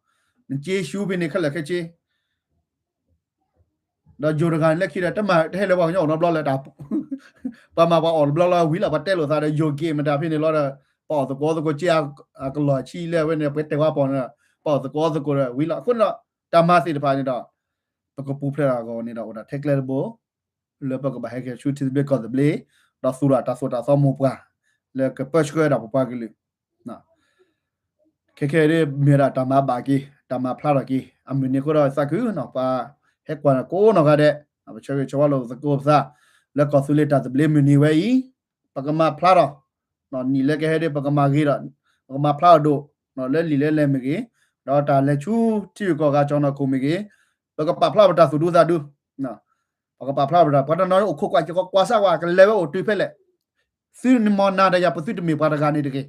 နစ့ဆူဖဲန့ၣ်ခဲလၢာ်ခဲဆ့ ဒီးယိၤတဂၤန့ၣ်လၢခံဒီး တမၤတဟဲလၢပှၤကညီအိၣ်နီတဘျီလၢ ပှၤမၤပှၤအီၣ်တဘျီလီၤ ဝံၤလီၤ ပှၤတဲလိာ်သးဒီး ယိၤက့ၤမတၤဖဲန့ၣ်လီၤဒီး ပှၤအီၣ်သကိးသကိးက့ၤအကလီၢ်ဆံလၢအဝဲန့ၣ် ပှၤတဲဝဲပီၣ်န့ၣ် ပှၤအီၣ်သကိးသကိးဒီးဝံၤလီၤ. အဃိန့ၣ်ဒီး တၢ်မၤသ့ၣ်တဖၣ်န့ၣ်ဒီး ပကပူၤဖျဲးတၢ်အဂီၢ်န့ၣ်ဒီး အိၣ်ဒၣ်ထဲကျဲတဘိ လၢပကဘၣ်ဟဲက့ၤဆူထံသဘျ့ကီၢ်သဘျ့ ဒီးသူၣ်ထီၣ်တၢ်သိၣ်တၢ်သီမိၢ်ပှၢ် လၢကပၢဆှၢဒၣ်ပပှၤကလုာ် ခဲခဲဒ်မ့ၢ်ဒၣ်တၢ်မၤဘၣ်က့ၤ တၢ်မၤဖျါထီၣ်က့ၤ အမုၢ်နံၤအဃိဒီးသးခုနီၤ ပှၤဟဲကွၢ်တၢ်ကိးနီၢ်ဂၤဒဲး ပဆၢဂ့ၤဆၢဝါလိာ်သကိးပသး လၢကီၢ်သူလ့ၤတၢ်သဘျ့မုၢ်နံၤဝဲအံၤ ပကမၤဖျါထီၣ် နံၣ်လၢကဟဲဒ် ပကမၤဂ့ၤဒီး ပကမၤဖျါထီၣ်ဒိၣ် လၢလံာ်လၢလဲၢ်မ့ၢ်ဂ့ၤ ဒီးတၢ်လဲၤဆူထံဂုၤကီၢ်ဂၤကၠီၤနီၢ်ခိၣ်မ့ၢ်ဂ့ၤ ပကပာ်ဖျါပတၢ်သူၣ်ဒူသးဒူ ပကပာ်ဖျါပတၢ် ပှၤတနီၤန့ၣ်အိၣ်ခိးကွၢ်စ့ၢ်ကီး ကွၢ်စၢ်ဝဲ ကလဲၤဝဲအိၣ်တုၤဖဲလဲၣ် သုမ့ၢ်နၤဒီးယၤ ပသုတမ့ၢ်ပှၤတဂၤန့ၣ်တဂ့ၤ.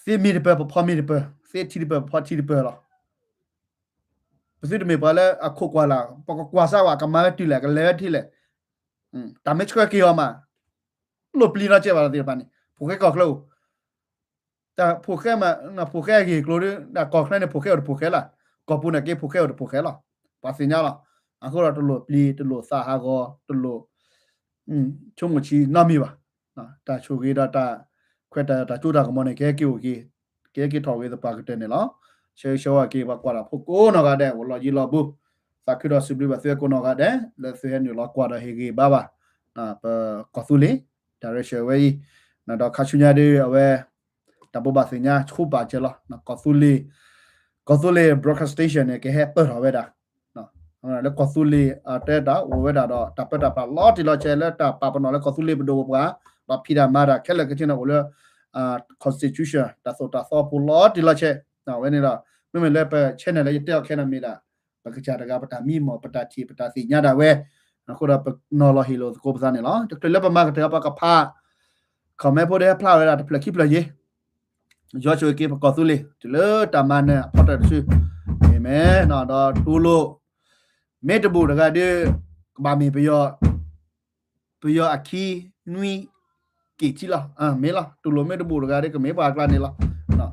သ့မ့ၢ်တပၢၢ် ပဖီမ့ၢ်တပၢၢ်, သ့ထံတပၢၢ် ပဖီထံတပၢၢ်လီၤ. ပသုတမ့ၢ်ပှၤလၢအခိးကွၢ်လၢ်, ပကကွၢ်စၢ်ဝဲ ကမၤဝဲတုၤလဲၣ် ကလဲၤဝဲထံလဲၣ်. တၢ်မ့ၢ်ဆှၢက့ၤအီၤမး လိၣ်ပျံၤနီတစဲးဘၣ်သ့ၣ်တဖၣ်န့ၣ် ဖိၣ်ဃဲကီၢ်ချၢအိၣ် တၢ်ဖိၣ်ဃဲမး ဖိၣ်ဃဲအဂ့ၢ်အကျိၤဒီး တၢ်ကီၢ်ချၢန့ၣ် ဖိၣ်ဃဲအိၣ်တဖိၣ်ဃဲလီၤ. ကီၢ်ပူၤန့ၣ်က့ ဖိၣ်ဃဲအိၣ်တဖိၣ်ဃဲလီၤ. ပှၤသ့ၣ်ညါလီၤ. အဃိဒီးတလိၣ်ပျံၤ တလိၣ်သးဟးဂီၤ တလိၣ် ဆိကမိၣ်ဆံးနီတမံၤဘၣ်. တၢ်ဆိၣ်ဂ့ၤဒီးတၢ်ခွဲးတၢ်ယာ်တၢ်စိတၢ်ကမီၤန့ၣ် ကဟဲက့ၤအိၣ်က့ၤ ကဟဲက့ၤထီၣ်ဂ့ၤသပှၢ်ကတၢၢ်န့ၣ်လီၤ. ဆၢဂ့ၤဆၢဝါက့ၤ ပှၤကွၢ်တၢ်ဖိကိးနီၢ်ဂၤဒဲး အိၣ်လီၤယံၤလီၤဘူး, သးခုဒီးစံးဘျုးဘၣ်သုကိးနီၢ်ဂၤဒဲး လၢသုဟဲနုာ်လီၤကွၢ်ဒီးဟ့ၣ်ဂံၢ်ဘါဘၣ် ပကီၢ်သူလ့ၤ တၢ်ရဲၣ်ဆၢဝဲအံၤ, ဒီးခါဆူညါဒ်အဝဲ တၢ်ဘိးဘၣ်သ့ၣ်ညါဆူပာ်စၢၤလီၤ. ကီၢ်သူလ့ၤ ကီၢ်သူလ့ၤ broadcast station န့ၣ် ကဟဲပၢၢ်ထီၣ်ဝဲဒၣ် လၢကီၢ်သူလ့ၤအတဲတၢ်အိၣ်ဝဲဒၣ်ဒီး တၢ်ပၢတၢ်ပြးလီၤတံၢ်လီၤဆဲးလၢတၢ်ပာ်ပနီၣ်လၢကီၢ်သူလ့ၤပဒိၣ်ပပှၢ်, ဒီးဖံးတၢ်မၤတၢ်ခဲလၢာ်ခဲဆ့န့ၣ်အိၣ်လၢ constitution တၢ်သိၣ်တၢ်သီပူၤလီၤတံၢ်လီၤဆဲး, အဝဲန့ၣ်ဒီး မ့မ့ၢ်လၢပ channel လၢယတဲအီၤခဲအံၤန့ၣ်မ့ၢ်ဒၣ် ပကစၢ်တဂၤပတၢ်မံမီၢ် ပတၢ်ထံၣ်ပတၢ်သ့ၣ်ညါဒၣ်ဝဲ, အဃိဒီးပနီၤလီၤဟ့ၣ်လိာ်သကိးပသးန့ၣ်လီၤ. တချုးလၢပမၤကတၢၢ်ပကဖး comment ဖိဒီးဟဲဖျါဝဲဒၣ်တဖျၢၣ်ခံဖျၢၣ်ယံၤ, ယွၤဆိၣ်ဂ့ၤက့ၤပကီၢ်သူလ့ၤ တုၤလၢတၢ်မၤနၢၤအဖီတၢၢ်တစု, အၤမ့ၣ်, ဒီးတူၢ်လိာ် မ့ၢ်တဘူၣ်တဂၤဒီး ကဘၣ်မ့ၢ်ပယီၤ ပယီၤအခံနွံက့ၤထံလီၤ, မ့ၢ်လီၤ. တူၢ်လိာ်မ့ၢ်တဘူၣ်တဂၤဒီး ကမ့ၢ်ပှၤအကျါန့ၣ်လီၤ.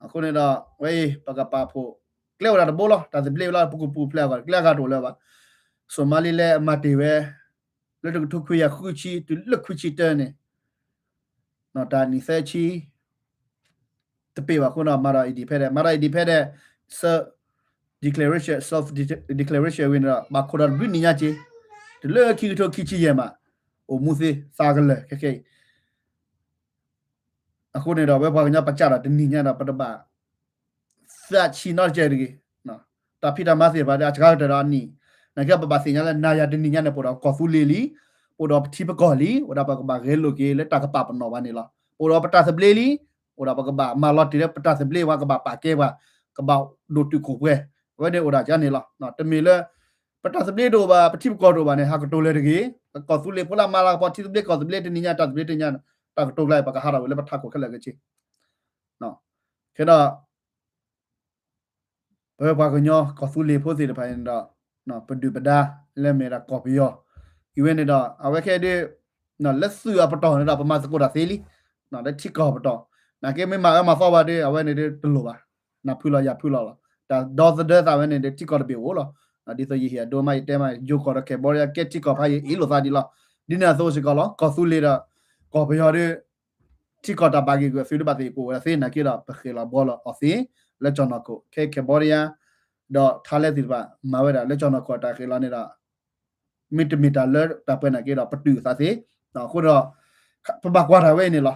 အဃိန့ၣ်ဒီး ဝဲအံၤ ပကပာ်ဖှိၣ်ကျဲအိၣ်ဒၣ်တဘိလီၤ. တၢ်သဘျ့ဝဲလီၤ ပကပူၤဖျဲးအဂီၢ် ကျဲအဂၤတအိၣ်လၢၤဘၣ်. စိၤမါလံလဲအမၤတ့ၢ်ဝဲ လၢတကထိခွံကယၤဃုဆံတုၤလၢခွံဆံတၢန့ၣ် တၢ်နံၣ်သၢဆံ တပ့ၢ်ဘၣ်အဃိဒီး မၤဒီး independent မၤဒီး independent ဆၢ declaration, self declaration ဝံၤန့ၣ်ဒီး ဘၣ်ခိၣ်ဒီးတဘျုးနံၣ်ညါက့ၤ တုၤလၢခံကထိခံဆံယဲၢ်မး အိၣ်မူသ့သးကလၢာ်ခဲခဲအံၤ အဃိန့ၣ်ဒီး ဝဲပှၤကညီပကးဒီးတနံၣ်ညါဒီး ပတဘၣ် သးဆံနီတကဲတဂ့ၤ. တၢ်ဖံးတၢ်မၤသ့ၣ်တဖၣ်ဒီး အစှၤကတၢၢ်ဒီးအနံၣ်, နာ်က့ပဘၣ်သ့ၣ်ညါလၢနၤယၤတနံၣ်ညါန့ၣ် ပအိၣ်ဒီးကီၢ်သူလ့ၤလံ, ပအိၣ်ဒီးပထံပကီၢ်လံ, အိၣ်ဒီးပကဘၣ်ဂဲၤလိာ်က့ၤလၢတၢ်ကပာ်ပနီၣ်ဘၣ်န့ၣ်လီၤ. ပအိၣ်ဒီးပတၢ်သဘျ့လံ, အိၣ်ဒီးပကဘၣ်မၤလီၤတံၢ်လၢပတၢ်သဘျ့ဝဲ ကဘၣ်ပာ်ကဲပှၤ, ကဘၣ်ဒိၣ်တုာ်ခိၣ်ပှဲၤ, အဝဲန့ၣ်အိၣ်ဒၣ်ကန့ၣ်လီၤ. တမ့ၢ်လၢ ပတၢ်သဘျ့တအိၣ်ဘၣ် ပထံပကီၢ်တအိၣ်ဘၣ်န့ၣ် ဟးကတိၤလၢၤတဂ့ၤ. ပကီၢ်သူလ့ၤဖိလၢမၤလၤကပီၤထံသဘျ့ကီၢ်သဘျ့တနံၣ်ညါ တၢ်သဘျ့တနံၣ်ညါ တၢ်ကတိၤကျါအံၤ ပကဟးထီၣ်ဝဲလၢပထးခိၣ်ခဲလၢာ်ခဲဆ့ ခဲဒီး ပဝဲပှၤကညီကီၢ်သူလ့ၤဖိသ့ၣ်တဖၣ်န့ၣ်ဒီး ပဒုၣ်ပဒါလၢမ့ၢ်ဒၣ်ကီၢ်ပယီၤ အံၤဝဲန့ၣ်ဒီး အဝဲခဲဒုး လၢသုးအပတီၢ်န့ၣ်ဒီး ပမၤသကိးတၢ်သ့လံ, လၢထံကီၢ်ပတီၢ်, နာ်က့မ့ၢ်မၤအၢမၤသီဘၣ်ဒီး အဝဲန့ၣ်ဒုးတလိၣ်ဘၣ်, နၤဖုလီၤယၤဖုလီၤလီၤ, တၢ်ဒီသဒၢသးဝဲန့ၣ်ဒီး ထံကီၢ်တဘ့ၣ်အိၣ်လီၤ. ဒ်သိးယဟ့ၣ်အဒိမး ယတဲမး ယိၤကီၢ်ဒီး Cambodia ကဲထံကီၢ်ဖးယံၤအ့ၣ်လိာ်သးဒ်လီၤ. ဒ်န့ၣ်အသိးစ့ၢ်ကီးလီၤ ကီၢ်သူလ့ၤဒီး ကီၢ်ပယီၤဒီး ထံကီၢ်တၢ်ဘၣ်ဂ့ၢ်ဂုာ်အသုးဒုးဘၣ်သ့ၣ်ကအိၣ်ဝဲဒၣ်သ့ နာ်က့ဒီး ပဃ့ၢ်လီၤဘှီလီၤအီၤသ့ လၢကၠီၣ်နီၢ်ခိၣ် ခဲ Cambodia ဒီး Thailand သ့ၣ်တဖၣ် မၤဝဲဒၣ်လၢကၠီၣ်နီၢ်ခိၣ်အတၢ်ဃ့ၢ်လီၤန့ၣ်ဒီး မ့တမ့ၢ်တၢ်လၢတၢ်ပှဲၤနာ်က့ဒီး ပတုာ်အသးသ့, အဃိဒီး ပဘၣ်ကွၢ်တၢ်ဝဲအံၤန့ၣ်လီၤ.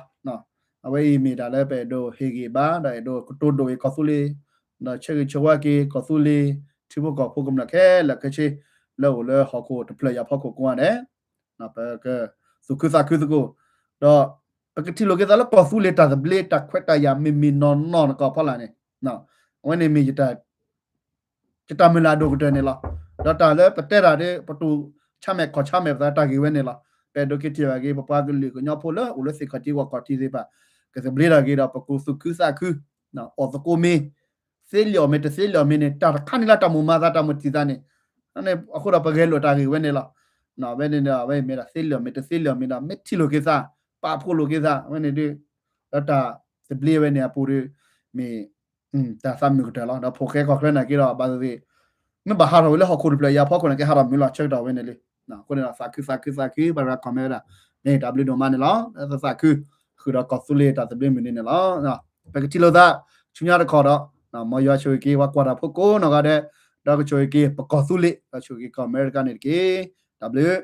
အဝဲအံၤမ့ၢ်တၢ်လၢပအဲၣ်ဒိးဟ့ၣ်ဂံၢ်ဘါ ဒီးအဲၣ်ဒိးကတိၤဒိၣ်က့ၤကီၢ်သူလ့ၤ ဒီးဆၢဂ့ၤဆၢဝါက့ၤကီၢ်သူလ့ၤ ထံဖိကီၢ်ဖိကမျၢၢ်ခဲလၢာ်ခဲဆ့ လၢအိၣ်လၢဟီၣ်ခိၣ်တဖျၢၣ်အံၤအဖီခိၣ်ကိးဂၤဒဲး ပကသူၣ်ခုသးခုသကိး ဒီး ပကထံၣ်လိာ်က့ၤသးလၢကီၢ်သူလ့ၤတၢ်သဘျ့ တၢ်ခွဲးတၢ်ယာ်မ့ၢ်မ့ၢ်နီၢ်နီၢ်နကီၢ်ဖီလာ်န့ၣ် အဝဲန့ၣ်မ့ၢ်ယတၢ်မုၢ်လၢ်အဒိၣ်ကတၢၢ်န့ၣ်လီၤ. ဒီးတၢ်လၢပတဲတၢ်ဒီး ပတူၢ်ဆါမဲာ်ခီၣ်ဆါမဲာ်ပသးတၢ်ဂ့ၢ်ဝဲန့ၣ်လီၤ. ပအဲၣ်ဒိးက့ၤထံၣ်ဘၣ်က့ၤ ပပှၤကလုာ်ကညီဖိလၢအိၣ်လၢသ့ၣ်ခီၣ်ထံးဂီၢ်ခီၣ်ထံးသ့ၣ်တဖၣ် ကသဘျ့ထီၣ်က့ၤဒီး ပကသူၣ်ခုသးခု အီၣ်သကိးမ့ၤ သ့လၢအီၤမ့ၢ်တသ့လၢအီၤမ့ၢ်န့ၣ် တၢ်တခါန့ၣ်လၢတၢ်မိၣ်မၤသးတၢ်မိၣ်ထံၣ်သးန့ၣ် အဃိဒီးပဂဲၤလိာ်တၢ်ဂ့ၢ်ဝဲန့ၣ်လီၤ. ဝဲန့ၣ်ဒီး အဝဲမ့ၢ်ဒၣ်သ့လၢအီၤမ့ၢ်တသ့လၢအီၤမ့ၢ်ဒီး မ့ၢ်ထံၣ်လိာ်က့ၤသး ပာ်ဖှိၣ်လိာ်က့ၤသး အဝဲန့ၣ်ဒီး လၢတၢ်သဘျ့ဝဲန့ၣ်အပူၤဒီး မ့ၢ် တၢ်သးမုာ်ကတၢၢ်လီၤ. ဒီးဖိၣ်ဃဲကီၢ်ချၢနာ်က့ဒီး ဘၣ်သ့ၣ်သ့ၣ် မ့ၢ်ဘၣ်ဟးထီၣ်ဝဲလၢဟီၣ်ခိၣ်တဖျၢၣ်အံၤအဖီခိၣ်န့ၣ် ကဟးထီၣ်မုာ်လီၤ ဆၢကတီၢ်ဝဲန့ၣ်လံ. အဃိန့ၣ်ဒီး သးခုသးခုသးခု ပှၤတဂၤ comment ဝဲဒၣ် မ့ၢ်တၢ်ဘျုးဒိၣ်မးန့ၣ်လီၤ. သးခု ဃုာ်ဒီးကီၢ်သူလ့ၤတၢ်သဘျ့မုၢ်နံၤန့ၣ်လီၤ. ပကထံၣ်လိာ်သး ဆူညါတခီဒီး မ်ယွၤဆိၣ်ဂ့ၤက့ၤ ပှၤကွၢ်တၢ်ဖိကိးနီၢ်ဂၤဒဲး ဒီးကဆိၣ်ဂ့ၤက့ၤ ပကီၢ်သူလ့ၤ ဒီးဆိၣ်ဂ့ၤက့ၤကီၢ်အမဲရကၤန့ၣ်တက့ၢ်. တၢ်ဘျုး